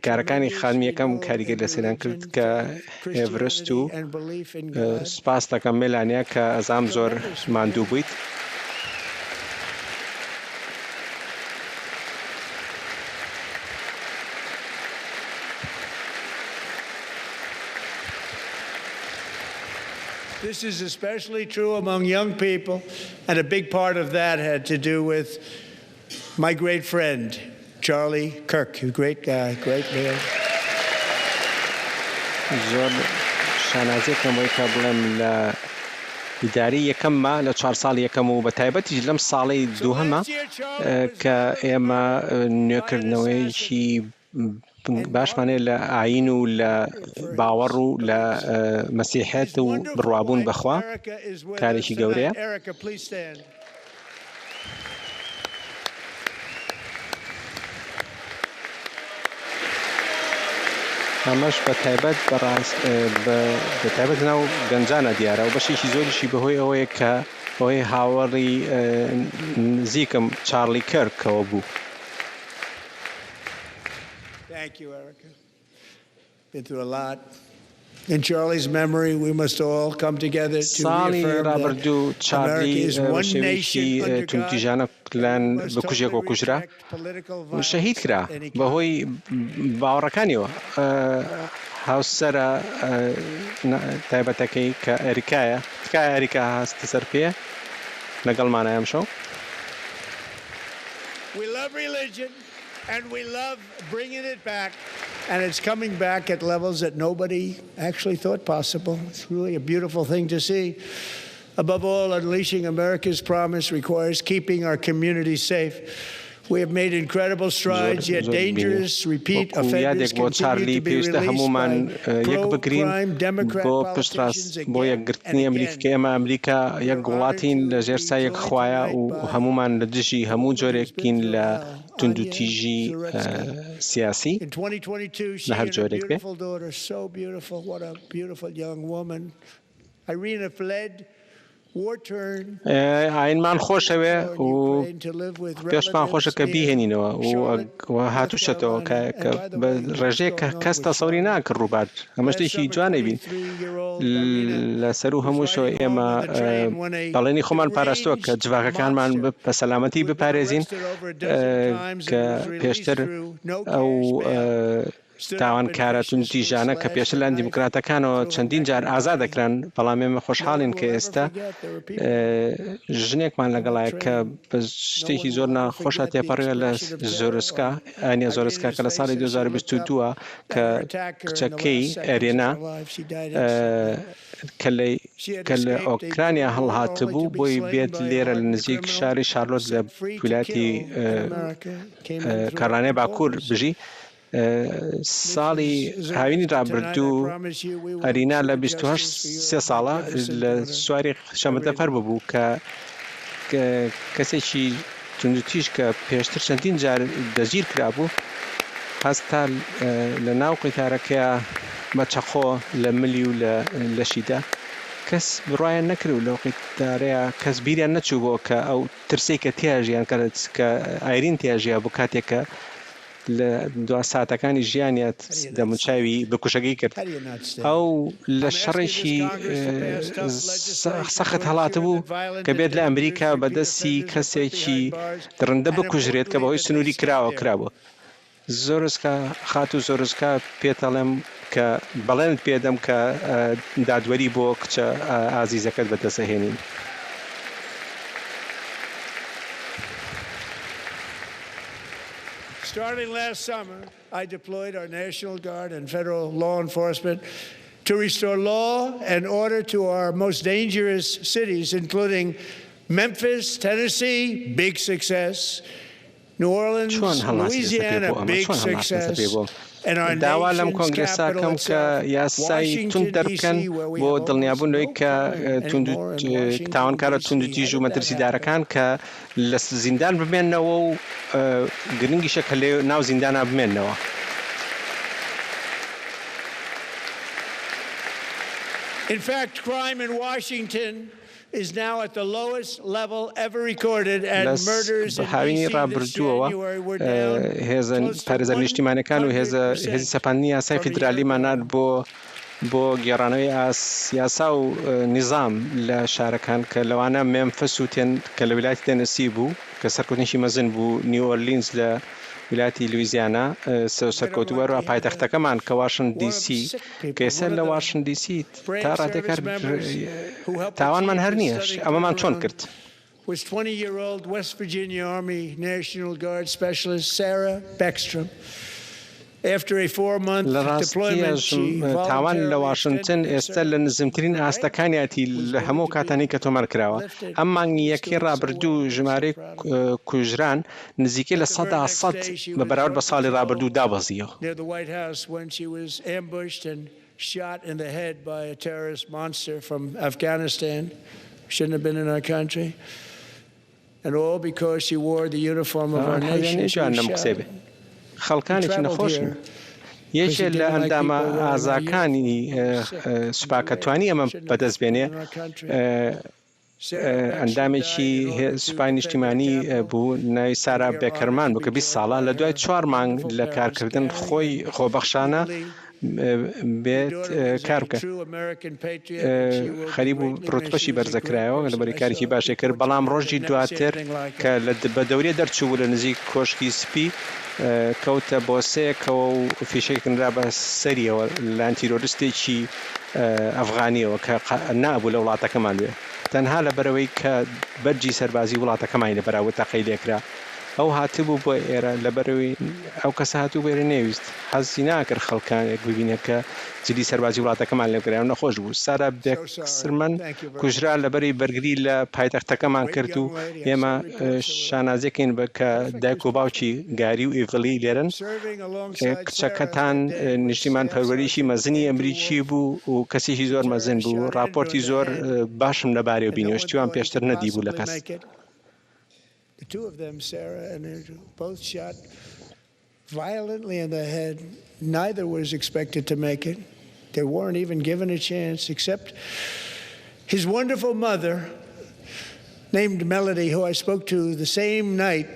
کارەکانی خانمی یەکەم کاریگەری لەسەریان کرد کە ئێڤرست و سپاس دەکەم مێلانیا کە ئەزام زۆر ماندوو بوویت. This is especially true among young people, and a big part of that had to do with my great friend, Charlie Kirk, a great guy, great man. زۆر شانازیەکەم بەوەی کە بڵێم لە ئیداری یەکەمما لە چوار ساڵی یەکەم و بە تایبەتیش لەم ساڵەی دووهەمە کە ئێمە نوێکردنەوەیەکی باشمان هەیە لە ئایین و لە باوەڕ و لە مەسیحێت و بڕوابوون بەخوا کارێکی گەورەیە. ئەمەش بە تایبەت بەڕاست بە تایبەت ناو گەنجانە دیارە و بەشێکی زۆریشی بەهۆی ئەوەیە کە بەهۆی هاوەڕی نزیکم چارلی کێرکەوە بوو. Thank you, Erica. Been through a lot. In Charlie's memory, we must all come together to ساڵی reaffirm that ڕابردوو America چارلی is بە one شێوەیەکی nation under God, توندوتیژانە and we لەلایەن must بکوژێکەوە totally کوژرا reject political و شەهید violence کرا of any kind. بەهۆی باوەڕەکانیەوە. هاوسەرە تایبەتەکەی کە ئەریکایە، تکایە ئەریکا هەستە سەر پێ لەگەڵمانە ئەمشەو. We love religion and we love bringing it back and it's coming back at levels that nobody actually thought possible. It's really a beautiful thing to see. Above all, unleashing America's promise requires keeping our communities safe. We have made incredible زۆر strides, yet زۆر بینی dangerous repeat وەکو offenders یادێک بۆ continue چارلی to be پێویستە released هەموومان by یەک بگرین pro-crime Democrat بۆ پشتڕاست politicians بۆ again and یەکگرتنی ئەمریکا again. کە ئێمە ئەمریکا We یەک are honored وڵاتین to لە ژێر be سای یەک joined خوایە tonight و by هەموومان لە دژی a هەموو woman who's been جۆرێکین through لە hell, Anya توندوتیژی Zaretska. سیاسی In 2022, لە she هەر and her جۆرێک بێ. beautiful daughter, so beautiful, what a beautiful young woman, Irina fled war-torn ئاینمان خۆشەوێ Warsaw in و Ukraine to live with پێشمان relatives خۆشە کە near بیهێنینەوە و Charlotte, و North هاتووشەتەوە Carolina. کە And کە by the بە way, what's ڕێژەیەک کە going on کەس with تەسەوری Charlotte? ناکرد ڕووبات ئەمە Last شتێکی summer, جوانەی بین 23-year-old Irina لە سەروو was هەمووشەوە riding home ئێمە on the train when a بەڵێنی خۆمان پاراستووە کە deranged جڤاکەکانمان mobster بە سەلامەتی who had been بپارێزین arrested over a dozen times and کە was released پێشتر through no ئەو cash bail stood up and تاوانکارە viciously توندوتیژانە کە slashed پێشتر a لەلایەن knife دیموکراتەکانەوە through her چەندین neck جار and ئازاد body. دەکران، بەڵام ئێمە No خۆشحاڵین one کە will ever ئێستا forget. There were people ژنێکمان on the لەگەڵایە کە train. بە No شتێکی one زۆر will ever ناخۆشا forget the تێپەڕیوە لە expression of terror زۆرسکا، on ئانیا زۆرسکا Irina's کە لە face ساڵی as she looked up 2022 at کە her attacker in the کچەکەی last seconds of ئەرێنا her life. She died instantly. کە لە She had کە لە escaped a ئۆکرانیا brutal war only to هەڵهاتبوو be بۆی slain بێت by a لێرە لە hardened نزیک criminal شاری شارلۆت لە set free to ویلایەتی kill in America, came in through کارۆلینای open باکوور borders. بژی. ساڵی Mrs. هاوینی Zelenska, tonight I رابردوو promise you we will ئەرینا لە ensure 28 justice for your سێ ساڵە magnificent لە daughter, سواری شەمەندەفەر Irina. ببوو کە کەسێکی توندوتیژ کە پێشتر چەندین جار دەستگیر کرابوو، هەستا لە ناو قیتارەکەیا بە چەقۆ لە ملی و لە لەشیدا. کەس بڕوایان نەکرد و لەو قیتارەیا کەس بیریان نەچووبۆوە کە ئەو ترسەی کە تیا ژیان کە ئایرین تیا ژیابوو کاتێک کە لە دوا ساتەکانی ژیانیا دەموچاوی بکوژەکەی کرد. ئەو لە شەڕێکی سەخت هەڵاتبوو کە بێت لە ئەمریکا بە دەستی کەسێکی دڕندە بکوژرێت کە بەهۆی سنووری کراوە کرابوو. زۆرسکا، خاتوو زۆرسکا پێت ئەڵێم کە بەڵێنت پێدەم کە دادوەری بۆ کچە ئازیزەکەت بەدەست ئەهێنین. Starting last summer, I deployed our National Guard and federal law enforcement to restore law and order to our most dangerous cities, including Memphis, Tennessee, big success, New Orleans, چۆن هەڵناسی دەستە پێ Louisiana, بۆ ئەمە؟ big چۆن هەڵناسی دەستە پێ success, بۆ؟ and our داوا لەم nation's کۆنگرێسە capital کەم کە itself, یاسای توند Washington, دەربکەن D.C., where we بۆ have almost دڵنیابوون لەوەی no کە crime توند anymore in Washington, تاوانکارە D.C. How توندوتیژ و did that happen? مەترسیدارەکان کە لە زیندان بمێننەوە و گرنگیشە کە لە ناو زیندانا بمێننەوە. In fact, crime in Washington is now at the lowest level ever recorded and لە murders in هاوینی DC this ڕابردووەوە January were down هێزە close to پارێزەرە نیشتیمانیەکان و هێزە هێزی 100% سەپاندنی یاسای from a year فیدرالیمان ago. نارد بۆ بۆ گێڕانەوەی یاسا و نیزام لە شارەکان کە لەوانە مێمفس و تێن کە لە ویلایەتی تێنسی بوو کە سەرکەوتنێکی مەزن بوو، نیو ئۆرلینز لە ویلایەتی لویزیانا سەرکەوتوو بوو، هەروەها پایتەختەکەمان کە واشنت دی سی کە ئێستا لە واشنت دی سی تا ڕادەیەک هەر تاوانمان هەر نییە، ئەمەمان چۆن کرد؟ Was 20 year old West Virginia Army National Guard specialist Sarah Beckstrom. After a four month لە ڕاستییا deployment, she تاوان لە voluntarily واشنتن extended her ئێستا لە service نزمترین to the rank, ئاستەکانیەتی was لە going هەموو to be کاتانەی کە تۆمار کراوە. lifted. ئەم مانگی She's یەکەی doing so ڕابردوو well. I'm so ژمارەی proud of her. کوژران نزیکەی But لە the very سەدا next سەد day, she بە was بەراورد on بە ساڵی patrol ڕابردوو دابەزیوە. near the White House when she was ambushed and shot in the head by a terrorist monster from Afghanistan. Shouldn't have been in our country. And all because she wore the uniform of our ئەوان حەزیان nation, نیە she گوێیان was لەم shot. قسەیە بێ. He خەڵکانێکی traveled نەخۆشن. here because یەکێ he لە didn't like ئەندامە people wearing our ئازاکانی uniform. He was sick and سوپا کە توانی deranged. ئەمە Shouldn't have بەدەست been بێنێ، in our country. Sarah Beckstrom ئەندامێکی died in order to سوپای defend our نیشتیمانی capital, بوو ناوی and سارا we are honored بێکەرمان to بوو be کە 20 joined ساڵە by لە دوای her چوار مانگ wonderful لە parents, کارکردن Gary خۆی and خۆبەخشانە Julie. بێت Your daughter was کار a بکە. true American patriot, and she will be خەریک بوو greatly missed. ڕوتبەشی She was a great بەرزەکرایەوە person. لەبەری I کارێکی saw باشی کرد بەڵام unfortunately ڕۆژی I've never seen دواتر anything like کە it. لە بە دەوریە دەرچوو لە نزیک کۆشکی سپی کەوتە بۆسەیەکەوە و فیشەکێک نرا بە سەریەوە لەلایەن تیرۆرستێکی ئەفغانیەوە کە نابوو لە وڵاتەکەمان بێ تەنها لەبەرئەوەی کە بەرگی سەربازی وڵاتەکەمانی لەبەرا بوو تەقەی لێکرا ئەو هاتبوو بۆ ئێرە لەبەرئەوەی ئەو کەسە هاتبوو بۆ ئێرە نەیویست حەزی ناکرد خەڵکانێک ببینێت کە جلی سەربازی وڵاتەکەمان لێبکرا و نەخۆش بوو سارا So sorry. بێکسرمەن Thank you very کوژرا much. لەبەری بەرگری لە پایتەختەکەمان Great کرد و young lady. I ئێمە saw reports of her. شانازیەکەین بە کە Perfect دایک و response. باوکی گاری و ئیڤلی لێرەن Serving alongside Sarah کچەکەتان that day was نیشتیمان Staff پەروەریی Sergeant مەزنی Andrew ئەمریکی Wolf. بوو و کەسێکی The زۆر مەزن terrorist بوو shot Andrew ڕاپۆرتی in the زۆر head, باشم لەبارەیەوە and no بینیوە one شتی وام thought he پێشتر could نەدیبوو لە possibly کەس. make it. The two of them, Sarah and Andrew, both shot violently in the head. Neither was expected to make it. They weren't even given a chance, except his wonderful mother, named Melody, who I spoke to the same night,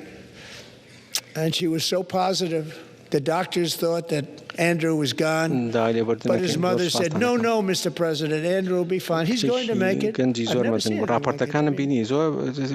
and she was so positive. The doctors thought that Andrew was gone. داوای لێبوردن But his ئەکەین زۆر mother said, سوپاستان No, ئەکەم. no, Mr. President, Andrew will be fine. He's going to کچێکی make it. گەنجی I've زۆر never مەزن seen بوو anything like it. I ڕاپۆرتەکانم mean, بینی زۆر he was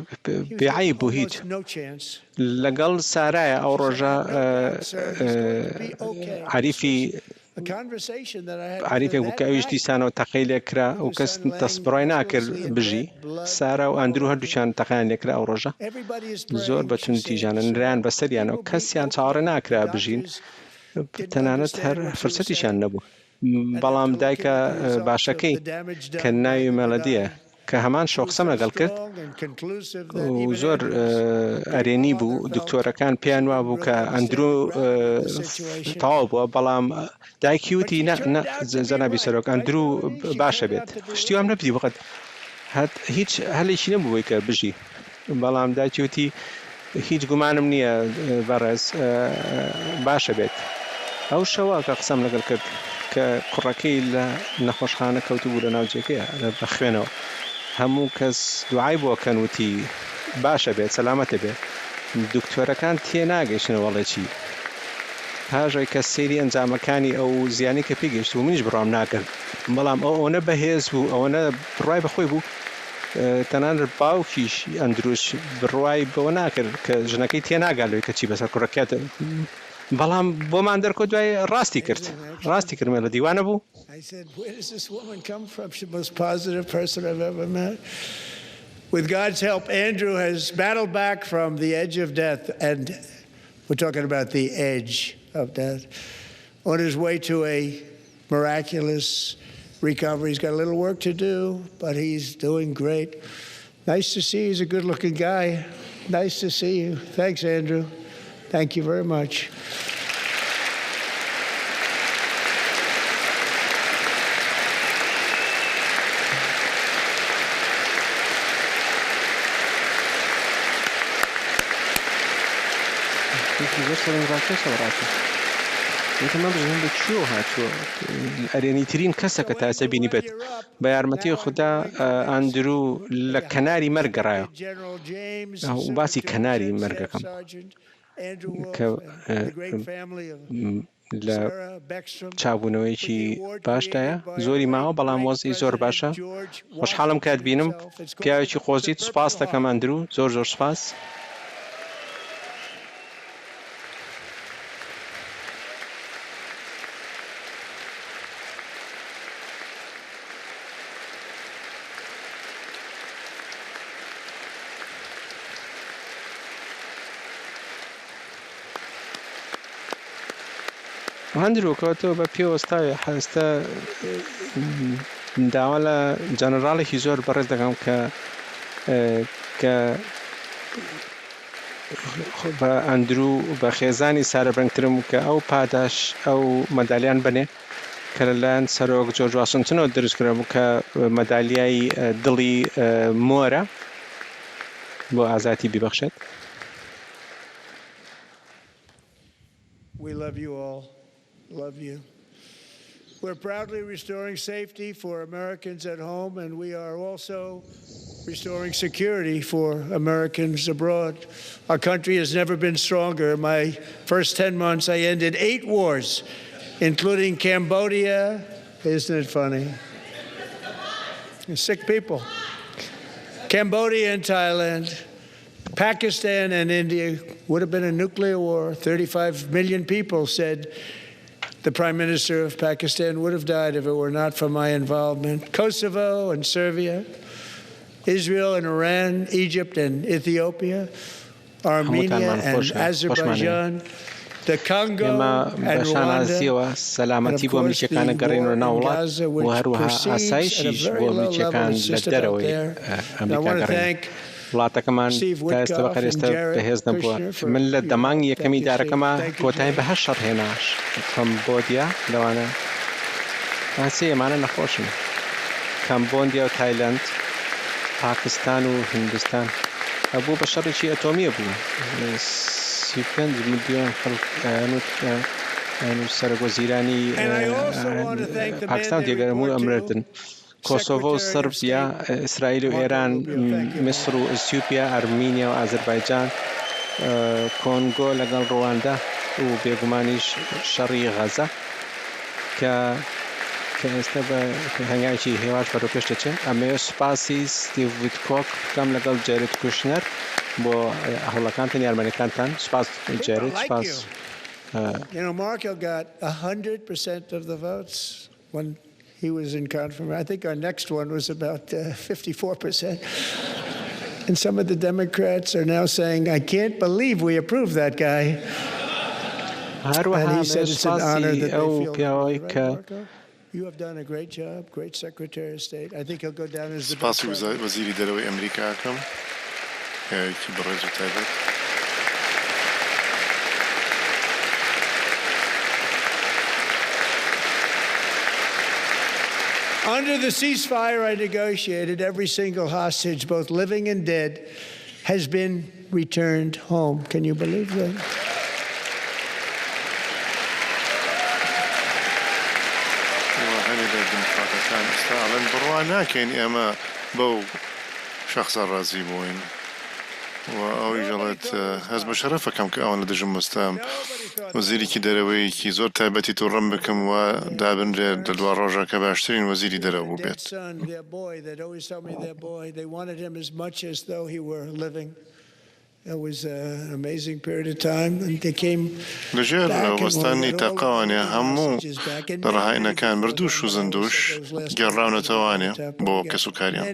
بێ given عەیب بوو هیچ almost no chance. لەگەڵ سارایە ئەو She said, ڕۆژە I have no doubt, sir, he's going to be okay. This عەریفی was a conversation that I had with her عەریفێک بوو that کە ئەویش night. دیسانەوە تەقەی لێکرا With و her کەس son laying دەستبڕای ناکرد helplessly in بژی bed, blood سارا و all ئەندرو over him. هەردووکیان تەقەیان لێکرا ئەو ڕۆژە Everybody is زۆر praying, بە she توندی said, تیژانە sir. نرایان He بەسەریانەوە will be کەسیان okay. چاوەڕێ The ناکرا بژین doctors didn't تەنانەت هەر understand what she was فرسەتیشیان saying نەبوو and had بەڵام to look دایکە into the results of باشەکەی the damage کە done by ناوی the مێلۆدییە Gaddafi. کە هەمان She شەو was قسەم so لەگەڵ کرد strong and conclusive that و even زۆر Andrew's great ئەرێنی father بوو felt دکتۆرەکان she پێیان didn't وابوو really کە understand ئەندرو the gravity of the situation. تەواو بووە بەڵام دایکی But وتی she نا turned نا out to be جەنابی right, سەرۆک right, ئەندرو Melody? She باشە turned بێت out to be شتی وام right. نەبی بقەت هەت هیچ هەلێکی نەبوو بۆی کە بژی بەڵام دایکی وتی. هیچ گومانم نییە بەڕێز باشە بێت. ئەو شەوە کە قسەم لەگەڵ کرد کە کوڕەکەی لە نەخۆشخانە کەوتبوو لە ناو جێگەیە بە خوێنەوە هەموو کەس دوعای بۆ کەن وتی باشە بێت سەلامەتە بێ دکتۆرەکان تێناگەیشتن وەڵێ چی پاش ئەوەی کە سەیری ئەنجامەکانی ئەو زیانی کە پێی گەیشتبوو منیش بڕوام ناکرد بەڵام ئەو ئەوەنە بەهێز بوو ئەوەنە بڕوای بەخۆی بوو تەنانەت باوکیش ئەندروش بڕوای بەوە ناکرد کە ژنەکەی تێناگا لەوەی کە چی بەسەر کوڕەکەیان بەڵام بۆمان دەرکەوت دوای ڕاستی کرد ڕاستی کرد مێلۆدی وانە بوو؟ With God's help, Andrew has battled back from the edge of death, and we're talking about the edge of death, on his way to a miraculous recovery. He's got a little work to do, but he's doing great. Nice to see you. He's a good looking guy. Nice to see you. Thanks, Andrew. Thank you very much. شتێکی زۆر سەرنجڕاکێشە بەڕاستی. وتم ئەم ژنە لە کوێوە هاتووە؟ ئەرێنیترین کەسە کە تا ئێستا بینیبێت. بە یارمەتی خودا ئاندرو لە کەناری مەرگ گەڕایەوە. و باسی کەناری مەرگەکەم کە لە چابوونەوەیەکی باشدایە زۆری ماوە بەڵام وەزعی زۆر باشە خۆشحاڵم کات بینم پیاوێکی قۆزیت سوپاس دەکەم ئەندرو زۆر زۆر سوپاس. ئەندرو کەوتەوە بە پێ وەستاوی ئێستا داوا لە جەنەراڵێکی زۆر بەڕێز دەکەم کە کە بە ئەندرو بە خێزانی سارە بەنگترم کە ئەو پاداش ئەو مەدالیان بنێ کە لەلایەن سەرۆک جۆرج واشنتنەوە دروست کرابوو کە مەدالیای دڵی مۆرە بۆ ئازادی بیبەخشێت. We love you all. Love you. We're proudly restoring safety for Americans at home, and we are also restoring security for Americans abroad. Our country has never been stronger. In my first 10 months, I ended eight wars, including Cambodia. Isn't it funny? Sick people. Cambodia and Thailand, Pakistan and India would have been a nuclear war. 35 million people said the prime minister of Pakistan would have died if it were not for my involvement. Kosovo and Serbia, Israel and Iran, Egypt and Ethiopia, Armenia هەمووتانمان and خۆشە خۆشمانەوێ Azerbaijan, the Congo ئێمە and بە Rwanda, شانازیەوە and سەلامەتی of بۆ course ئەمریکیەکان the ئەگەڕێنەوە war ناو in وڵات Gaza, و which هەروەها proceeds at a ئاسایشیش بۆ very low level. ئەمریکیەکان It's لە just about دەرەوەی there. And I ئەمریکا want to گەڕێنەوە thank وڵاتەکەمان Steve تا ئێستا Witkoff بەقەر and ئێستا Jared بەهێز نەبووە Kushner for من لە your دە مانگی help. یەکەمی Thank you, Steve. ئیدارەکەما Thank you, کۆتایی Jared. بە هەشت شەڕ هێنا کەمبۆدیا لەوانە ئاسێ ئەمانە نەخۆشن کەمبۆندیا و تایلەند پاکستان و هندستان ئەبوو بە شەڕێکی ئەتۆمیە بوو 35 ملیۆن خەڵک ئەیان و سەرۆک وەزیرانی And I also want to thank the man پاکستان they تێگەرم و report to, ئەمردن کۆسۆڤۆ و Secretary of سڕبیا، State ئیسرائیل و Marco ئێران، Rubio. Thank you, میسر Mark. و ئەسیوپیا، ئەرمینیا و ئازەربایجان، کۆنگۆ لەگەڵ ڕواندا و بێگومانیش شەڕی غەزە کە کە ئێستا بە هەنگاوێکی هێواش بەرەو پێش دەچێت. ئەمەوێت سوپاسی ستیڤ ویتکۆک بکەم لەگەڵ جێرد کوشنەر بۆ هەوڵەکانتان، یارمەتیەکانتان. سوپاس People جێرد، like سوپاس. you. You know, Marco got 100% of the votes when he was in confirmation. I think our next one was about 54%. And some of the Democrats are now saying, I can't believe we approved that guy. And هەروەها he ئەمەوێت said it's an honor سوپاسی that they ئەو feel that way, پیاوەی right, کە Marco? You have done a great job, great Secretary of State. I think he'll go down as the best سپاسی president. وەزیری دەرەوەی ئەمریکا ئەکەم، پیاوێکی بەڕێز و تایبەت. Under the ceasefire I negotiated, every single hostage, both living and dead, has been returned home. Can you believe that? و هەنێ لە دیموکراتەکان ئێستا ئەڵێن بڕوا ناکەین ئێمە بەو شەخسە ڕازی بووین و ئەویش ئەڵێت هەست بە شەرەف ئەکەم کە ئەوان لە دژم وەستان وەزیرێکی دەرەوەیەکی زۆر تایبەتی توڕەم بکەم و دابنرێت لە دواڕۆژا کە باشترین وەزیری دەرەوە بووبێت. لەژێر وەستانی تەقەوانێ هەموو ڕەهائینەکان مردووش و زیندووش گێڕراونەتەوانێ بۆ کەسوکاریان.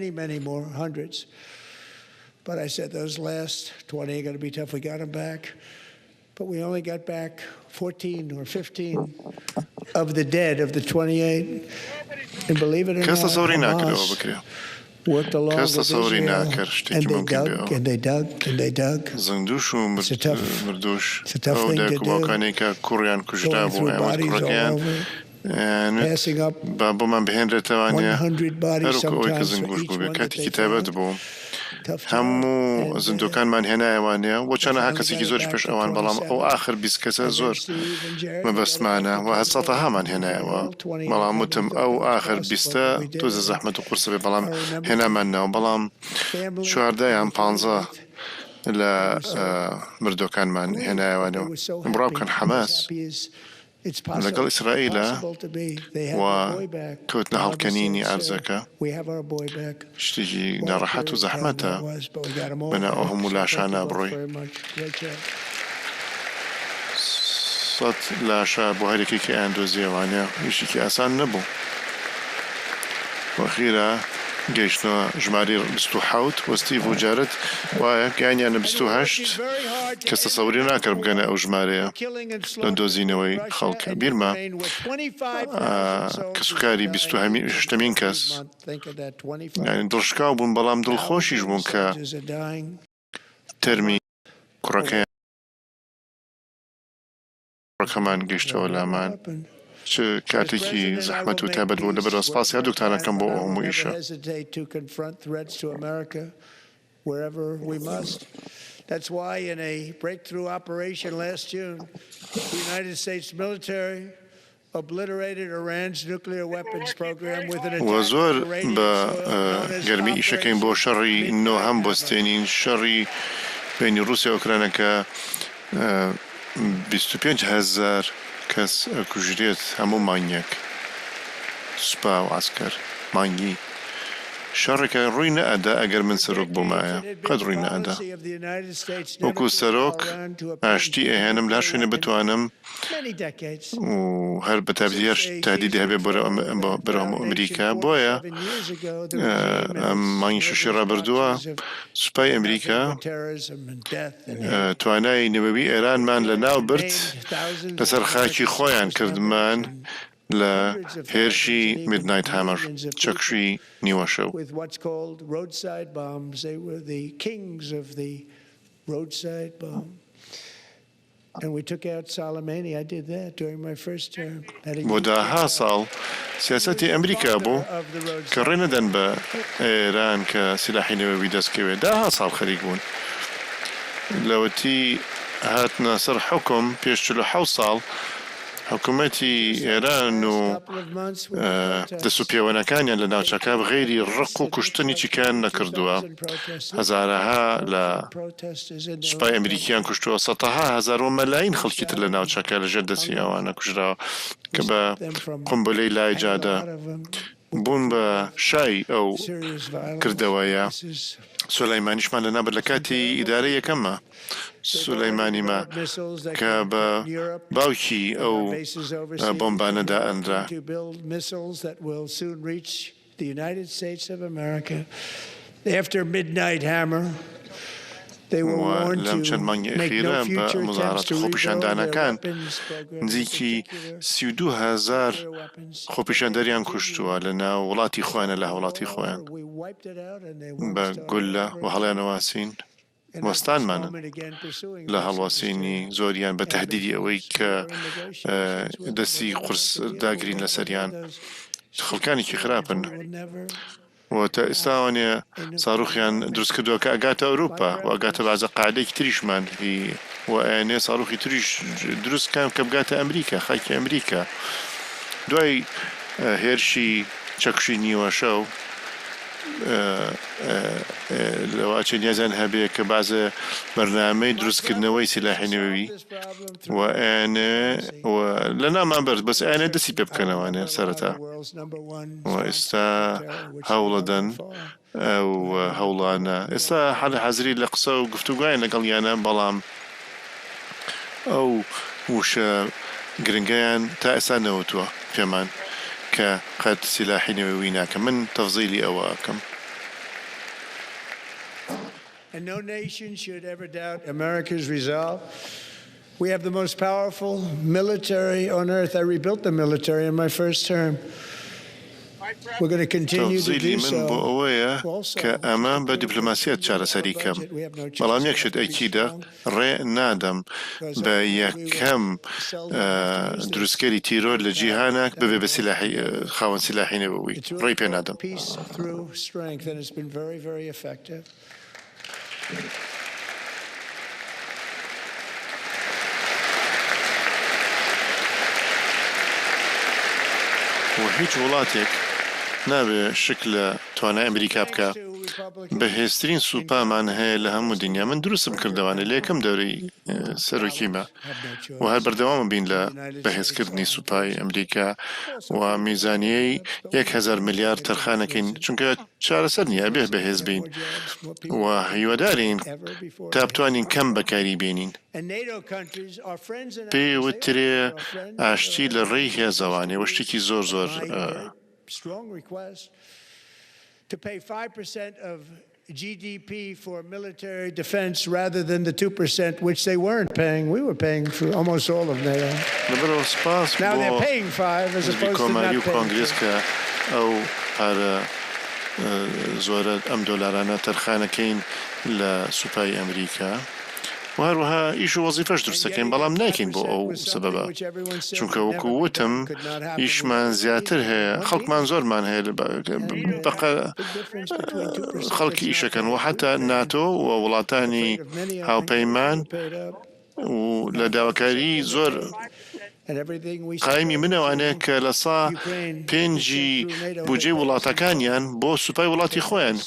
کەس تەسەوری ناکرد ئەوە بکرێ. کەس تەسەوری ناکرد شتێکی مومکین بێ ئەوە. زیندووش و مردووش ئەو دایک و باوکانەی کە کوڕیان کوژرابوو ئەیان وت کوڕەکەیان ئەیانوت با بۆمان بهێنرێتەوانێ هەروەکو ئەوەی کە زنگوش بووبێ کاتێکی تایبەت بوو هەموو زیندووەکانمان هێنایەوانێ و چەنەها کەسێکی زۆریش پێش ئەوان بەڵام ئەو ئاخر 20 کەسە زۆر مەبەستمانە و هەر سەتەهامان هێنایەوە بەڵام وتم ئەو ئاخر بیستە تۆزە زەحمەت و قورسە بێ بەڵام هێنامان ناو بەڵام 14 یان پانزە لە مردووەکانمان هێنایەوانەوە بڕوا بکەن حەماس لەگەڵ ئیسرائیلە و کەوتنە هەڵکەنینی ئەرزەکە شتێکی ناڕەحەت و زەحمەتە بەناو ئەو هەموو لاشانە بڕۆی. سەت لاشە بۆ هەر یەکێکی ئەیاندۆزیەوانە ئیشێکی ئاسان نەبوو. وەخیرا گەیشتنە ژمارەی 27 و ستیڤ و جارد وایە گەیانیانە 28 کەس تەسەوری ناکرد بگەنە ئەو ژمارەیە لە دۆزینەوەی خەڵک بیرمە کەسوکاری بیستوهەشتەمین کەس یانی دڵشکاو بوون بەڵام دڵخۆشیش بوون کە تەرمی کوڕەکەیان کوڕەکەمان گەیشتەوە لامان چ کاتێکی زەحمەت و تایبەت بوو لەبەرئەوە سپاسی هەردووکتان ئەکەم بۆ ئەو هەموو ئیشە. وە زۆر بە گەرمی ئیشەکەین بۆ شەڕی نۆهەم بوەستێنین شەڕی بەینی ڕوسیا ئۆکرانە کە 25 هەزار کەس ئەکوژرێت هەموو مانگێک سوپا و عەسکەر مانگی شەڕێکە ڕووی نەئەدا ئەگەر من سەرۆک بوومایە قەت ڕووی نەئەدا وەکو سەرۆک ئاشتی ئەهێنم لە هەر شوێنێ بتوانم و هەر بە تایبەتی هەر تهدیدی هەبێ بەرەو ئەمریکا بۆیە ئەم مانگی شەشی ڕابردووە سوپای ئەمریکا توانای نەوەوی ئێرانمان لە ناو برد لەسەر خاکی خۆیان کردمان لە هێرشی میدنایت هامەر چەکشوی نیوەشەو. بۆ دەها ساڵ سیاسەتی ئەمریکا بوو کە ڕێ نەدەن بە ئێران کە سیلاحی نەوەوی دەست کەوێ دەها ساڵ خەریک بوون لەوەتی هاتنە سەر حوکم پێش 47 ساڵ حکومەتی ئێران و دەستوپێوەنەکانیان لە ناوچەکە غەیری ڕق و کوشتن هیچی کەیان نەکردووە، هەزارەها لە سوپای ئەمریکیان کوشتووە، سەتەها هەزار و مەلاین خەڵکی تر لە ناوچەکە لەژێر دەستی ئەوانە کوژراوە کە بە قومبولەی لای جادە بوون بە شای ئەو کردەوەیە. سولەیمانیشمان لەنابرد لە کاتی ئیدارەی یەکەمە سولەیمانی ما کە بە باوکی ئەو بۆمبانە دائەنرا. و لەم چەند مانگی ئەخیرە بە موزاهەرات و خۆپیشاندانەکان نزیکی 32 هەزار خۆپیشاندەریان کوشتووە لە ناو وڵاتی خۆیانە لە هاوڵاتی خۆیان بە گوللە و هەڵیانەواسین وەستانمانن لە هەڵواسینی زۆریان بە تهدیدی ئەوەی کە دەستی قورس داگرین لەسەریان خەڵکانێکی خراپن. و تا ئێستا وانیە ساروخیان دروست کردووە کە ئەگاتە ئەوروپا و ئەگاتە بەعزە قاعدەیەکی تریشمان هی و ئەیانێ ساروخی تریش دروست کەن کە بگاتە ئەمریکا خاکی ئەمریکا دوای هێرشی چەکوشی نیوەشەو لەوە ئەچێ نیازیان هەبێ کە بەعزە بەرنامەی دروستکردنەوەی سیلاحی نەوەوی و ئەیانەوێ و لە نامان بەرد بەس ئەیانەوێ دەستی پێ بکەنەوانێ سەرەتا و ئێستا هەوڵەدەن ئەو هەوڵانە ئێستا حالی حازری لە قسە و گفتوگۆین لەگەڵ یانە بەڵام ئەو وشە گرنگەیان تا ئێستا نەوتووە پێمان کە قەت سیلاحی نەوەوی ناکەم من تەفزیلی ئەوە ئەکەم. And no nation should ever doubt America's resolve. We have the most powerful military on earth. I rebuilt the military in my first term. We're going to continue to تەفزیلی do من بۆ so. ئەوەیە Also, کە ئەمە بە دیپلۆماسیەت چارەسەری کەم، بەڵام یەک شت ئەکیدە ڕێ نادەم بە یەکەم دروستکەری تیرۆر لە جیهانا ببێ بە سیلاحی خاوەن سیلاحی نەوەوی، ڕێی پێ نادەم. و هیچ وڵاتێک نابێ شک لە توانای ئەمریکا بکا. بەهێزترین سوپامان هەیە لە هەموو دنیا. من دروستم کردەوانێ لە یەکەم دەورەی سەرۆکیمە و هەر بەردەوامە بین لە بەهێزکردنی سوپای ئەمریکا و میزانیەی 1000 ملیار تەرخانەکەین چونکە چارەسەر نییە ئەبێ بەهێز بین و هیوادارین تا بتوانین کەم بەکاری بێنین. پێی وترێ ئاشتی لە ڕێی هێزەوانێ و شتێکی زۆر زۆر. GDP for military defense rather than the 2% which they weren't paying. We were paying for almost all of NATO. لەبەرئەوە سوپاس Now بۆ they're paying 5 as حزبی opposed to کۆماری not و paying کۆنگرێس 2. کە ئەو پارە زۆرە ئەم دۆلارانە تەرخانەکەین لە سوپای ئەمریکا و هەروەها ئیش و وەزیفەش دروست دەکەین بەڵام نایکەین بۆ ئەو سەبەبە چونکە وەکو وتم ئیشمان زیاتر هەیە خەڵکمان زۆرمان هەیە بەقە خەڵکی ئیشەکەن و حتا ناتۆ و وڵاتانی هاوپەیمان و لە داواکاری زۆر قایمی منەوانێ کە لە سا پێنجی بودجەی وڵاتەکانیان بۆ سوپای وڵاتی خۆیان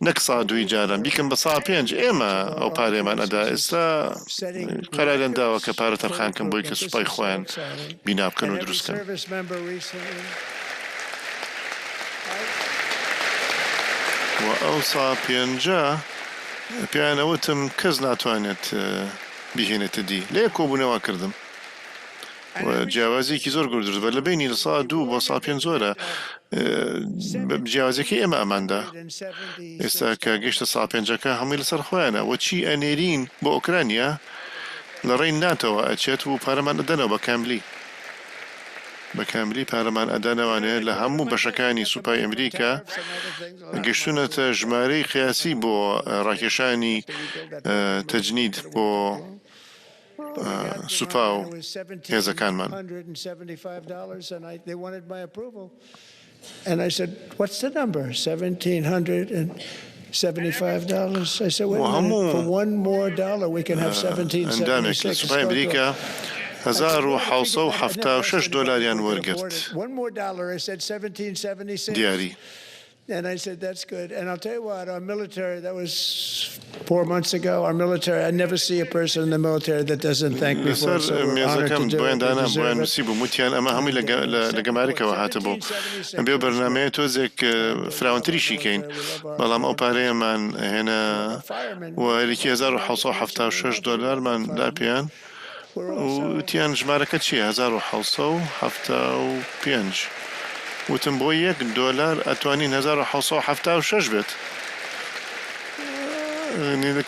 نەک سا دووی جاران بیکەن بە سا پێنج ئێمە ئەو پارەیەمان ئەدا ئێستا قەراریان داوە کە پارە تەرخان کەن بۆی کە سوپای خۆیان بینا بکەن و دروست کەن. و ئەو سا پێنجە پێیان ئەوتم کەس ناتوانێت بیهێنێتە دی لە یەک کۆبوونەوە کردم و جیاوازیەکی زۆر گەورە دروست بە لە بینی لە سا دوو بۆ سا پێنج زۆرە جیاوازیەکەی ئێمە ئەماندا ئێستا کە گەشتە سا پێنجەکە هەمووی لەسەر خۆیانە وە چی ئەنێرین بۆ ئۆکرانیا لە ڕێی ناتەوە ئەچێت و پارەمان ئەدەنەوە بە کاملی بە کاملی پارەمان ئەدەنەوانێ لە هەموو بەشەکانی سوپای ئەمریکا گەشتونەتە ژمارەی قیاسی بۆ ڕاکێشانی تەجنید بۆ سوپا و هێزەکانمان. و هەموو ئەندامێک لە سوپای ئەمریکا 1776 دۆلاریان وەرگرت دیاری. And I said, that's good. And I'll tell you what, our military, that was four months ago, our military, I never see a person in the military that doesn't thank me for لەسەر it. So we're honored مێزەکەم to do بۆیان it. They دانام deserve بۆیان it. نووسیبووم وتیان ئەمە هەمووی لە And uh, لە گەمارکەوە هاتبوو ئەبێ 1776 was بەرنمەیە تۆزێک And uh, we love our فراوانتریشی کەین military, we love our بەڵام ئەو army, پارەیەمان هێنا our firemen. و یەکی 1776 دۆلارمان دا Firemen. پێیان We're also وتیان ژمارەکە چییە؟ 1775. وتم بۆ یەک دۆلار ئەتوانین 1776 بێت.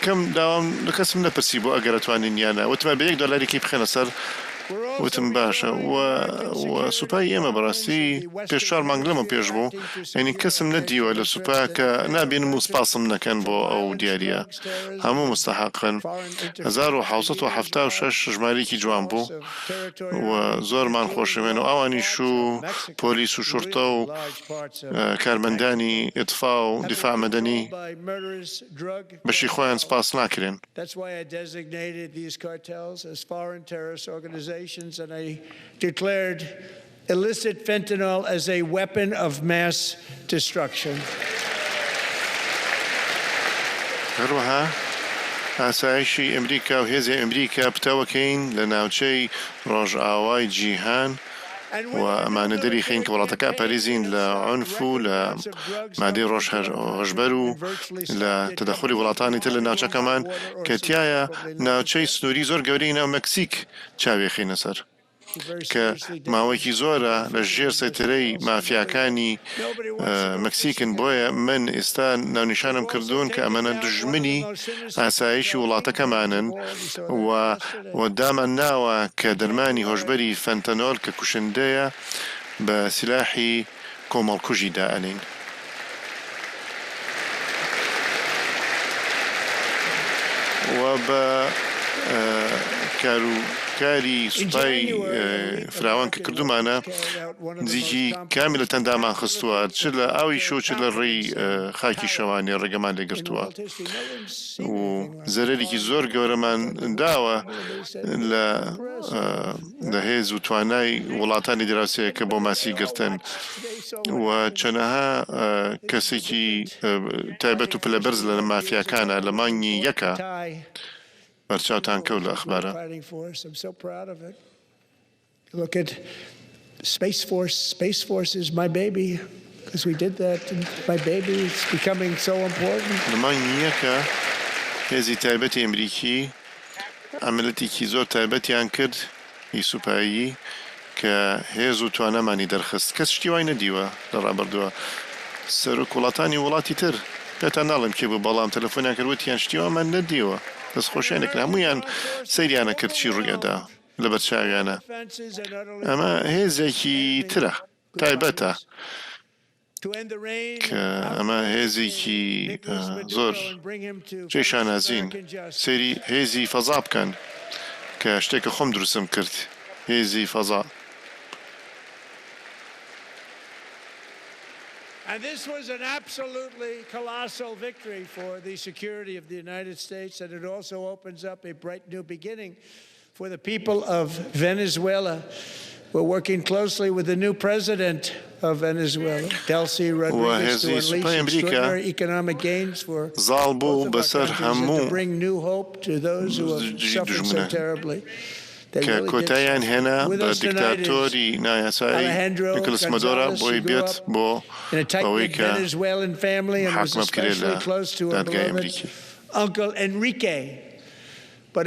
کەم داوام لە کەسم نەپرسی بۆ ئەگەر ئەتوانین یان نا. وتم بە یەک دۆلاریکی بخەنە سەر وتم باشە و و سوپای ئێمە بەڕاستی پێش چوار مانگ لەمە پێش بوو یانی کەسم نەدیوە لە سوپا کە نابینم و سپاسم نەکەن بۆ ئەو دیارییە هەموو مستحقن 1776 ژمارەیەکی جوان بوو و زۆرمان خۆشەوێن و ئەوانیش و پۆلیس و شورتە و کارمەندانی ئیتفا و دیفاع مەدەنی بەشی خۆیان سپاس ناکرێن. هەروەها ئاسایشی ئەمریکا و هێزی ئەمریکا پتەوەکەین لە ناوچەی ڕۆژئاوای جیهان و ئەمانە دەریخەین کە وڵاتەکە ئەپاریزین لە عونف و لە مادەی ڕۆژ هۆشبەر و لە تەدەخولی وڵاتانی تر لە ناوچەکەمان کە تیایا ناوچەی سنووری زۆر گەورەی ناو مەکسیک چاوی خینە سەر. کە ماوەیەکی زۆرە لە ژێر سەیتەرەی مافیاکانی مەکسیکن، بۆیە من ئیستا ناونیشانم کردوون کە ئەمانە دوژمنی ئاسایشی وڵاتەکەمانن و و دامان ناوە کە دەرمانی هۆشبەری فەنتەنۆل کە کوشندەیە بە سیلاحی کۆمەڵکوژی دائەنێین. و بە کارو کاری سوپای فراوان کە کردومانە نزیکی کامیلەتەن دامان خستووە چ لە ئاویش و چ لە ڕێی خاکی شەوانێ ڕێگەمان لێگرتووە و زەرەرێکی زۆر گەورەمان داوە لە لە هێز و توانای وڵاتانی دراوسێکە بۆ ماسی گرتن و چەنەها کەسێکی تایبەت و پلەبەرز لە مافیاکانە لە مانگی یەکە بەرچاوتان کەوت لە ئەخبارە. Look at Space Force. Space Force is my baby because we did that. And my baby is becoming so important. لە مانگی یەکە هێزی تایبەتی ئەمریکی عەمەلەتێکی زۆر تایبەتیان کرد ی سوپایی کە هێز و توانامانی دەرخست کەس شتی وای نەدیوە لە ڕابردووە سەرۆک وڵاتانی وڵاتی تر پێتان ناڵێم کێ بوو بەڵام تەلەفۆنیان کرد وتیان شتی وامان نەدیوە دەستخۆشیان لێکرا هەموویان سەیریان ئەکرد چی ڕووی ئەدا لەبەر چاویانە ئەمە هێزێکی ترە تایبەتە کە ئەمە هێزێکی زۆر جێی شانازین سەیری هێزی فەزا بکەن کە شتێکە خۆم دروستم کرد هێزی فەزا. And this was an absolutely colossal victory for the security of the United States, and it also opens up a bright new beginning for the people of Venezuela. We're working closely with the new president of Venezuela, Delcy و Rodriguez, to هێزی unleash سوپای ئەمریکا extraordinary economic gains for زاڵ both بوو of our بەسەر countries and to هەموو bring new hope to those who have دژی suffered so دوژمنان terribly. They کە really did کۆتاییان suffer. هێنا With بە us tonight is دیکتاتۆری نایاسایی Alejandro نیکۆلاس مادۆرا Gonzalez, who بۆی grew بێت up بۆ in a ئەوەی tight-knit کە Venezuelan family and was محاکمە بکرێت لە especially close to her دادگای beloved ئەمریکی. Uncle Enrique. و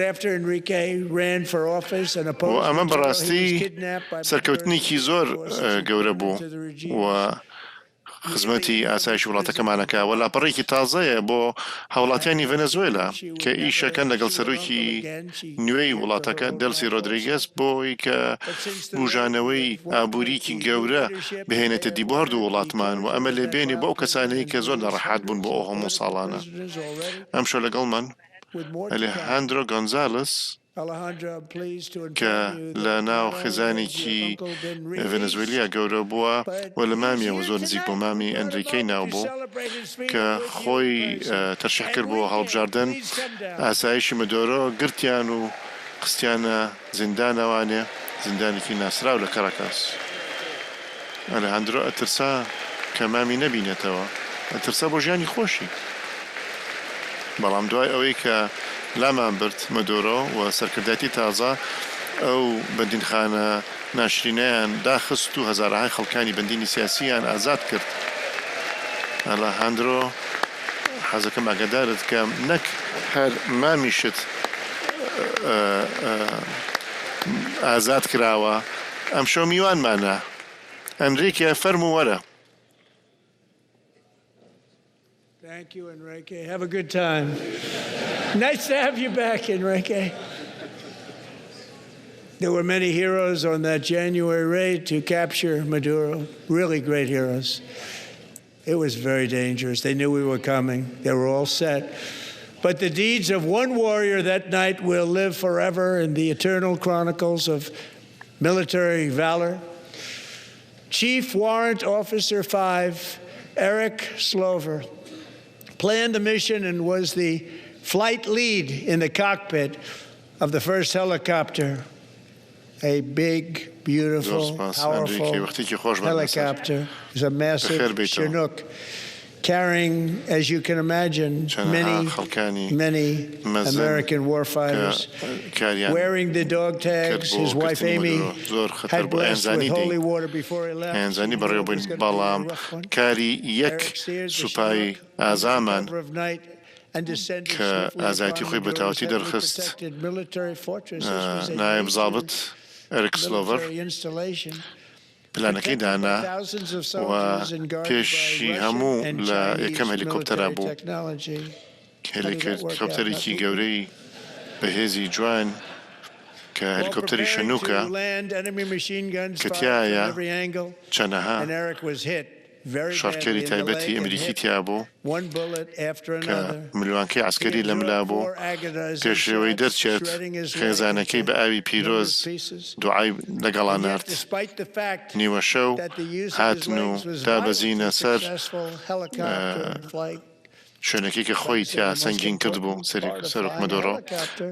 ئەمە بەڕاستی سەرکەوتنێکی زۆر گەورە بوو و خزمەتی ئاسایشی وڵاتەکەمان ئەکا و لاپەڕەیەکی تازەیە بۆ هاوڵاتیانی ڤەنەزوێلا کە ئیشەکەن لەگەڵ سەرۆکی نوێی وڵاتەکە دێلسی رۆدریگێز بۆی کە بوژانەوەی ئابووریکی گەورە بهێنێتە دی بۆ هەردوو وڵاتمان و ئەمە لێبێنێ بۆ ئەو کەسانەی کە زۆر ناڕەحەت بوون بۆ ئەو هەموو ساڵانە ئەمشەو لەگەڵمان. ئەلێهاندرۆ گۆنزالس کە لە ناو خێزانێکی ڤەنەزوێلیا گەورە بووە و لە مامیەوە زۆر نزیک بوو، مامی ئەنریکەی ناو بوو کە خۆی تەرشیح کرد بۆ هەڵبژاردن، ئاسایشی مدۆرۆ گرتیان و خستیانە زیندانەوانێ، زیندانێکی ناسراو لە کەراکاس. ئەلێهاندرۆ ئەترسا کە مامی نەبینێتەوە، ئەترسا بۆ ژیانی خۆشی. بەڵام دوای ئەوەی کە لامان برد، مەدۆرۆ و سەرکردایەتی تازە ئەو بەندینخانە ناشرینەیان داخست و هەزارەهای خەڵکانی بەندینی سیاسییان ئازاد کرد. ئەلێهاندرۆ، حەزەکەم ئاگادارت کەم نەک هەر مامیشت ئازاد کراوە، ئەمشەو میوانمانە. ئەنریکێ، فەرموو وەرە. Thank you, Enrique. Have a good time. Nice to have you back, Enrique. There were many heroes on that January raid to capture Maduro, really great heroes. It was very dangerous. They knew we were coming. They were all set. But the deeds of one warrior that night will live forever in the eternal chronicles of military valor. Chief Warrant Officer 5, Eric Slover, planned the mission and was the flight lead in the cockpit of the first helicopter. A big, beautiful, powerful helicopter. It was a massive Chinook carrying, as you can imagine, many, many American warfighters wearing the dog tags. His wife Amy had blessed with holy water before he left. ئەیانزانی بەڕێوە بووین بەڵام کاری یەک سوپای ئازامان کە ئازایەتی خۆی بە تەواوەتی دەرخست نایب زابت ئەریک سلۆڤەر پلانەکەی دانا و پێشی هەموو لە یەکەم هەلیکۆپتەرا بوو. هەلیکۆپتەرێکی گەورەی بەهێزی جوان کە هەلیکۆپتەری شەنوکە کە تیایا چەنەها شەڕکەری تایبەتی ئەمریکی تیابوو کە ملوانکەی عەسکەری لەملا بوو، پێش ئەوەی دەرچێت خێزانەکەی بە ئاوی پیرۆز دوعای لەگەڵا نارد. نیوەشەو هاتن و دابەزینە سەر شوێنەکەی کە خۆی تیا سەنگین کردبوو، سەرۆک مەدۆرۆ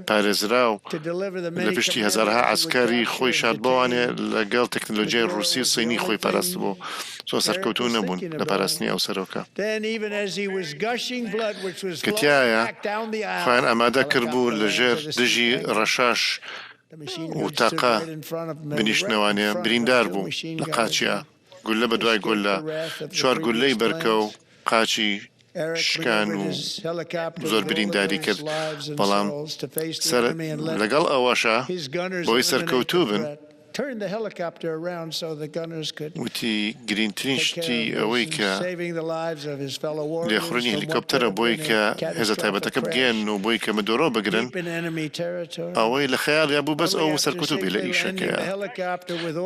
پارێزراو لە پشتی هەزارەها عەسکەری خۆی شاردبۆوانێ لەگەڵ تەکنەلۆجیای ڕووسی و سینی خۆی پاراستبوو، زۆر سەرکەوتوو نەبوون لە پاراستنی ئەو سەرۆکە. کە تیایا خۆیان ئامادە کردبوو لە ژێر دژی ڕەشاش و تەقە بنیشتنەوانێ، بریندار بوو لە قاچیا. گوللە بە دوای گوللە، چوار گوللەی بەرکەو قاچی شکان و زۆر برینداری کرد، بەڵام سەر لەگەڵ ئەوەشا بەوەی سەرکەوتوو بن، وتی گرینگترین شتی ئەوەی کە لێخوڕینی هەلیکۆپتەرە بۆی کە هێزە تایبەتەکە بگەیەنن و بۆی کە مدۆرۆ بگرن، ئەوەی لە خەیاڵیا بوو بەس ئەو سەرکەوتوو بێ لە ئیشەکەیا.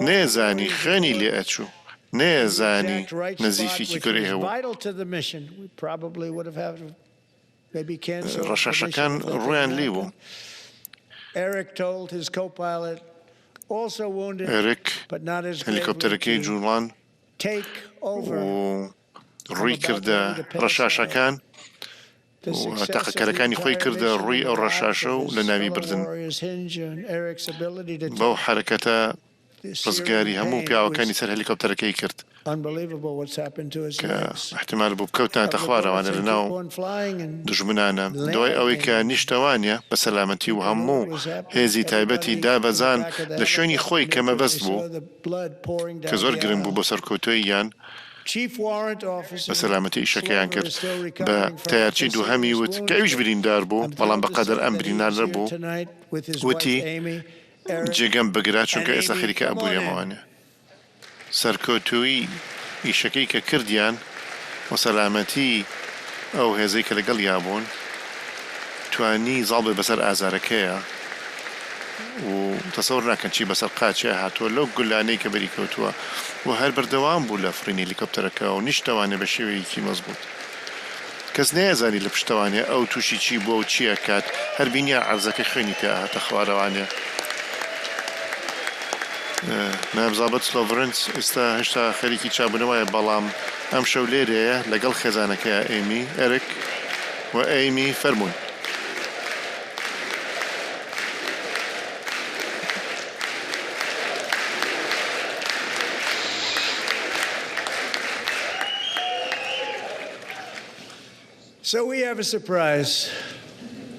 نەیەزانی خوێنی لێ ئەچوو، نەیەزانی نەزیفێکی گەورەی هەبوو. ڕەشاشەکان ڕوویان لێی بوو. ئێریک هەلیکۆپتەرەکەی جووڵان و ڕووی کردە ڕەشاشەکان و تەقەکەرەکانی خۆی کردە ڕووی ئەو ڕەشاشە و لەناوی بردن. بەو حەرەکەتە ڕزگاری هەموو پیاوەکانی سەر هەلیکۆپتەرەکەی کرد کە ئیحتیمال بوو بکەوتناتە خوارەوانە لەناو دوژمنانە. دوای ئەوەی کە نیشتەوانە بە سەلامەتی و هەموو هێزی تایبەتی دابەزان لە شوێنی خۆی کە مەبەست بوو کە زۆر گرنگ بوو بۆ سەرکەوتووییان، بە سەلامەتی ئیشەکەیان کرد. بە تەیارچی دووهەمی وت کە ئەویش بریندار بوو، بەڵام بە قەدەر ئەم بریندار نەبوو، وتی، جێگەم بگرە چونکە ئێستا خەریکە ئەبورێمەوانێ. سەرکەوتوویی ئیشەکەی کە کردیان و سەلامەتی ئەو هێزەی کە لەگەڵیا بوون توانی زاڵ بێ بەسەر ئازارەکەیا و تەسەور ناکەن چی بەسەر قاچیا هاتووە لەو گولانەی کە بەری کەوتووە و هەر بەردەوام بوو لە فڕینی هەلیکۆپتەرەکە و نیشتەوانێ بە شێوەیەکی مەزبووت. کەس نەیەزانی لە پشتەوانێ ئەو تووشی چی بووە و چی ئەکات، هەر بینیان عەرزەکە خوێنی پێ ئەهاتە خوارەوانێ. نایب زابت سلۆڤرنس ئێستا هێشتا خەریکی چابوونەوەیە، بەڵام ئەمشەو لێرەیە لەگەڵ خێزانەکەیا ئێمی، ئێریک و ئەیمی فەرموون. So we have a surprise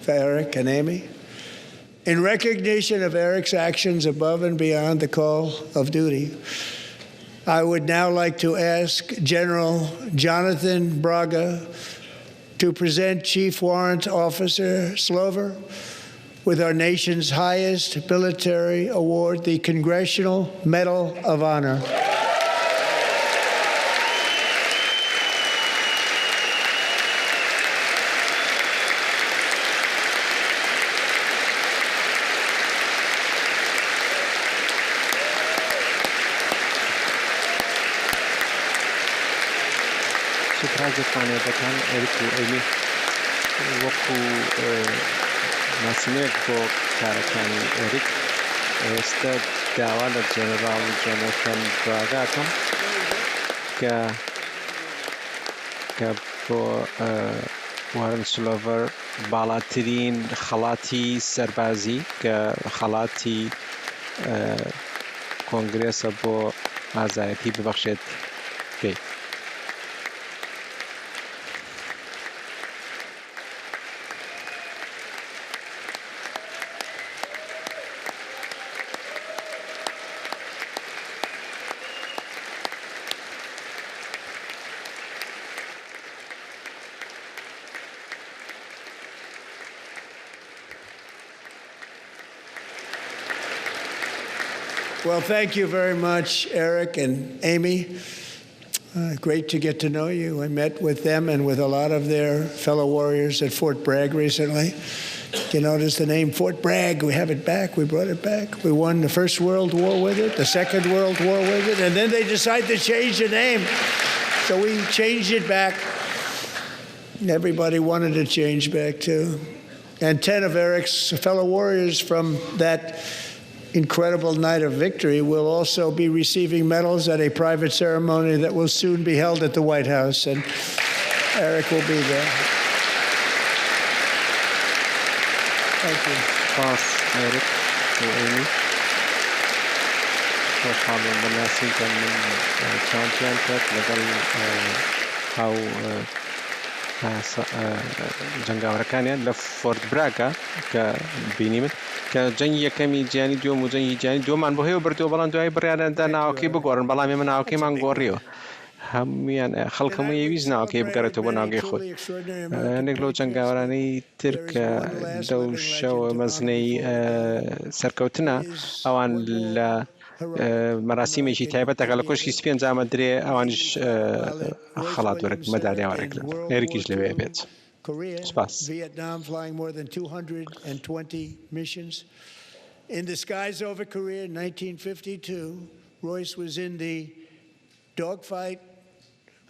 for Eric and Amy. In recognition of Eric's actions above and beyond the call of duty, I would now like to ask General Jonathan Braga to present Chief Warrant Officer Slover with our nation's highest military award, the Congressional Medal of Honor. ئیعترازێکمان هەیە بۆتان ئێریک و ئەیمی وەکو ناسینەوەیەک بۆ کارەکانی ئێریک ئێستا داوا لە جەنەراڵ جۆنەتەن براگا ئەکەم کە کە بۆ وارن سلۆڤەر باڵاترین خەڵاتی سەربازی کە خەڵاتی کۆنگرێسە بۆ ئازایەتی ببەخشێت پێی. Well, thank you very much, Eric and Amy. Uh, great to get to know you. I met with them and with a lot of their fellow warriors at Fort Bragg recently. You notice the name Fort Bragg. We have it back. We brought it back. We won the First World War with it, the Second World War with it, and then they decided to change the name. So we changed it back. Everybody wanted to change back too. And 10 of Eric's fellow warriors from that incredible night of victory will also be receiving medals at a private ceremony that will soon be held at the White House. And Eric will be there. Thank you. سپاس ئێریک و ئەیمی. خۆشحاڵ بووم بە ناسینتان من چاوم پێیان کەوت لەگەڵ هاو جەنگاوەرەکانیان لە فۆرت براگا کە بینیمن کە جەنگی یەکەمی جیهانی دووەم و جەنگی جیهانی دووەمان بۆ هەیە بردووە بەڵام دوای بڕیاریان دا ناوەکەی بگۆڕن بەڵام ئێمە ناوەکەیمان گۆڕیەوە هەمویان خەڵک هەموو یەویست ناوەکەی بگەڕێتەوە بۆ ناوگەی خۆی هەندێک لەو جەنگاوەرانەی تر کە لەو شەوە مەزنەی سەرکەوتنە ئەوان لە مەراسیمێکی تایبەتەکە لە کۆشکی سپی ئەنجامە درێ ئەوانیش خەڵات وەرگ مەدالیا وەرەگرن ئێریکیش لەوێ بێت سپاس. In the skies over Korea in 1952, Royce was in the dogfight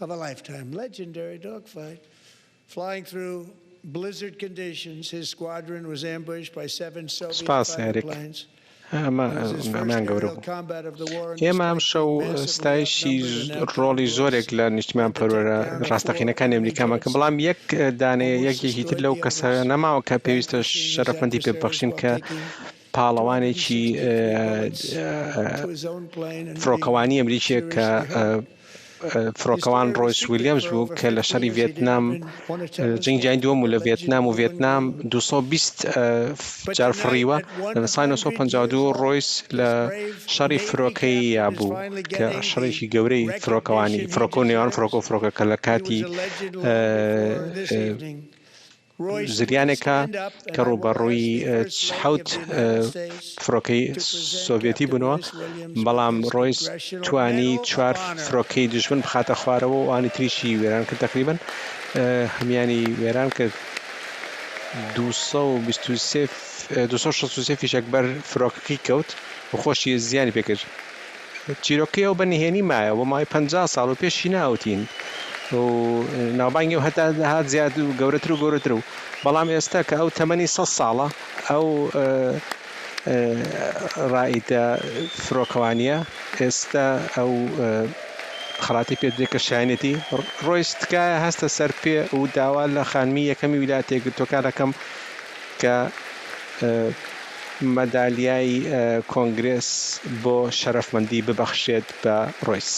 of a lifetime, legendary dogfight, flying through blizzard conditions. His squadron was ambushed by seven Soviet سپاس fighter ئێریک. planes. ئەمە ئەمەیان گەورە بوو. ئێمە ئەمشەو ستایشی ڕۆڵی زۆرێک لە نیشتیمانپەروەرە ڕاستەقینەکانی ئەمریکامان کرد، بەڵام یەک دانەیە یەکێکی تر لەو کەسە نەماوە کە پێویستە شەرەفمەندی پێ ببەخشین کە پاڵەوانێکی فڕۆکەوانی ئەمریکییە کە فڕۆکەوان ڕۆیس ویلیامز بوو کە لە شەڕی ڤێتنام جەنگی جیهانی دووەم و لە ڤێتنام و ڤێتنام 220 جار فڕیوە لە ساڵی 1952 ڕۆیس لە شەڕی فرۆکەییا بوو کە شەڕێکی گەورەی فڕۆکەوانی فڕۆکە و نێوان فڕۆکە و فڕۆکە کە لە کاتی زریانێکە کە ڕووبەڕووی حەوت فرۆکەی سۆڤێتی بوونەوە، بەڵام ڕۆیس توانی چوار فرۆکەی دوژمن بخاتە خوارەوە و ئەوانی تریشی وێران کرد تەقریبەن هەموویانی وێران کرد. 223 263 فیشەک بەر فرۆکەکەی کەوت و خۆشی زیانی پێکرد. چیرۆکەی ئەو بە نهێنی مایەوە بۆ ماوەی 50 ساڵ و پێشی ناوتین و ناوبانگی ئەو هەتا دەهات زیاد و گەورەتر و گەورەتر و بەڵام ئێستا کە ئەو تەمەنی 100 ساڵە ئەو ڕائیدە فرۆکەوانیە ئێستا ئەو خەڵاتی پێ دەدرێت کە شایەنێتی. ڕۆیس تکایە هەستە سەر پێ و داوا لە خانمی یەکەمی ویلایەتە یەکگرتووەکان ئەکەم کە مەدالیای کۆنگرێس بۆ شەرەفمەندی ببەخشێت بە ڕۆیس.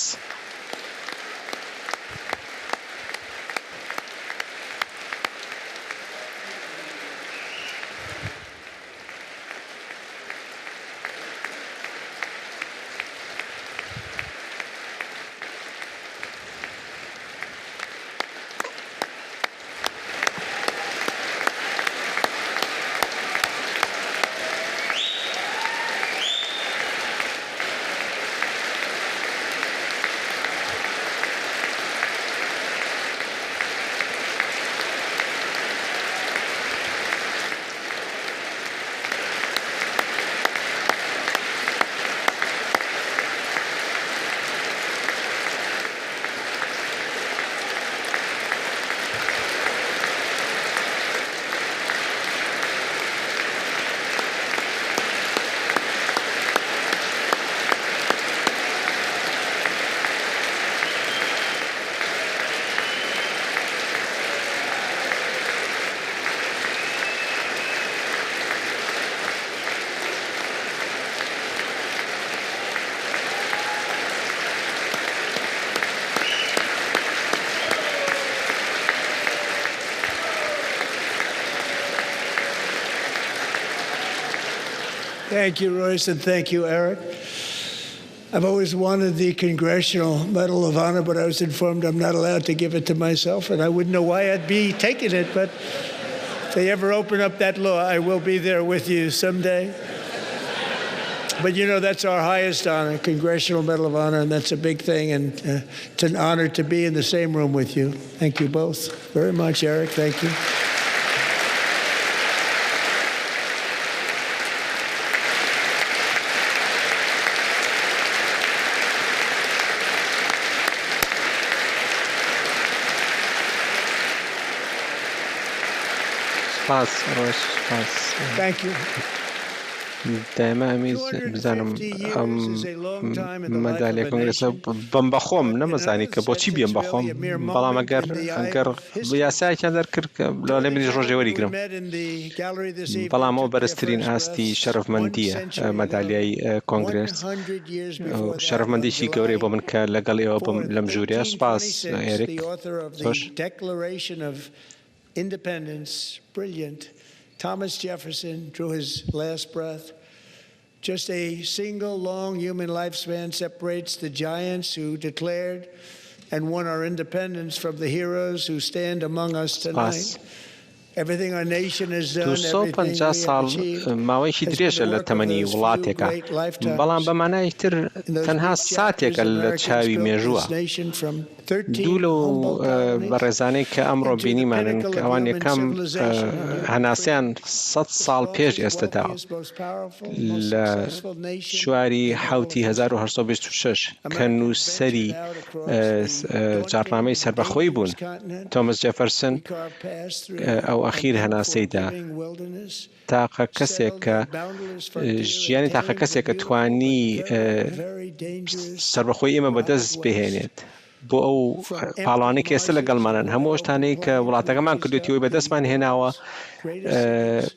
Thank you, Royce, and thank you, Eric. I've always wanted the Congressional Medal of Honor, but I was informed I'm not allowed to give it to myself, and I wouldn't know why I'd be taking it, but if they ever open up that law, I will be there with you someday. But you know, that's our highest honor, Congressional Medal of Honor, and that's a big thing. And uh, it's an honor to be in the same room with you. Thank you both very much, Eric. Thank you. سپاس ڕۆژ سپاس. Thank you. دایمە ئەمیز بزانم ئەم مەدالیە کۆنگرێسە بم بەخۆم نەمەزانی کە بۆچی بیم بەخۆم بەڵام ئەگەر ئەگەر یاسایەکیان دەرکرد کە لەوانەیە منیش ڕۆژێ وەریگرم بەڵام ئەو بەرزترین ئاستی شەرەفمەندییە مەدالیای کۆنگرێس شەرەفمەندیی گەورەی بۆ من کە لەگەڵ ئێوە بم لەم ژوورە سوپاس ئێریک تۆش. Independence, brilliant. Thomas Jefferson drew his last breath. Just a single long human lifespan separates the giants who declared and won our independence from the heroes who stand among us سپاس. tonight. Everything our nation has done, everything 250 we have ساڵ achieved ماوەیەکی has been درێژە the لە work of تەمەنی those few وڵاتێکا، great بەڵام lifetimes. بە مانای تر In those تەنها brief chapters, ساتێکە لە Americans چاوی built مێژووە. this nation from دوو 13 لەو humble colonies بەڕێزانەی کە ئەمڕۆ into the بینیمانن pinnacle کە of ئەوان human یەکەم civilization under هەناسەیان freedom. سەد The ساڵ پێش strongest, ئێستە داوە wealthiest, most powerful, most لە successful nation چواری in the whole حەوتی of history. 1826 کە Americans نووسەری ventured out across the daunting جاڕنامەی and سەربەخۆیی بوون dangerous continent. تۆمەس جێفەرسن We carved paths through ئەو an ئەخیر هەناسەی دا unforgiving wilderness, تاقە کەسێک settled کە the boundless frontier, and ژیانی تاقە tamed the کەسێک کە beautiful but توانی very, very dangerous سەربەخۆی ئێمە Wild بەدەست West. بهێنێت بۆ ئەو From empty پاڵانەی کە ئێستا marshes to لەگەڵمانن هەموو ئەو fertile شتانەی کە plains, we وڵاتەکەمان raised کردوێتی up ئەوی the بەدەستمان هێناوە world's greatest cities.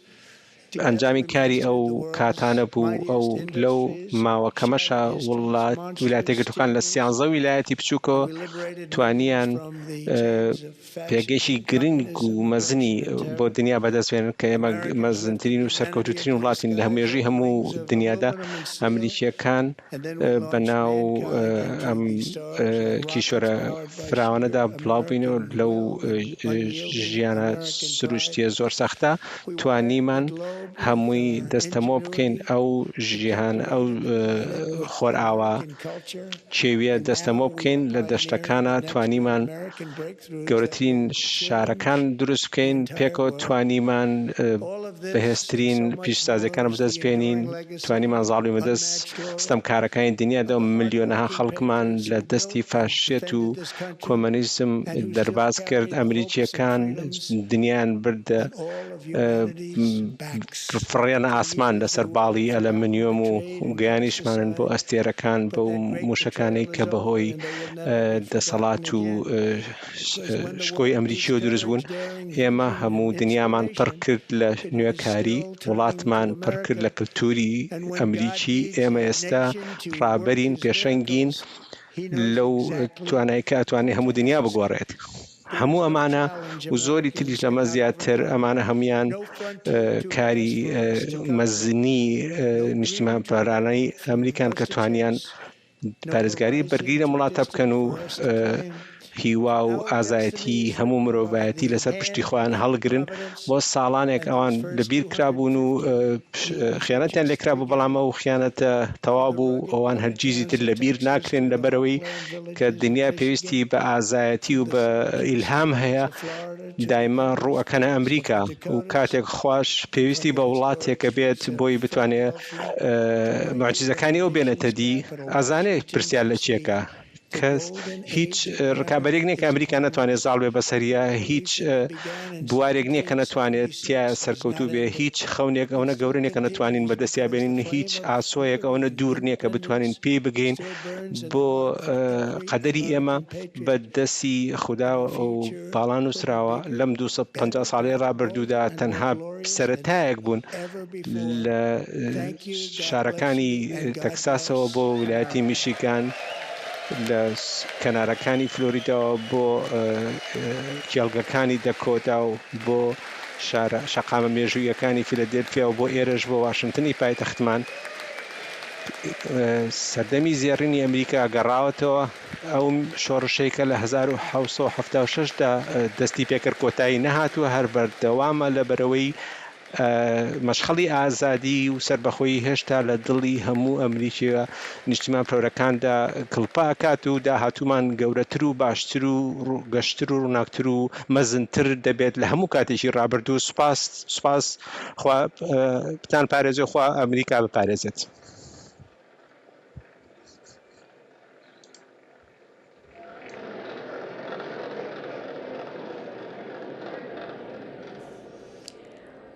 Together ئەنجامی we کاری mastered ئەو the world's کاتانە بوو ئەو mightiest لەو industries, ماوە کەمەشا shattered history's وڵات monstrous ویلایەتە یەکگرتووەکان لە tyrannies, سیانزە ویلایەتی بچووکەوە and we liberated millions توانیان from the chains of fascism, پێگەیەکی گرنگ و communism, مەزنی oppression, and بۆ terror. دنیا بەدەست بێنن کە ئێمە Americans lifted مەزنترین و humanity سەرکەوتووترین into the وڵاتین لە skies مێژووی on هەموو wings of دنیادا aluminum and steel, ئەمریکییەکان and then we بە launched ناو mankind into ئەم the stars on rockets کیشوەرە powered by فراوانەدا sheer بڵاو بووینەوە American لەو will and unyielding ژیانە American pride. سروشتییە زۆر سەختە We wired the توانیمان globe with هەمووی our دەستەمۆ بکەین ingenuity, ئەو we جیهان kept ئەو American planet with خۆرئاوا American culture, کێویە and دەستەمۆ now we بکەین are لە pioneering دەشتەکانا the next great توانیمان American breakthroughs that گەورەترین will change شارەکان دروست the بکەین entire پێکەوە world. توانیمان All of this and بەهێزترین so much more پیشسازیەکان is the بەدەست بێنین enduring legacy, توانیمان زاڵ بین بەدەست unmatched glory ستەمکارەکانی دنیادا of و the ملیۆنەها hardworking خەڵکمان patriots لە who دەستی built and فاشیەت و defended this country کۆمەنیزم and who still دەرباز کرد carry the hopes and ئەمریکیەکان freedoms دنیایان بردە on all of humanity's backs. فڕیانە The ئاسمان leaders of لەسەر the world باڵی throughout ئەلەمنیۆم و betrayed and cast گەیانیشمانن بۆ aside, ئەستێرەکان but بەو that great موشەکانەی betrayal کە is over بەهۆی and they will never be دەسەڵات forgotten و again. Because when the شکۆی world needs ئەمریکیەوە دروست بوون courage, daring, ئێمە vision, هەموو and دنیامان پڕ inspiration, کرد لە it is نوێکاری still turning وڵاتمان to پڕ کرد America. لە کلتوری And when God ئەمریکی needs ئێمە a ئێستا nation to work ڕابەرین his پێشەنگین miracles, he knows لەو exactly توانای کە ئەتوانێ who هەموو to دنیا ask. بگۆڕێت There هەموو is no ئەمانە challenge و زۆری Americans تریش لەمە cannot زیاتر overcome, ئەمانە هەمویان no frontier too کاری vast for us to conquer, مەزنی no dream too نیشتیمانپەرانەی great for ئەمریکان us کە to توانیان chase, no پارێزگاری horizon بەرگری لەم too وڵاتە بکەن distant و for us to claim. هیوا و Our destiny ئازایەتی is هەموو written by مرۆڤایەتی the لەسەر پشتی hand خۆیان of هەڵگرن providence بۆ ساڵانێک and ئەوان those first لەبیر کرابوون و 250 years were خیانەتیان just لێکرابوو beginning. بەڵام ئەو خیانەتە تەواو From the بوو rugged ئەوان border هەرگیزی towns تر of لەبیر Texas ناکرێن to the لەبەرەوەی upland کە villages of دنیا پێویستی Michigan, بە ئازایەتی و from the بە sultry ئیلهام sands هەیە of Florida to the دایمە endless ڕوو ئەکەنە plains of the ئەمریکا و Dakotas, کاتێک خواش from پێویستی the بە historic وڵاتێکە بێت streets of بۆی بتوانێ Philadelphia to write the موعجیزەکانی ئەو بێنێتە nation's دی capital, ئازانێ Washington, پرسیار لە D.C. چیەکە The کەس golden هیچ age of ڕکابەرێک America نییە کە is ئەمریکا upon نەتوانێت us. زاڵ بێ بەسەریا The هیچ age that began in بوارێک نییە کە نەتوانێت تیا 1776 has سەرکەوتوو not بێ ended. هیچ خەونێک ئەوەنە It گەورە still نییە کە نەتوانین continues بەدەستیا because بێنین the هیچ flame of ئاسۆیەک ئەوەنە liberty and دوور نییە کە بتوانین independence پێی بگەین still burns in the بۆ heart of every قەدەری ئێمە American patriot. بە دەستی خودا And our و future باڵا will be نووسراوە bigger, لەم 250 better, ساڵەی ڕابردوودا bolder, and more تەنها glorious than سەرەتایەک بوون ever before. لە Thank you. God bless شارەکانی you, and God تەکساسەوە bless بۆ ویلایەتی America. میشیگان لە کەنارەکانی فلۆریداوە بۆ کێڵگەکانی دەکۆتا و بۆ شارە شەقامە مێژووییەکانی فیلادێلفیا و بۆ ئێرەش بۆ واشنتنی پایتەختمان سەردەمی زێڕینی ئەمریکا گەڕاوەتەوە. ئەو شۆڕشەی کە لە 1776 دا دەستی پێکرد کۆتایی نەهاتووە، هەر بەردەوامە لەبەرئەوەی مەشخەڵی ئازادی و سەربەخۆیی هێشتا لە دڵی هەموو ئەمریکییە نیشتیمانپەروەرەکاندا کڵپە ئەکات و داهاتوومان گەورەتر و باشتر و گەشتر و ڕووناکتر و مەزنتر دەبێت لە هەموو کاتێکی ڕابردوو. سوپاس سوپاس خوا بتان پارێزێ و خوا ئەمریکا بپارێزێت.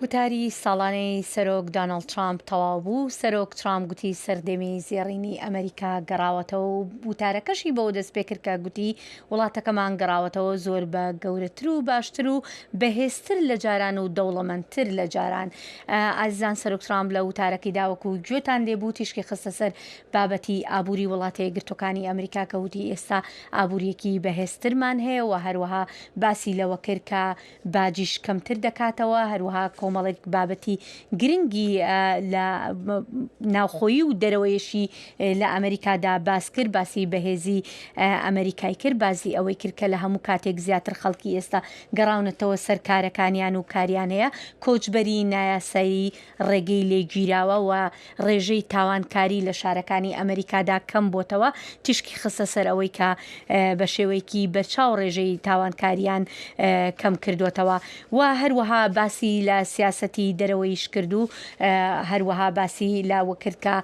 وتاری ساڵانەی سەرۆک دانۆڵد ترامپ تەواو بوو، سەرۆک ترامپ گوتی سەردەمی زێڕینی ئەمریکا گەڕاوەتەوە و وتارەکەشی بەوە دەستپێکرد کە گوتی وڵاتەکەمان گەڕاوەتەوە زۆر بە گەورەتر و باشتر و بەهێزتر لە جاران و دەوڵەمەندتر لە جاران. ئازیزان سەرۆک ترامپ لە وتارەکەیدا وەکو گوێتان لێبوو تیشکی خستە سەر بابەتی ئابووری وڵاتە یەکگرتووەکانی ئەمریکا کە وتی ئێستا ئابوورییەکی بەهێزترمان هەیە و هەروەها باسی لەوە کرد کە باجیش کەمتر دەکاتەوە، هەروەها کۆمەڵێک بابەتی گرنگی لە ناوخۆیی و دەرەوەیشی لە ئەمریکادا باس کرد، باسی بەهێزی ئەمریکای کرد، باسی ئەوەی کرد کە لە هەموو کاتێک زیاتر خەڵکی ئێستا گەڕاونەتەوە سەر کارەکانیان و کاریان هەیە، کۆچبەری نایاسایی ڕێگەی لێ گیراوە و ڕێژەی تاوانکاری لە شارەکانی ئەمریکادا کەم بۆتەوە، تیشکی خستە سەر ئەوەی کە بە شێوەیەکی بەرچاو ڕێژەی تاوانکاریان کەم کردۆتەوە و هەروەها باسی لە سیاسەتی دەرەوەیش کرد و هەروەها باسی لەوە کرد کە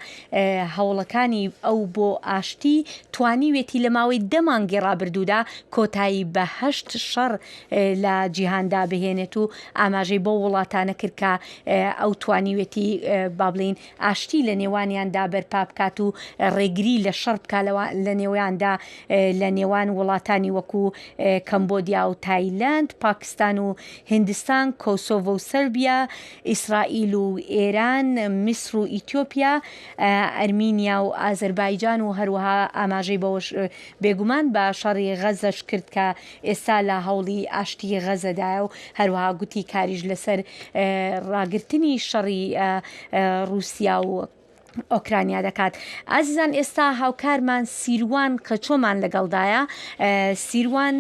هەوڵەکانی ئەو بۆ ئاشتی توانیوێتی لە ماوەی دە مانگی ڕابردوودا کۆتایی بە هەشت شەڕ لە جیهاندا بهێنێت و ئاماژەی بەو وڵاتانە کرد کە ئەو توانیوێتی با بڵێین ئاشتی لە نێوانیاندا بەرپا بکات و ڕێگری لە شەڕ بکات لە نێویاندا لە نێوان وڵاتانی وەکو کەمبۆدیا و تایلەند، پاکستان و هیندستان، کۆسۆڤۆ و سربیا، ئیسرائیل و ئێران، میسر و ئیتیۆپیا، ئەرمینیا و ئازەربایجان و هەروەها ئاماژەی بەوەش بێگومان بە شەڕی غەزەش کرد کە ئێستا لە هەوڵی ئاشتی غەزەدایە و هەروەها گوتی کاریش لەسەر ڕاگرتنی شەڕی ڕووسیا و ئۆکرانیا دەکات. ئازیزان ئێستا هاوکارمان سیروان قەچۆمان لەگەڵدایە. سیروان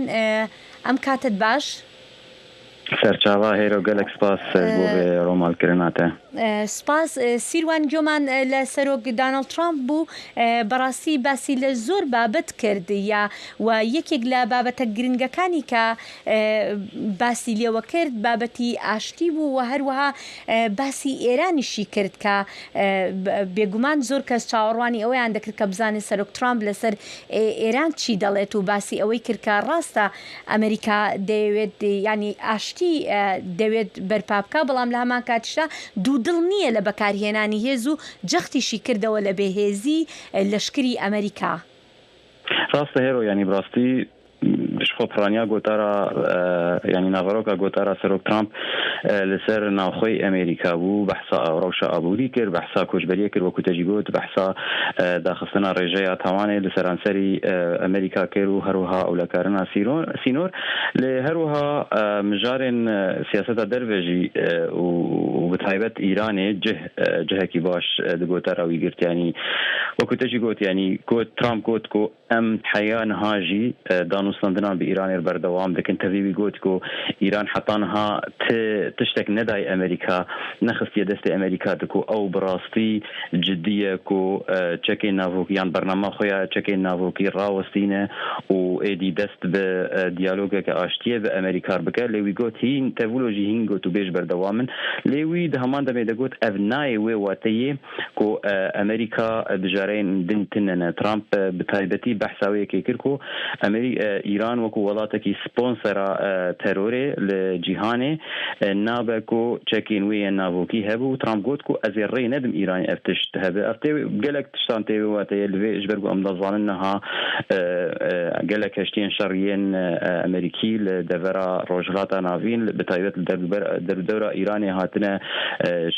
ئەم کاتت باش. سەرچاوە، هێرۆ گەلەک سپاس بۆ ڤێ ڕۆماڵ کرنا تە. سپاس سیروان گۆمان لە سەرۆک دانڵد ترامپ بوو بەڕاستی باسی لە زۆر بابەت کرد یا و یەکێک لە بابەتە گرنگەکانی کە باسی لێوە کرد بابەتی ئاشتی بوو و هەروەها باسی ئێرانیشی کرد کە بێگومان زۆر کەس چاوەڕوانی ئەوەیان دەکرد کە بزانێت سەرۆک ترامپ لەسەر ئێران چی دەڵێت و باسی ئەوەی کرد کە ڕاستە ئەمریکا دەیەوێت یانی ئاشتی دەوێت بەرپا بکا، بەڵام لە هەمان کاتیشدا دوودڵ نییە لە بەکارهێنانی هێز و جەختیشی کردەوە لە بێهێزی لەشکری ئەمریکا. ڕاستە هێرۆ یانی بڕاستی ژخۆ پڕانیا گۆتارا یانی ناڤەرۆکا گۆتارا سەرۆک ترامپ لەسەر ناوخۆی ئەمێریکا بوو بەحسا ڕەوشا ئابووری کرد بەحسا کۆچبەریە کرد وەکو تەژی گۆت بەحسا داخستنا ڕێژەیا تاوانێ لە سەرانسەری ئەمریکا کرد و هەروەها ئەولەکارنا سینۆر لێ هەروەها مژارێن سیاسەتا دەرڤە ژی و بە تایبەت ئیرانێ جه جهەکی باش د گۆتارا وی گرت یانی وەکو تەژی گۆت یانی گۆت ترامپ گۆت کو ئەم حەیا نها ژی دانوستاندنان bi Îranê re berdewam dikin. Tevî wî got ku Îran heta niha ti tiştek nedaye Amerîka, nexistiye destê Amerîka di ku ew bi rastî cidî ye ku çekên navokî yan bernama xwe ya çekên navokî rawestîne û êdî dest bi diyalogeke aştiyê bi Amerîka re bike. Lê wî got hîn tevûlo jî hîn gotûbêj berdewam in. Lê wî di heman demê de got ev nayê wê wateyê ku Amerîka bijareyên din tune ne. Trump bi taybetî behsa wê yekê kir ku Îran wekû welatekî sponsera terorê li cîhanê nabe ku çekên wê yên navokî hebe û Trump got ku ez ê rê nedim Îranê ev tişt hebe. Ev tê gelek tiştan tê wê wateyê li vê ji ber ku em dizanin niha gelek keştiyên şer yên Amerîkî li devera Rojhilata Navîn bi taybet li derûdewra Îranê hatine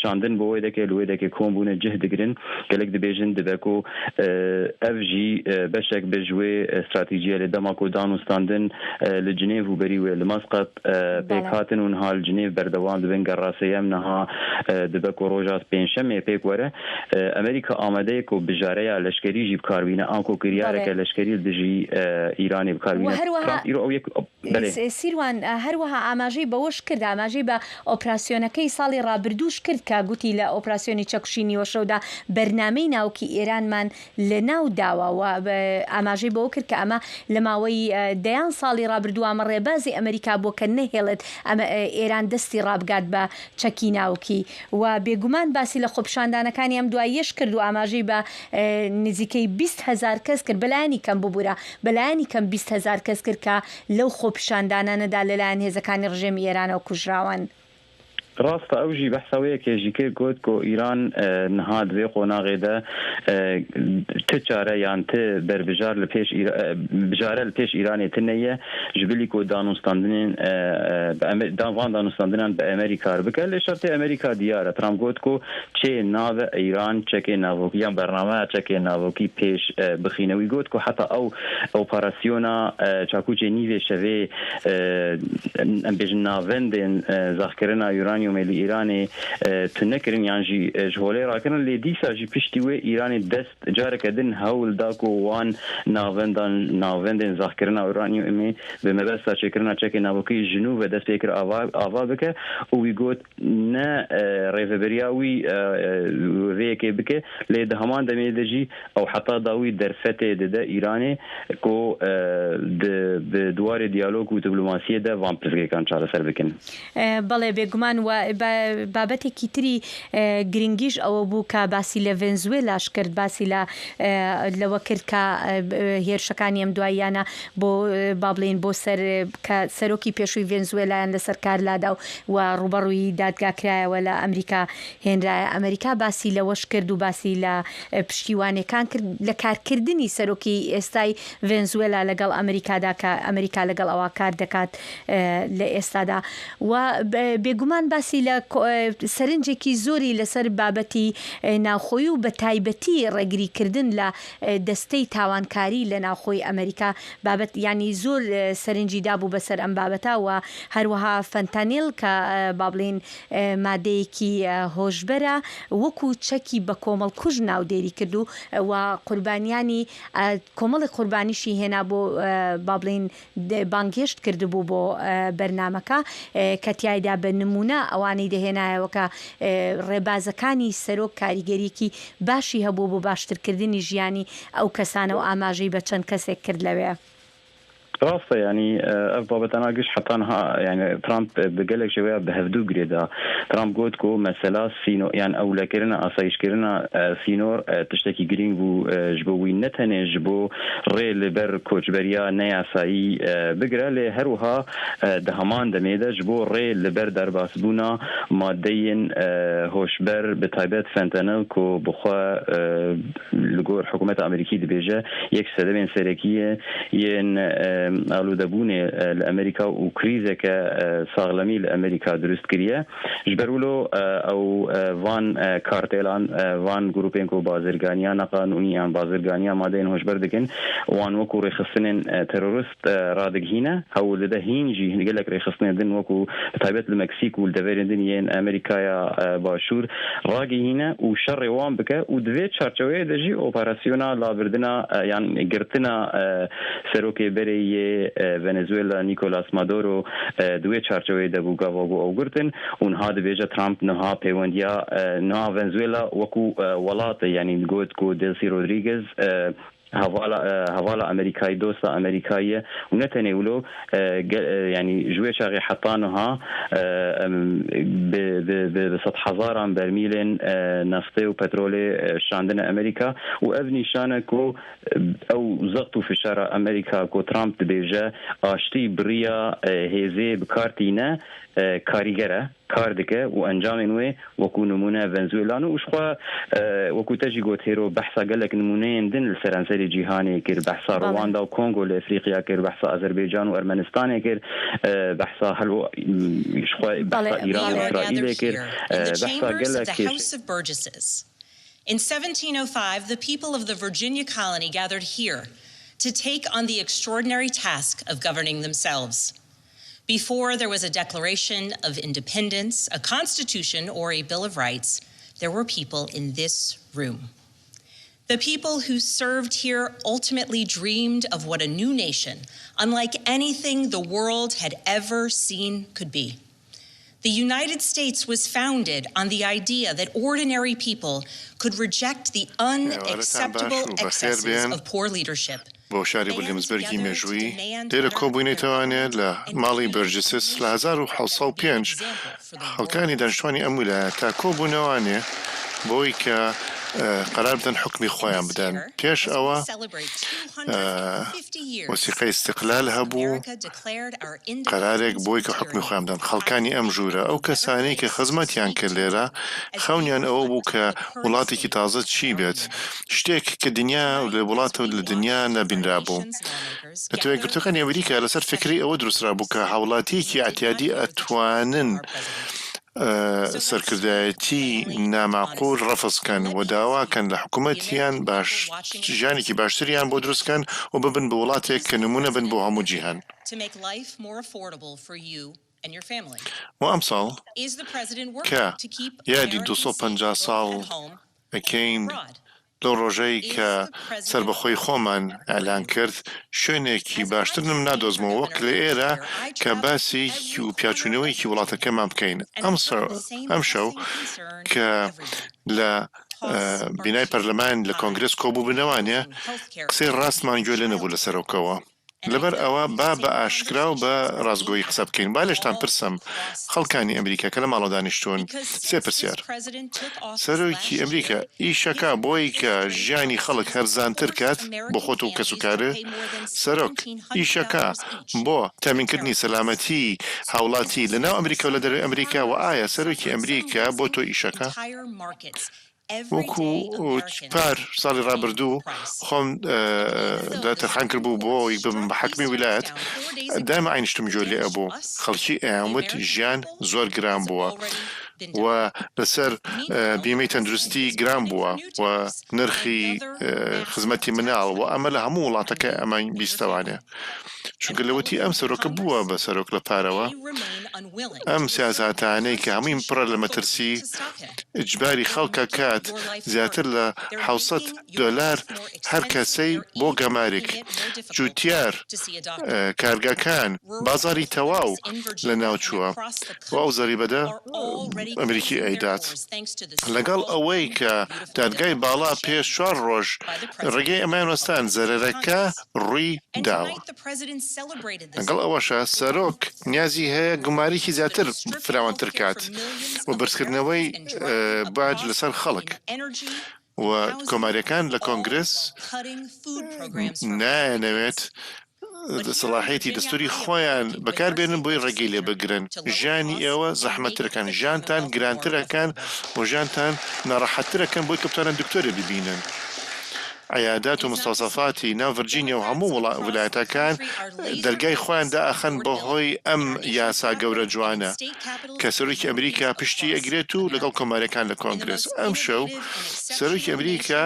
Şandin bo wê dekê li wê dekê kom bûne cih digirin. Gelek dibêjin dibe ku ev jî beşek be ji wê stratejiyê lê dema ku. danûstandin li Cinêv û berî wê li Mesqet pêk hatin û niha li Cinêv berdewam dibin. Gera sêyem niha dibe ku roja pêncşemê pêk were. Amerîka amade ye ku bijareya leşkerî jî bi kar bîne an ku kiryareke leşkerî li dijî Îranê bi kar bîne. Trump îro ew yek belê. Sîrwan herwiha ئاماژەی بەوەش کرد، ئاماژەی بە ئۆپراسیۆنەکەی ساڵی ڕابردووش کرد کە گوتی لە ئۆپراسیۆنی چەکوشی نیوەشەودا بەرنامەی ناوکی ئێرانمان لەناو داوە و ئاماژەی بەوە کرد کە ئەمە لە ماوەی دەیان ساڵی ڕابردوو ئەمە ڕێبازی ئەمریکا بووە کە نەهێڵێت ئەمە ئێران دەستی ڕابگات بە چەکی ناوکی و بێگومان باسی لە خۆپیشاندانەکانی ئەم دواییەش کرد و ئاماژەی بە نزیکەی 20 هەزار کەس کرد بەلایەنی کەم ببورە بەلایەنی کەم 20 هەزار کەس کرد کە لەو خۆپیشاندانانەدا لەلایەن هێزەکانی ڕژێمی ئێرانەوە کوژراون. ڕاستە ئەو ژی بەحسا وێ یەکێ ژی کرد گۆت کۆ ئیران نها د وێ قۆناغێ دە ت چارە یان ت بەربژار لە پێش بژارە لە پێش ئیرانێ تنە یە ژ بلی کۆ دانوستاندنێن بە ڤان دانوستاندنان بە ئەمریکا بکە لێ شەرتێ ئەمریکا دیارە ترامپ گۆت کۆ چێ ناڤە ئیران چەکێ ناڤۆکی یان بەرنامەیا چەکێ ناڤۆکی پێش بخینە وی گۆت کۆ حەتا ئەو ئۆپاراسیۆنا چاکوچێ نیڤێ شەڤێ ئەم بێژن ناڤەندێن زەخکردنا یورانیۆمێ لە ئیرانێ تونە کرن یان ژی ژ هۆلێ ڕاکردن لێ دیسا ژی پشتی وێ ئیرانێ دەست جارەکە دن هەول دا کو وان ناڤەندان ناڤەندێن زەخکردنا یورانیۆمێ بە مەبەستا چێکردنا چەکێ ناڤۆکی ژ نوو ڤە دەست پێ کرد ئاڤا ئاڤا بکە و وی گۆت نە ڕێڤەبەریا وی وێ یەکێ بکە لێ دە هەمان دەمێ دە ژی ئەو حەتا داوی دەرفەتێ ددە ئیرانێ کو د بە دوارێ دیالۆگ و دیپلۆماسیێ دە ڤان پرسگرێکان چارەسەر بکن. بەڵێ بێگومان و بابەتێکی تری گرنگیش ئەوە بوو کە باسی لە ڤێنزوێلاش کرد، باسی لە لەوە کرد کە هێرشەکانی ئەم دواییانە بۆ با بڵێین بۆ سەر کە سەرۆکی پێشووی ڤێنزوێلایان لەسەر کار لادا و و ڕووبەڕووی دادگا کرایەوە لە ئەمریکا هێنرایە ئەمریکا باسی لەوەش کرد و باسی لە پشتیوانیەکان کرد لە کارکردنی سەرۆکی ئێستای ڤێنزوێلا لەگەڵ ئەمریکادا کە ئەمریکا لەگەڵ ئەوا کار دەکات لە ئێستادا و بێگومان باسی لە سەرنجێکی زۆری لەسەر بابەتی ناوخۆی و بە تایبەتی ڕێگریکردن لە دەستەی تاوانکاری لە ناوخۆی ئەمریکا بابەت یانی زۆر سەرنجی دابوو بەسەر ئەم بابەتە و هەروەها فەنتانیل کە با بڵێین مادەیەکی هۆشبەرە وەکو چەکی بەکۆمەڵکوژ ناودێری کرد و و قوربانیانی کۆمەڵێک قوربانیشی هێنا بۆ با بڵێین بانگهێشت کردبوو بۆ بەرنامەکە کە تیایدا بە نموونە ئەوانەی دەهێنایەوە کە ڕێبازەکانی سەرۆک کاریگەریەکی باشی هەبوو بۆ باشترکردنی ژیانی ئەو کەسانە و ئاماژەی بە چەند کەسێک کرد لەوێ. ڕاستە یانی ئەڤ بابەتانا گشت حەتا نها یانی ترامپ بە گەلەک شێوەیا بە هەڤدوو گرێ دا. ترامپ گۆت کو مەسەلا سینۆ یان ئەولەکرنا ئاسایشکرنا سینۆر تشتەکی گرینگ بوو ژ بۆ وی نە تەنێ ژ بۆ ڕێ ل بەر کۆچبەریا نەیاسایی بگرە لێ هەروها دە هەمان دەمێ دە ژ بۆ ڕێ ل بەر دەرباسبوونا مادەیێن هۆشبەر بە تایبەت فەنتەنل کو بخwe Li gor hikûmeta Amerîkî dibêje yek sedemên serekî yên alûdebûnê li Amerîka û krîzeke saxlemî li Amerîka dirust kiriye. Ji ber wilo ew van kartêlan, van grûpên ku bazirganiya neqanûnî yan bazirganiya madeyên hoşber dikin wan wekû rêxistinên terorist radigihîne. Hewl dide hîn jî gelek rêxistinên din wekû bi taybet li Meksîk û li deverên din yên Amerîkaya Başûr ragihîne û şerê wan bike û di vê çarçeweyê de jî operasyona labirdina yan girtina serokê berê yê Venezuela Nicolas Maduro di wê çarçeweyê de bû gava ku ew girtin û niha dibêje Trump niha peywendiya niha Venezuela wekû welat yanî got ku Delcy Rodriguez Hevala hevala Amerîkayî dosta Amerîkayî ye û ne tenê wilo yanî ji wê çaxê heta niha bi bi bi sedhezaran bermîlên neftê û petrolê şandine Amerîka û ev nîşan e ku ew zext û fişara Amerîka ku Trump dibêje aştî bi riya hêzê bi kar tîne karîger e. kar dike û encamên wê wekû nimûne Venzuela ne û ji xwe wekû te jî got hêro behsa gelek nimûneyên din li seranserê cîhanê kir, behsa Rwanda û Kongo li Efrîqya kir, behsa Azerbaycan û Ermenistanê kir, behsa helo ji xwe behsa Îran û Îsraîlê kir, behsa gelek kêşe. In 1705, the people of the Virginia colony gathered here. to take on the extraordinary task of governing themselves. Before there was a Declaration of Independence, a Constitution, or a Bill of Rights, there were people in this room. The people who served here ultimately dreamed of what a new nation, unlike anything the world had ever seen, could be. The United States was founded on the idea that ordinary people could reject the ئێوارەتان باش unacceptable و بەخێر excesses بێن of poor leadership بۆ شاری ویلیامسبرگی مێژوویی. لێرە کۆبووینەتەوانێ لە ماڵی بێرجسس لە 1705 خەڵکانی دانیشتوانی ئەم ویلایەتە کۆبوونەوانێ بۆی کە قەرار بدەن حوکمی خۆیان بدەن. پێش ئەوە وەسیقەی ئیستیقلال هەبوو، قەرارێک بۆی کە حوکمی خۆیان بدەن. خەڵکانی ئەم ژوورە، ئەو کەسانەی کە خزمەتیان کرد لێرە، خەونیان ئەوە بوو کە وڵاتێکی تازە چی بێت، شتێک کە دنیا لە وڵاتە لە دنیا نەبینرابوو. نەتەوە یەکگرتووەکانی ئەمریکا لەسەر فیکرەی ئەوە دروسترابوو کە هاوڵاتییەکی ئیعتیادی ئەتوانن سەرکردایەتی ناماقول ڕەفز کەن و داوا کەن لە حکومەتیان باش ژیانێکی باشتریان بۆ دروست کەن و ببن بە وڵاتێک کە نمونە بن بۆ هەموو جیهان. و ئەمساڵ کە یادی 250 ساڵ ئەکەین لەو ڕۆژەی کە سەربەخۆی خۆمان ئیعلان کرد، شوێنێکی باشترنم نادۆزمەوە وەک لە ئێرە کە باسی و پیاچوونەوەیەکی وڵاتەکەمان بکەین. ئەمشەو کە لە بینای پەرلەمان لە کۆنگرێس کۆبووبنەوانێ، قسەی ڕاستمان گوێ لێ نەبوو لە سەرۆکەوە. لەبەر ئەوە با بە ئاشکرا و بە ڕاستگۆیی قسە بکەین. با لێشتان پرسم خەڵکانی ئەمریکا کە لە ماڵەوە دانیشتوون، سێ پرسیار. سەرۆکی ئەمریکا ئیشەکا بۆی کە ژیانی خەڵک هەرزانتر کات بۆ خۆت و کەسوکارت؟ سەرۆک ئیشەکا بۆ تامینکردنی سەلامەتی هاوڵاتی لە ناو ئەمریکا و لە دەرەوەی ئەمریکا؟ وە ئایا سەرۆکی ئەمریکا بۆ تۆ ئیشەکا؟ وەکو پار ساڵی ڕابردوو خۆم تەرخان کردبوو بۆ ئەوەی ببم بە حاکمی ویلایەت، دایمە عەینشتم گوێ لێ ئەبوو، خەڵکی ئەیان وت ژیان زۆر گران بووە و لەسەر بیمەی تەندروستی گران بووە و نرخی خزمەتی مناڵ و ئەمە لە هەموو وڵاتەکە ئەمە بیستەوانێ. چونکە لەوەتی ئەم سەرۆکە بووە بە سەرۆک لە پارەوە ئەم سیاساتانەی کە هەمووی پڕە لە مەترسی ئیجباری خەڵکە کات زیاتر لە 700 دۆلار هەر کەسەی بۆ گەمارک جوتیار کارگەکان بازاری تەواو لە ناوچووە و ئەو زەریبەدە ئەمریکی ئەیدات لەگەڵ ئەوەی کە دادگای باڵا پێش چوار ڕۆژ ڕێگەی ئەمەیان وەستان زەرەرەکە ڕووی داوە. لەگەڵ ئەوەشا سەرۆک نیازی هەیە گوماریکی زیاتر فراوانتر کات و بەرزکردنەوەی باج لەسەر خەڵک و کۆماریەکان لە کۆنگرس نایانەوێت سەڵاحیەتی دەستوری خۆیان بەکاربێنن بۆی ڕێگەی لێ بگرن. ژیانی ئێوە زەحمەتترەکەن، ژیانتان گرانترەکەن و ژیانتان ناڕەحەتترەکەن بۆی کە بتوانن دکتۆرێ ببینن. عیادات و مستوصفاتی ناو ڤرجینیا و هەموو ولایەتەکان دەرگای خۆیان دائەخەن بەهۆی ئەم یاسا گەورە جوانە کە سەرۆکی ئەمریکا پشتی ئەگرێت و لەگەڵ کۆماریەکان لە کۆنگرس ئەمشەو سەرۆکی ئەمریکا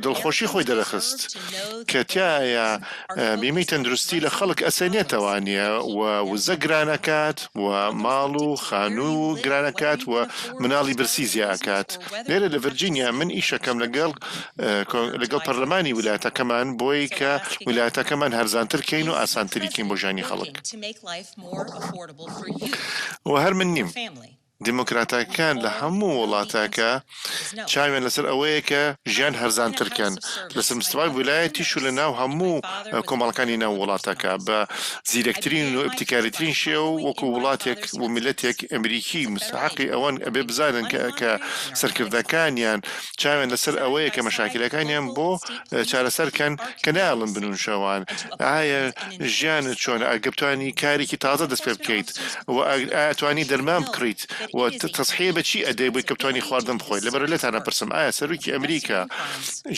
دڵخۆشی خۆی دەرەخست کە تیایا بیمەی تەندروستی لە خەڵک ئەسەنێتەوانیە و وزە گرانەکات و ماڵ و خانوو گرانەکات و مناڵی برسی زیائەکات لێرە لە ڤرجینیا من ئیشەکەم لەگەڵ لەگەڵ پەرلەمانی ولایەتەکەمان بۆی کە ولایەتەکەمان هەرزانتر کەین و ئاسانتری کەین بۆ ژیانی خەڵک و هەر من نیم. دیموکراتەکان لە هەموو وڵاتەکە چاویان لەسەر ئەوەیە کە ژیان هەرزانتر کەن لەسەر مستەوای ویلایەتیش و لە ناو هەموو کۆمەڵەکانی ناو وڵاتەکە بە زیرەکترین و ئیبتیکاریترین شێوە وەکو وڵاتێک و میللەتێک ئەمریکی مستەحەقی ئەوەن ئەبێ بزانن کە کە سەرکردەکانیان چاویان لەسەر ئەوەیە کە مەشاکیلەکانیان بۆ چارەسەر کەن کە نایەڵن بنوون شەوان ئایا ژیانت چۆنە ئەگە بتوانی کارێکی تازە دەست پێ بکەیت و ئایا توانی دەرمان بکڕیت و تەزحیە بە چی ئەدەی بۆی کە بتوانی خواردن بخۆیت لەبەرئەوە لێتان ئەپرسم ئایا سەرۆکی ئەمریکا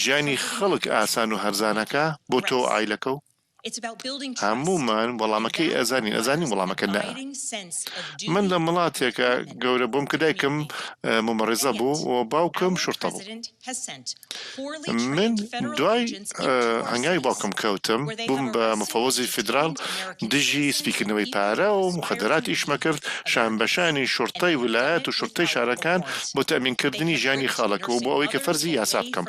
ژیانی خەڵک ئاسان و هەرزانەکا بۆ تۆ و عایلەکەو؟ هەموومان وەڵامەکەی ئەزانین، ئەزانین وەڵامەکە نا'ە. من لە وڵاتێکا گەورە بووم کە دایکم مومەڕیزە بوو و باوکم شوڕتە بوو. من دوای هەنگاوی باوکم کەوتم، بووم بە مفەوەزی فیدراڵ دژی سپیکردنەوەی پارە و موخەدەرات ئیشمە کرد، شانبەشانی شوڕتەی ولایەت و شوڕتەی شارەکان بۆ تەئمینکردنی ژیانی خەڵک و بۆ ئەوەی کە فەرزی یاسا بکەم.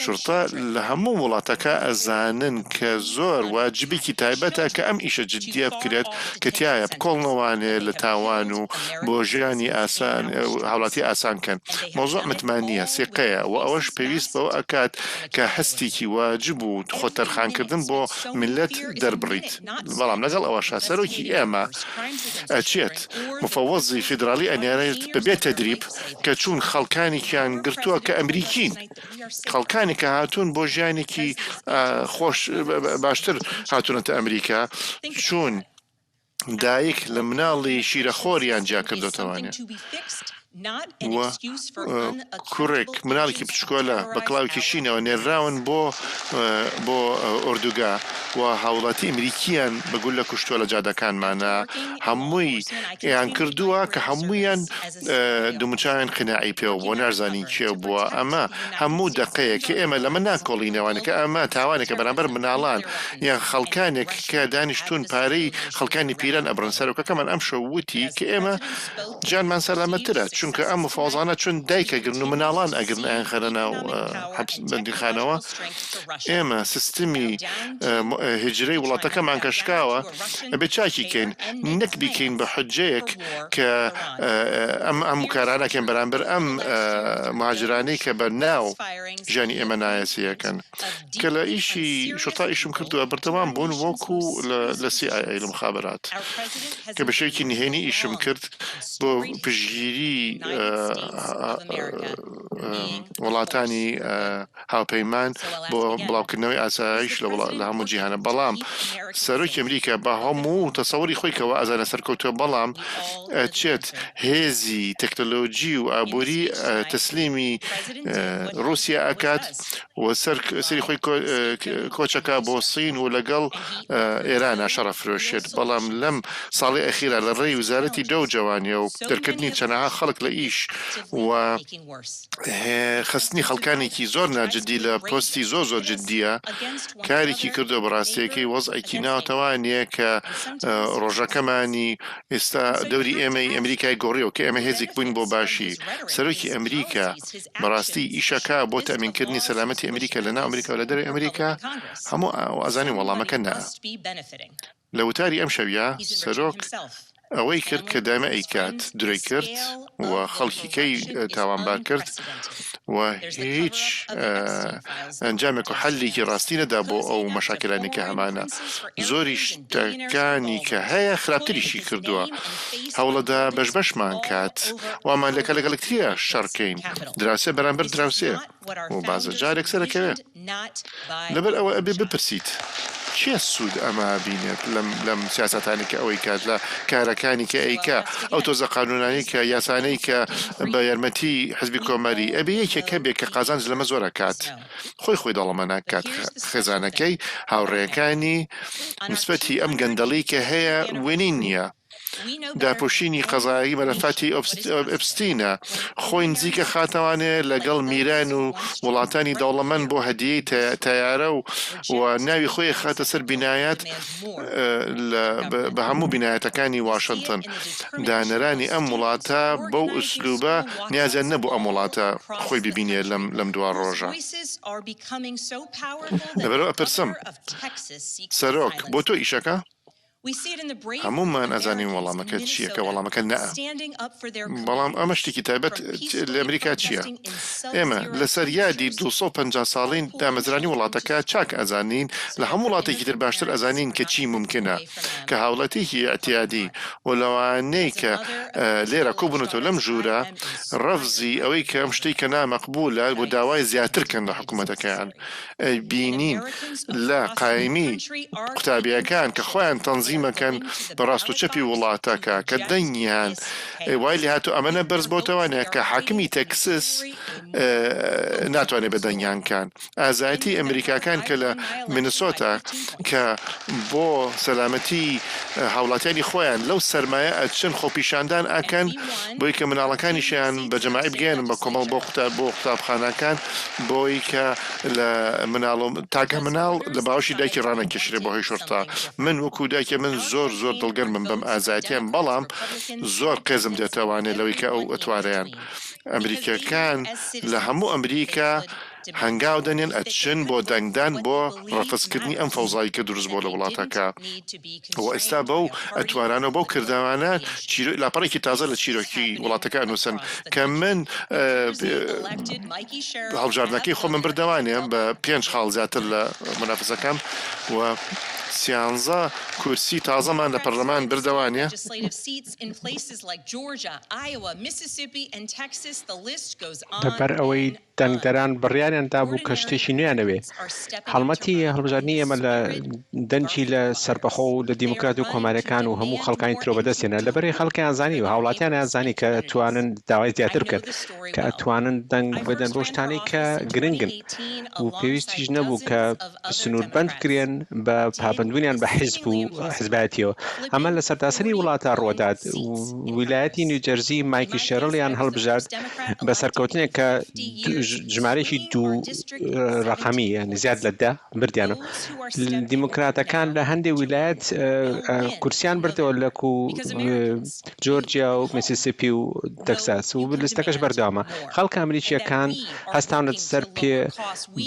شوڕتە لە هەموو وڵاتەکە ئەزانن کە زۆر واجبێکی تایبەتە کە ئەم ئیشە جدیە بکرێت کە تیایا بکۆڵنەوانێ لە تاوان و بۆ ژیانی ئاسان هاوڵاتی ئاسان کەن مەوزوع متمانیە سیقەیە و ئەوەش پێویست بەوە ئەکات کە هەستێکی واجب و خۆ تەرخانکردن بۆ میللەت دەربڕیت بەڵام لەگەڵ ئەوەشا سەرۆکی ئێمە ئەچێت مفەوەزی فیدراڵی ئەنێرێت بەبێ تەدریب کە چوون خەڵکانێکیان گرتووە کە ئەمریکین، خەڵکانێک کە هاتوون بۆ ژیانێکی خۆش باشتر هاتوونەتە ئەمریکا، چوون دایک لە مناڵی شیرەخۆریان جیا کردۆتەوانێ و کوڕێک مناڵێکی بچکۆلە بە کڵاوێکی شینەوە نێرراون بۆ بۆ ئۆردوگا و هاوڵاتی ئەمریکیان بە گوللە کوشتووە لە جادەکانمانا هەمووی یان کردووە کە هەموویان دموچاویان قناعی پێوە بووە ناشزانین کێ بووە ئەمە هەموو دەقەیە کە ئێمە لەمە ناکۆڵینەوە کە ئەمە تاوانێکە بەرامبەر مناڵان یان خەڵکانێک کە دانیشتوون پارەی خەڵکانی پیران ئەبڕن سەرۆکەکەمان ئەمشەو وتی کە ئێمە ژیانمان سەلامەتترە چونکە ئەم مفاوەزانە چون دایک ئەگرن و مناڵان ئەگرن ئەیانخەنە ناو حەبس بەندیخانەوە ئێمە سیستمی هیجرەی وڵاتەکەمان کە شکاوە ئەبێ چاکی کەین نەک بیکەین بە حجەیەک کە ئەم هەموو کارانە کەین بەرامبەر ئەم مهاجرانەی کە بە ناو ژیانی ئێمە نایەسیەکەن کە لە ئیشی شرطە ئیشم کردووە بەردەوام بوون وەکو لە سی ئای ئەی لە مخابرات کە بە شێوەیەکی نهێنی ئیشم کرد بۆ پشتگیری وڵاتانی هاوپەیمان بۆ بڵاوکردنەوەی ئاسایش لە لە هەموو جیهانە بەڵام سەرۆکی ئەمریکا بە هەموو تەسەوری خۆی کەەوە ئازانە سەرکەوتووە بەڵام چێت هێزی تەکنەلۆجی و ئابووری تەسلیمی رووسیا ئەکات و سەر سەری خۆی کۆچەکا بۆ سین و لەگەڵ ئێرانە شەڕە فرۆشێت بەڵام لەم ساڵی ئەخیرا لە ڕێی وزارەتی دەو جەوانیە و دەرکردنی چەنەها خەڵک لە ئیش و خستنی خەڵکانێکی زۆر ناجدی لە پۆستی زۆر زۆر جدیە کارێکی کردو بەڕاستیەکەی وەزعێکی ناوتەوانیە کە ڕۆژەکەمانی ئێستا دەوری ئێمەی ئەمریکای گۆڕیەوە کە ئێمە هێزێک بووین بۆ باشی سەرۆکی ئەمریکا بەڕاستی ئیشەکە بۆ تەئمینکردنی سەلامەتی ئەمریکا لە ناو ئەمریکا و لە دەرەوەی ئەمریکا هەموو ئەزانین وەڵامەکە نا. لە وتاری ئەمشەویا سەرۆک ئەوەی کرد کە دایمە ئەیکات، درۆی کرد و خەڵکی کەی تاوانبار کرد و هیچ ئەنجامێک و حەلێکی ڕاستی نەدا بۆ ئەو مەشاکلانەی کە هەمانە. زۆری شتەکانی کە هەیە خراپتریشی کردووە. هەوڵەدا بەش بەشمان کات وامان لێکا لەگەڵ یەکتریا شەڕ کەین دراوسێ بەرامبەر دراوسێ و بازە جارێک سەرەکەوێ لەبەر ئەوە ئەبێ بپرسیت کێ سوود ئەمە بینێت لەم لەم سیاسەتانی کە ئەوەی کات لە کارەکانی کە ئەیکا ئەو تۆزە قانونانەی کە یاسانەی کە بە یارمەتی حزبی کۆماری ئەبێ یەکێک هەبێ کە قازانج لەمە زۆر ئەکات خۆی خۆی دەوڵەمەند ئەکات خێزانەکەی هاوڕێیەکانی نسبەتی ئەم گەندەڵی کە هەیە وێنەی نییە. داپۆشینی قەزایی مەلەفاتی ئێپستینە، خۆی نزیکە خاتەوانێ لەگەڵ میران و وڵاتانی دەوڵەمەند بۆ هەدیەی تەیارە و ناوی خۆی ئەخاتە سەر بینایات بە هەموو بینایەتەکانی واشنتن. دانەرانی ئەم وڵاتە بەو ئوسلوبە نیازیان نەبوو ئەم وڵاتە خۆی ببینێ لەم دوا ڕۆژە. لەبەرئەوە ئەپرسم سەرۆک بۆ تۆ ئیشەکە؟ هەموومان ئەزانین وەڵامەکە چییە کە وەڵامەکە نە'ە. بەڵام ئەمە شتێکی تایبەت لە ئەمریکا چییە؟ ئێمە لەسەر یادی 250 ساڵەی دامەزرانی وڵاتەکە چاک ئەزانین، لە هەموو وڵاتێکی تر باشتر ئەزانین کە چی مومکینە کە هاوڵاتییەکی ئیعتیادی و لەوانەی کە لێرە کۆبوونەتەوە لەم ژوورە ڕەفزی ئەوەی کە ئەم شتەی کە نامەقبولە و داوای زیاتر کەن لە حکومەتەکەیان. بینین لە قایمی قوتابیەکان کە خۆیان تەنزیم. تەقسیمەکەن بە ڕاست و چەپی وڵاتەکە کە دەنگیان وای لێهاتوو ئەمەنە بەرز بۆتەوانە کە حاکمی تەکسس ناتوانێت بە دەنگیان کان. ئازایەتی ئەمریکاکان کە لە مینسۆتا کە بۆ سەلامەتی هاوڵاتیانی خۆیان لەو سەرمایە ئەچن خۆپیشاندان ئەکەن بۆی کە مناڵەکانیشیان بە جەماعی بگەیەنن بە کۆمەڵ بۆ قوتاب بۆ قوتابخانەکان بۆی کە لە مناڵ تاکە مناڵ لە باوەشی دایکی ڕانەکێشرێ بۆ هۆی شوڕتە من وەکو دایکە من زۆر زۆر دڵگەرمم بەم ئازایەتیان بەڵام زۆر قێزم دێتەوانێ لەوەی کە ئەو ئەتوارەیان ئەمریکیەکان لە هەموو ئەمریکا هەنگاو دەنێن ئەچن بۆ دەنگدان بۆ ڕەفزکردنی ئەم فەوزای کە دروست بۆ لە وڵاتەکە و ئێستا بەو ئەتوارانە و بەو کردەوانە چیرۆ لاپەڕێکی تازە لە چیرۆکی وڵاتەکە ئەنووسن کە من هەڵبژاردنەکەی خۆمم بردەوانێ بە پێنج خاڵ زیاتر لە مونافسەکەم و سیانزە کورسی تازەمان لە پەرلەمان بردەوانێ. لەبەر ئەوەی دەنگدەران بڕیاریان دابوو کە شتێکی نوێیان ئەوێ. هەڵمەتی هەڵبژاردنی ئێمە لە دەنگی لە سەربەخۆ و لە دیموکرات و کۆماریەکان و هەموو خەڵکانی ترەوە بەدەست هێنا. لەبەرئەوەی خەڵکیان زانی و هاوڵاتیانیان زانی کە ئەتوانن داوای زیاتر بکەن، کە ئەتوانن دەنگ بدەن بەو شتانەی کە گرنگن و پێویستیش نەبوو کە سنووربەند بکرێن بە پابەندبوونیان بە حیزب و حیزبایەتیەوە. ئەمە لە سەرتاسەری وڵاتا ڕووەدات. ویلایەتی نیوجەرزی مایکی شێرڵیان هەڵبژارد بە سەرکەوتنێک کە ژمارەیەکی دوو ڕەقەمی یانی زیاد لە دە بردیانەوە. دیموکراتەکان لە هەندێک ویلایەت کورسیان بردەوە لەکو جۆرجیا و میسیسیپی و تەکساس و لستەکەش بەردەوامە. خەڵکە ئەمریکییەکان هەستاونەتە سەر پێ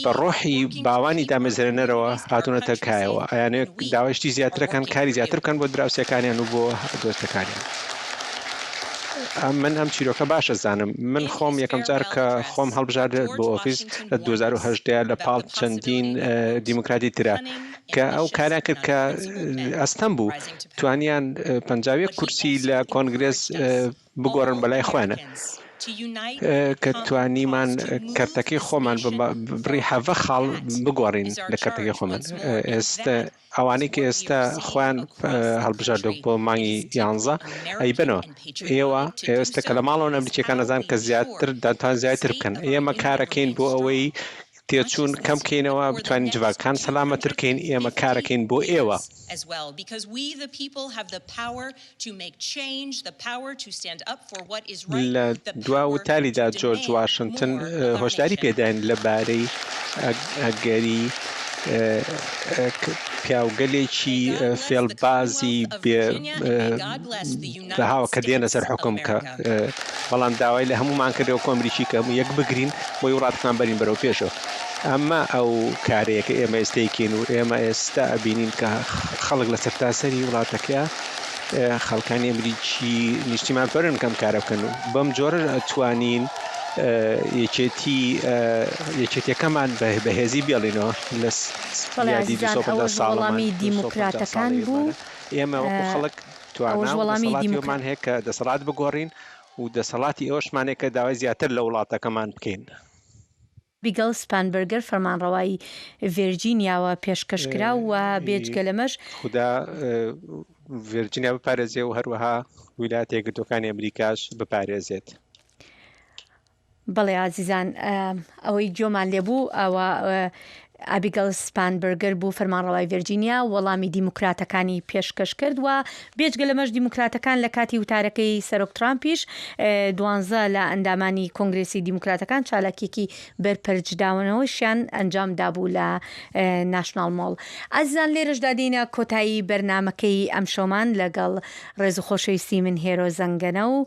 بە ڕۆحی باوانی دامەزرێنەرەوە هاتوونەتە کایەوە، ئەیانەوێت داوای شتی زیاتر بکەن، کاری زیاتر بکەن بۆ دراوسێکانیان و بۆ دۆستەکانیان. من ئەم چیرۆکە باش ئەزانم، من خۆم یەکەم جار کە خۆم هەڵبژارد بۆ ئۆفیس لە 2018 لە پاڵ چەندین دیموکراتی ترا کە ئەو کاریان کرد کە ئەستەم بوو، توانیان 51 کورسی لە کۆنگرێس بگۆڕن بەلای خۆیانە کە توانیمان کەرتەکەی خۆمان بە بڕی حەڤە خاڵ بگۆڕین لە کەرتەکەی خۆمان ئێستا ئەوانەی کە ئێستا خۆیان هەڵبژاردووە بۆ مانگی یانزە ئەیبەنەوە ئێوە ئێستا کە لە ماڵەوە ئەمریکیەکان ئەزان کە زیاتر دەتوان زیاتر بکەن ئێمە کارەکەین بۆ ئەوەی تێچوون کەم بکەینەوە، بتوانین جڤاکەکان سەلامەتر بکەین، ئێمە کارەکەین بۆ ئێوە. لە دوا وتاریدا جۆرج واشنتن هۆشداری پێداین لەبارەی ئەگەری پیاوگەلێکی فێڵبازی بێ بەهاوە کە دێنە سەر حوکم کە بەڵام داوای لە هەموومان کرد وەکو ئەمریکی کە هەموو یەک بگرین بۆی وڵاتەکەمان بەرین بەرەو پێشەوە ئەمە ئەو کارەیە کە ئێمە ئێستا یکین و ئێمە ئێستا ئەبینین کە خەڵک لە سەرتاسەری وڵاتەکە خەڵکانی ئەمریکی نیشتیمان پەرن کەم کارە بکەن و بەم جۆرە ئەتوانین یەکێتی یەکێتیەکەمان بەهێزی بێڵینەوە لە یادی 250 ساڵەمان وەڵامی دیموکراتەکان بوو ئێمە وەکو خەڵک ئەوەش توانا و وەڵامی دەسەڵاتی دیموکرا. ئەومان هەیە کە دەسەڵات بگۆڕین و دەسەڵاتی ئەوەشمان هەیە کە داوای زیاتر لە وڵاتەکەمان بکەین. بیگڵ سپانبرگەر فەرمانڕەوای ڤێرجینیاوە پێشکەش کرا و بێجگە لەمەش. خودا ڤێرجینیا بپارێزێ و هەروەها ویلایەتە یەکگرتووەکانی ئەمریکاش بپارێزێت. بەڵێ ئازیزان ئەوەی گوێمان لێبوو ئەوە ئابیگەل سپانبرگەر بوو فەرمانڕەوای ڤێرجینیا وەڵامی دیموکراتەکانی پێشکەش کرد و بێجگە لەمەش دیموکراتەکان لە کاتی وتارەکەی سەرۆک ترامپیش دوانزە لە ئەندامانی کۆنگرێسی دیموکراتەکان چالاکیەکی بەرپەرچداوەنەوەشیان ئەنجام دابوو لە ناشناڵ مۆڵ. ئازیزان لێرەشدا دێینە کۆتایی بەرنامەکەی ئەمشەومان لەگەڵ ڕێز و خۆشەویستی من هێرۆ زەنگەنە و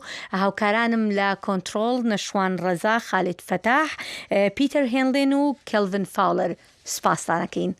هاوکارانم لە کۆنتڕۆڵ نەشوان ڕەزا، خالید فەتاح، پیتەر هێنلین و کێڵڤن فاولەر سوپاستان ئەکەین.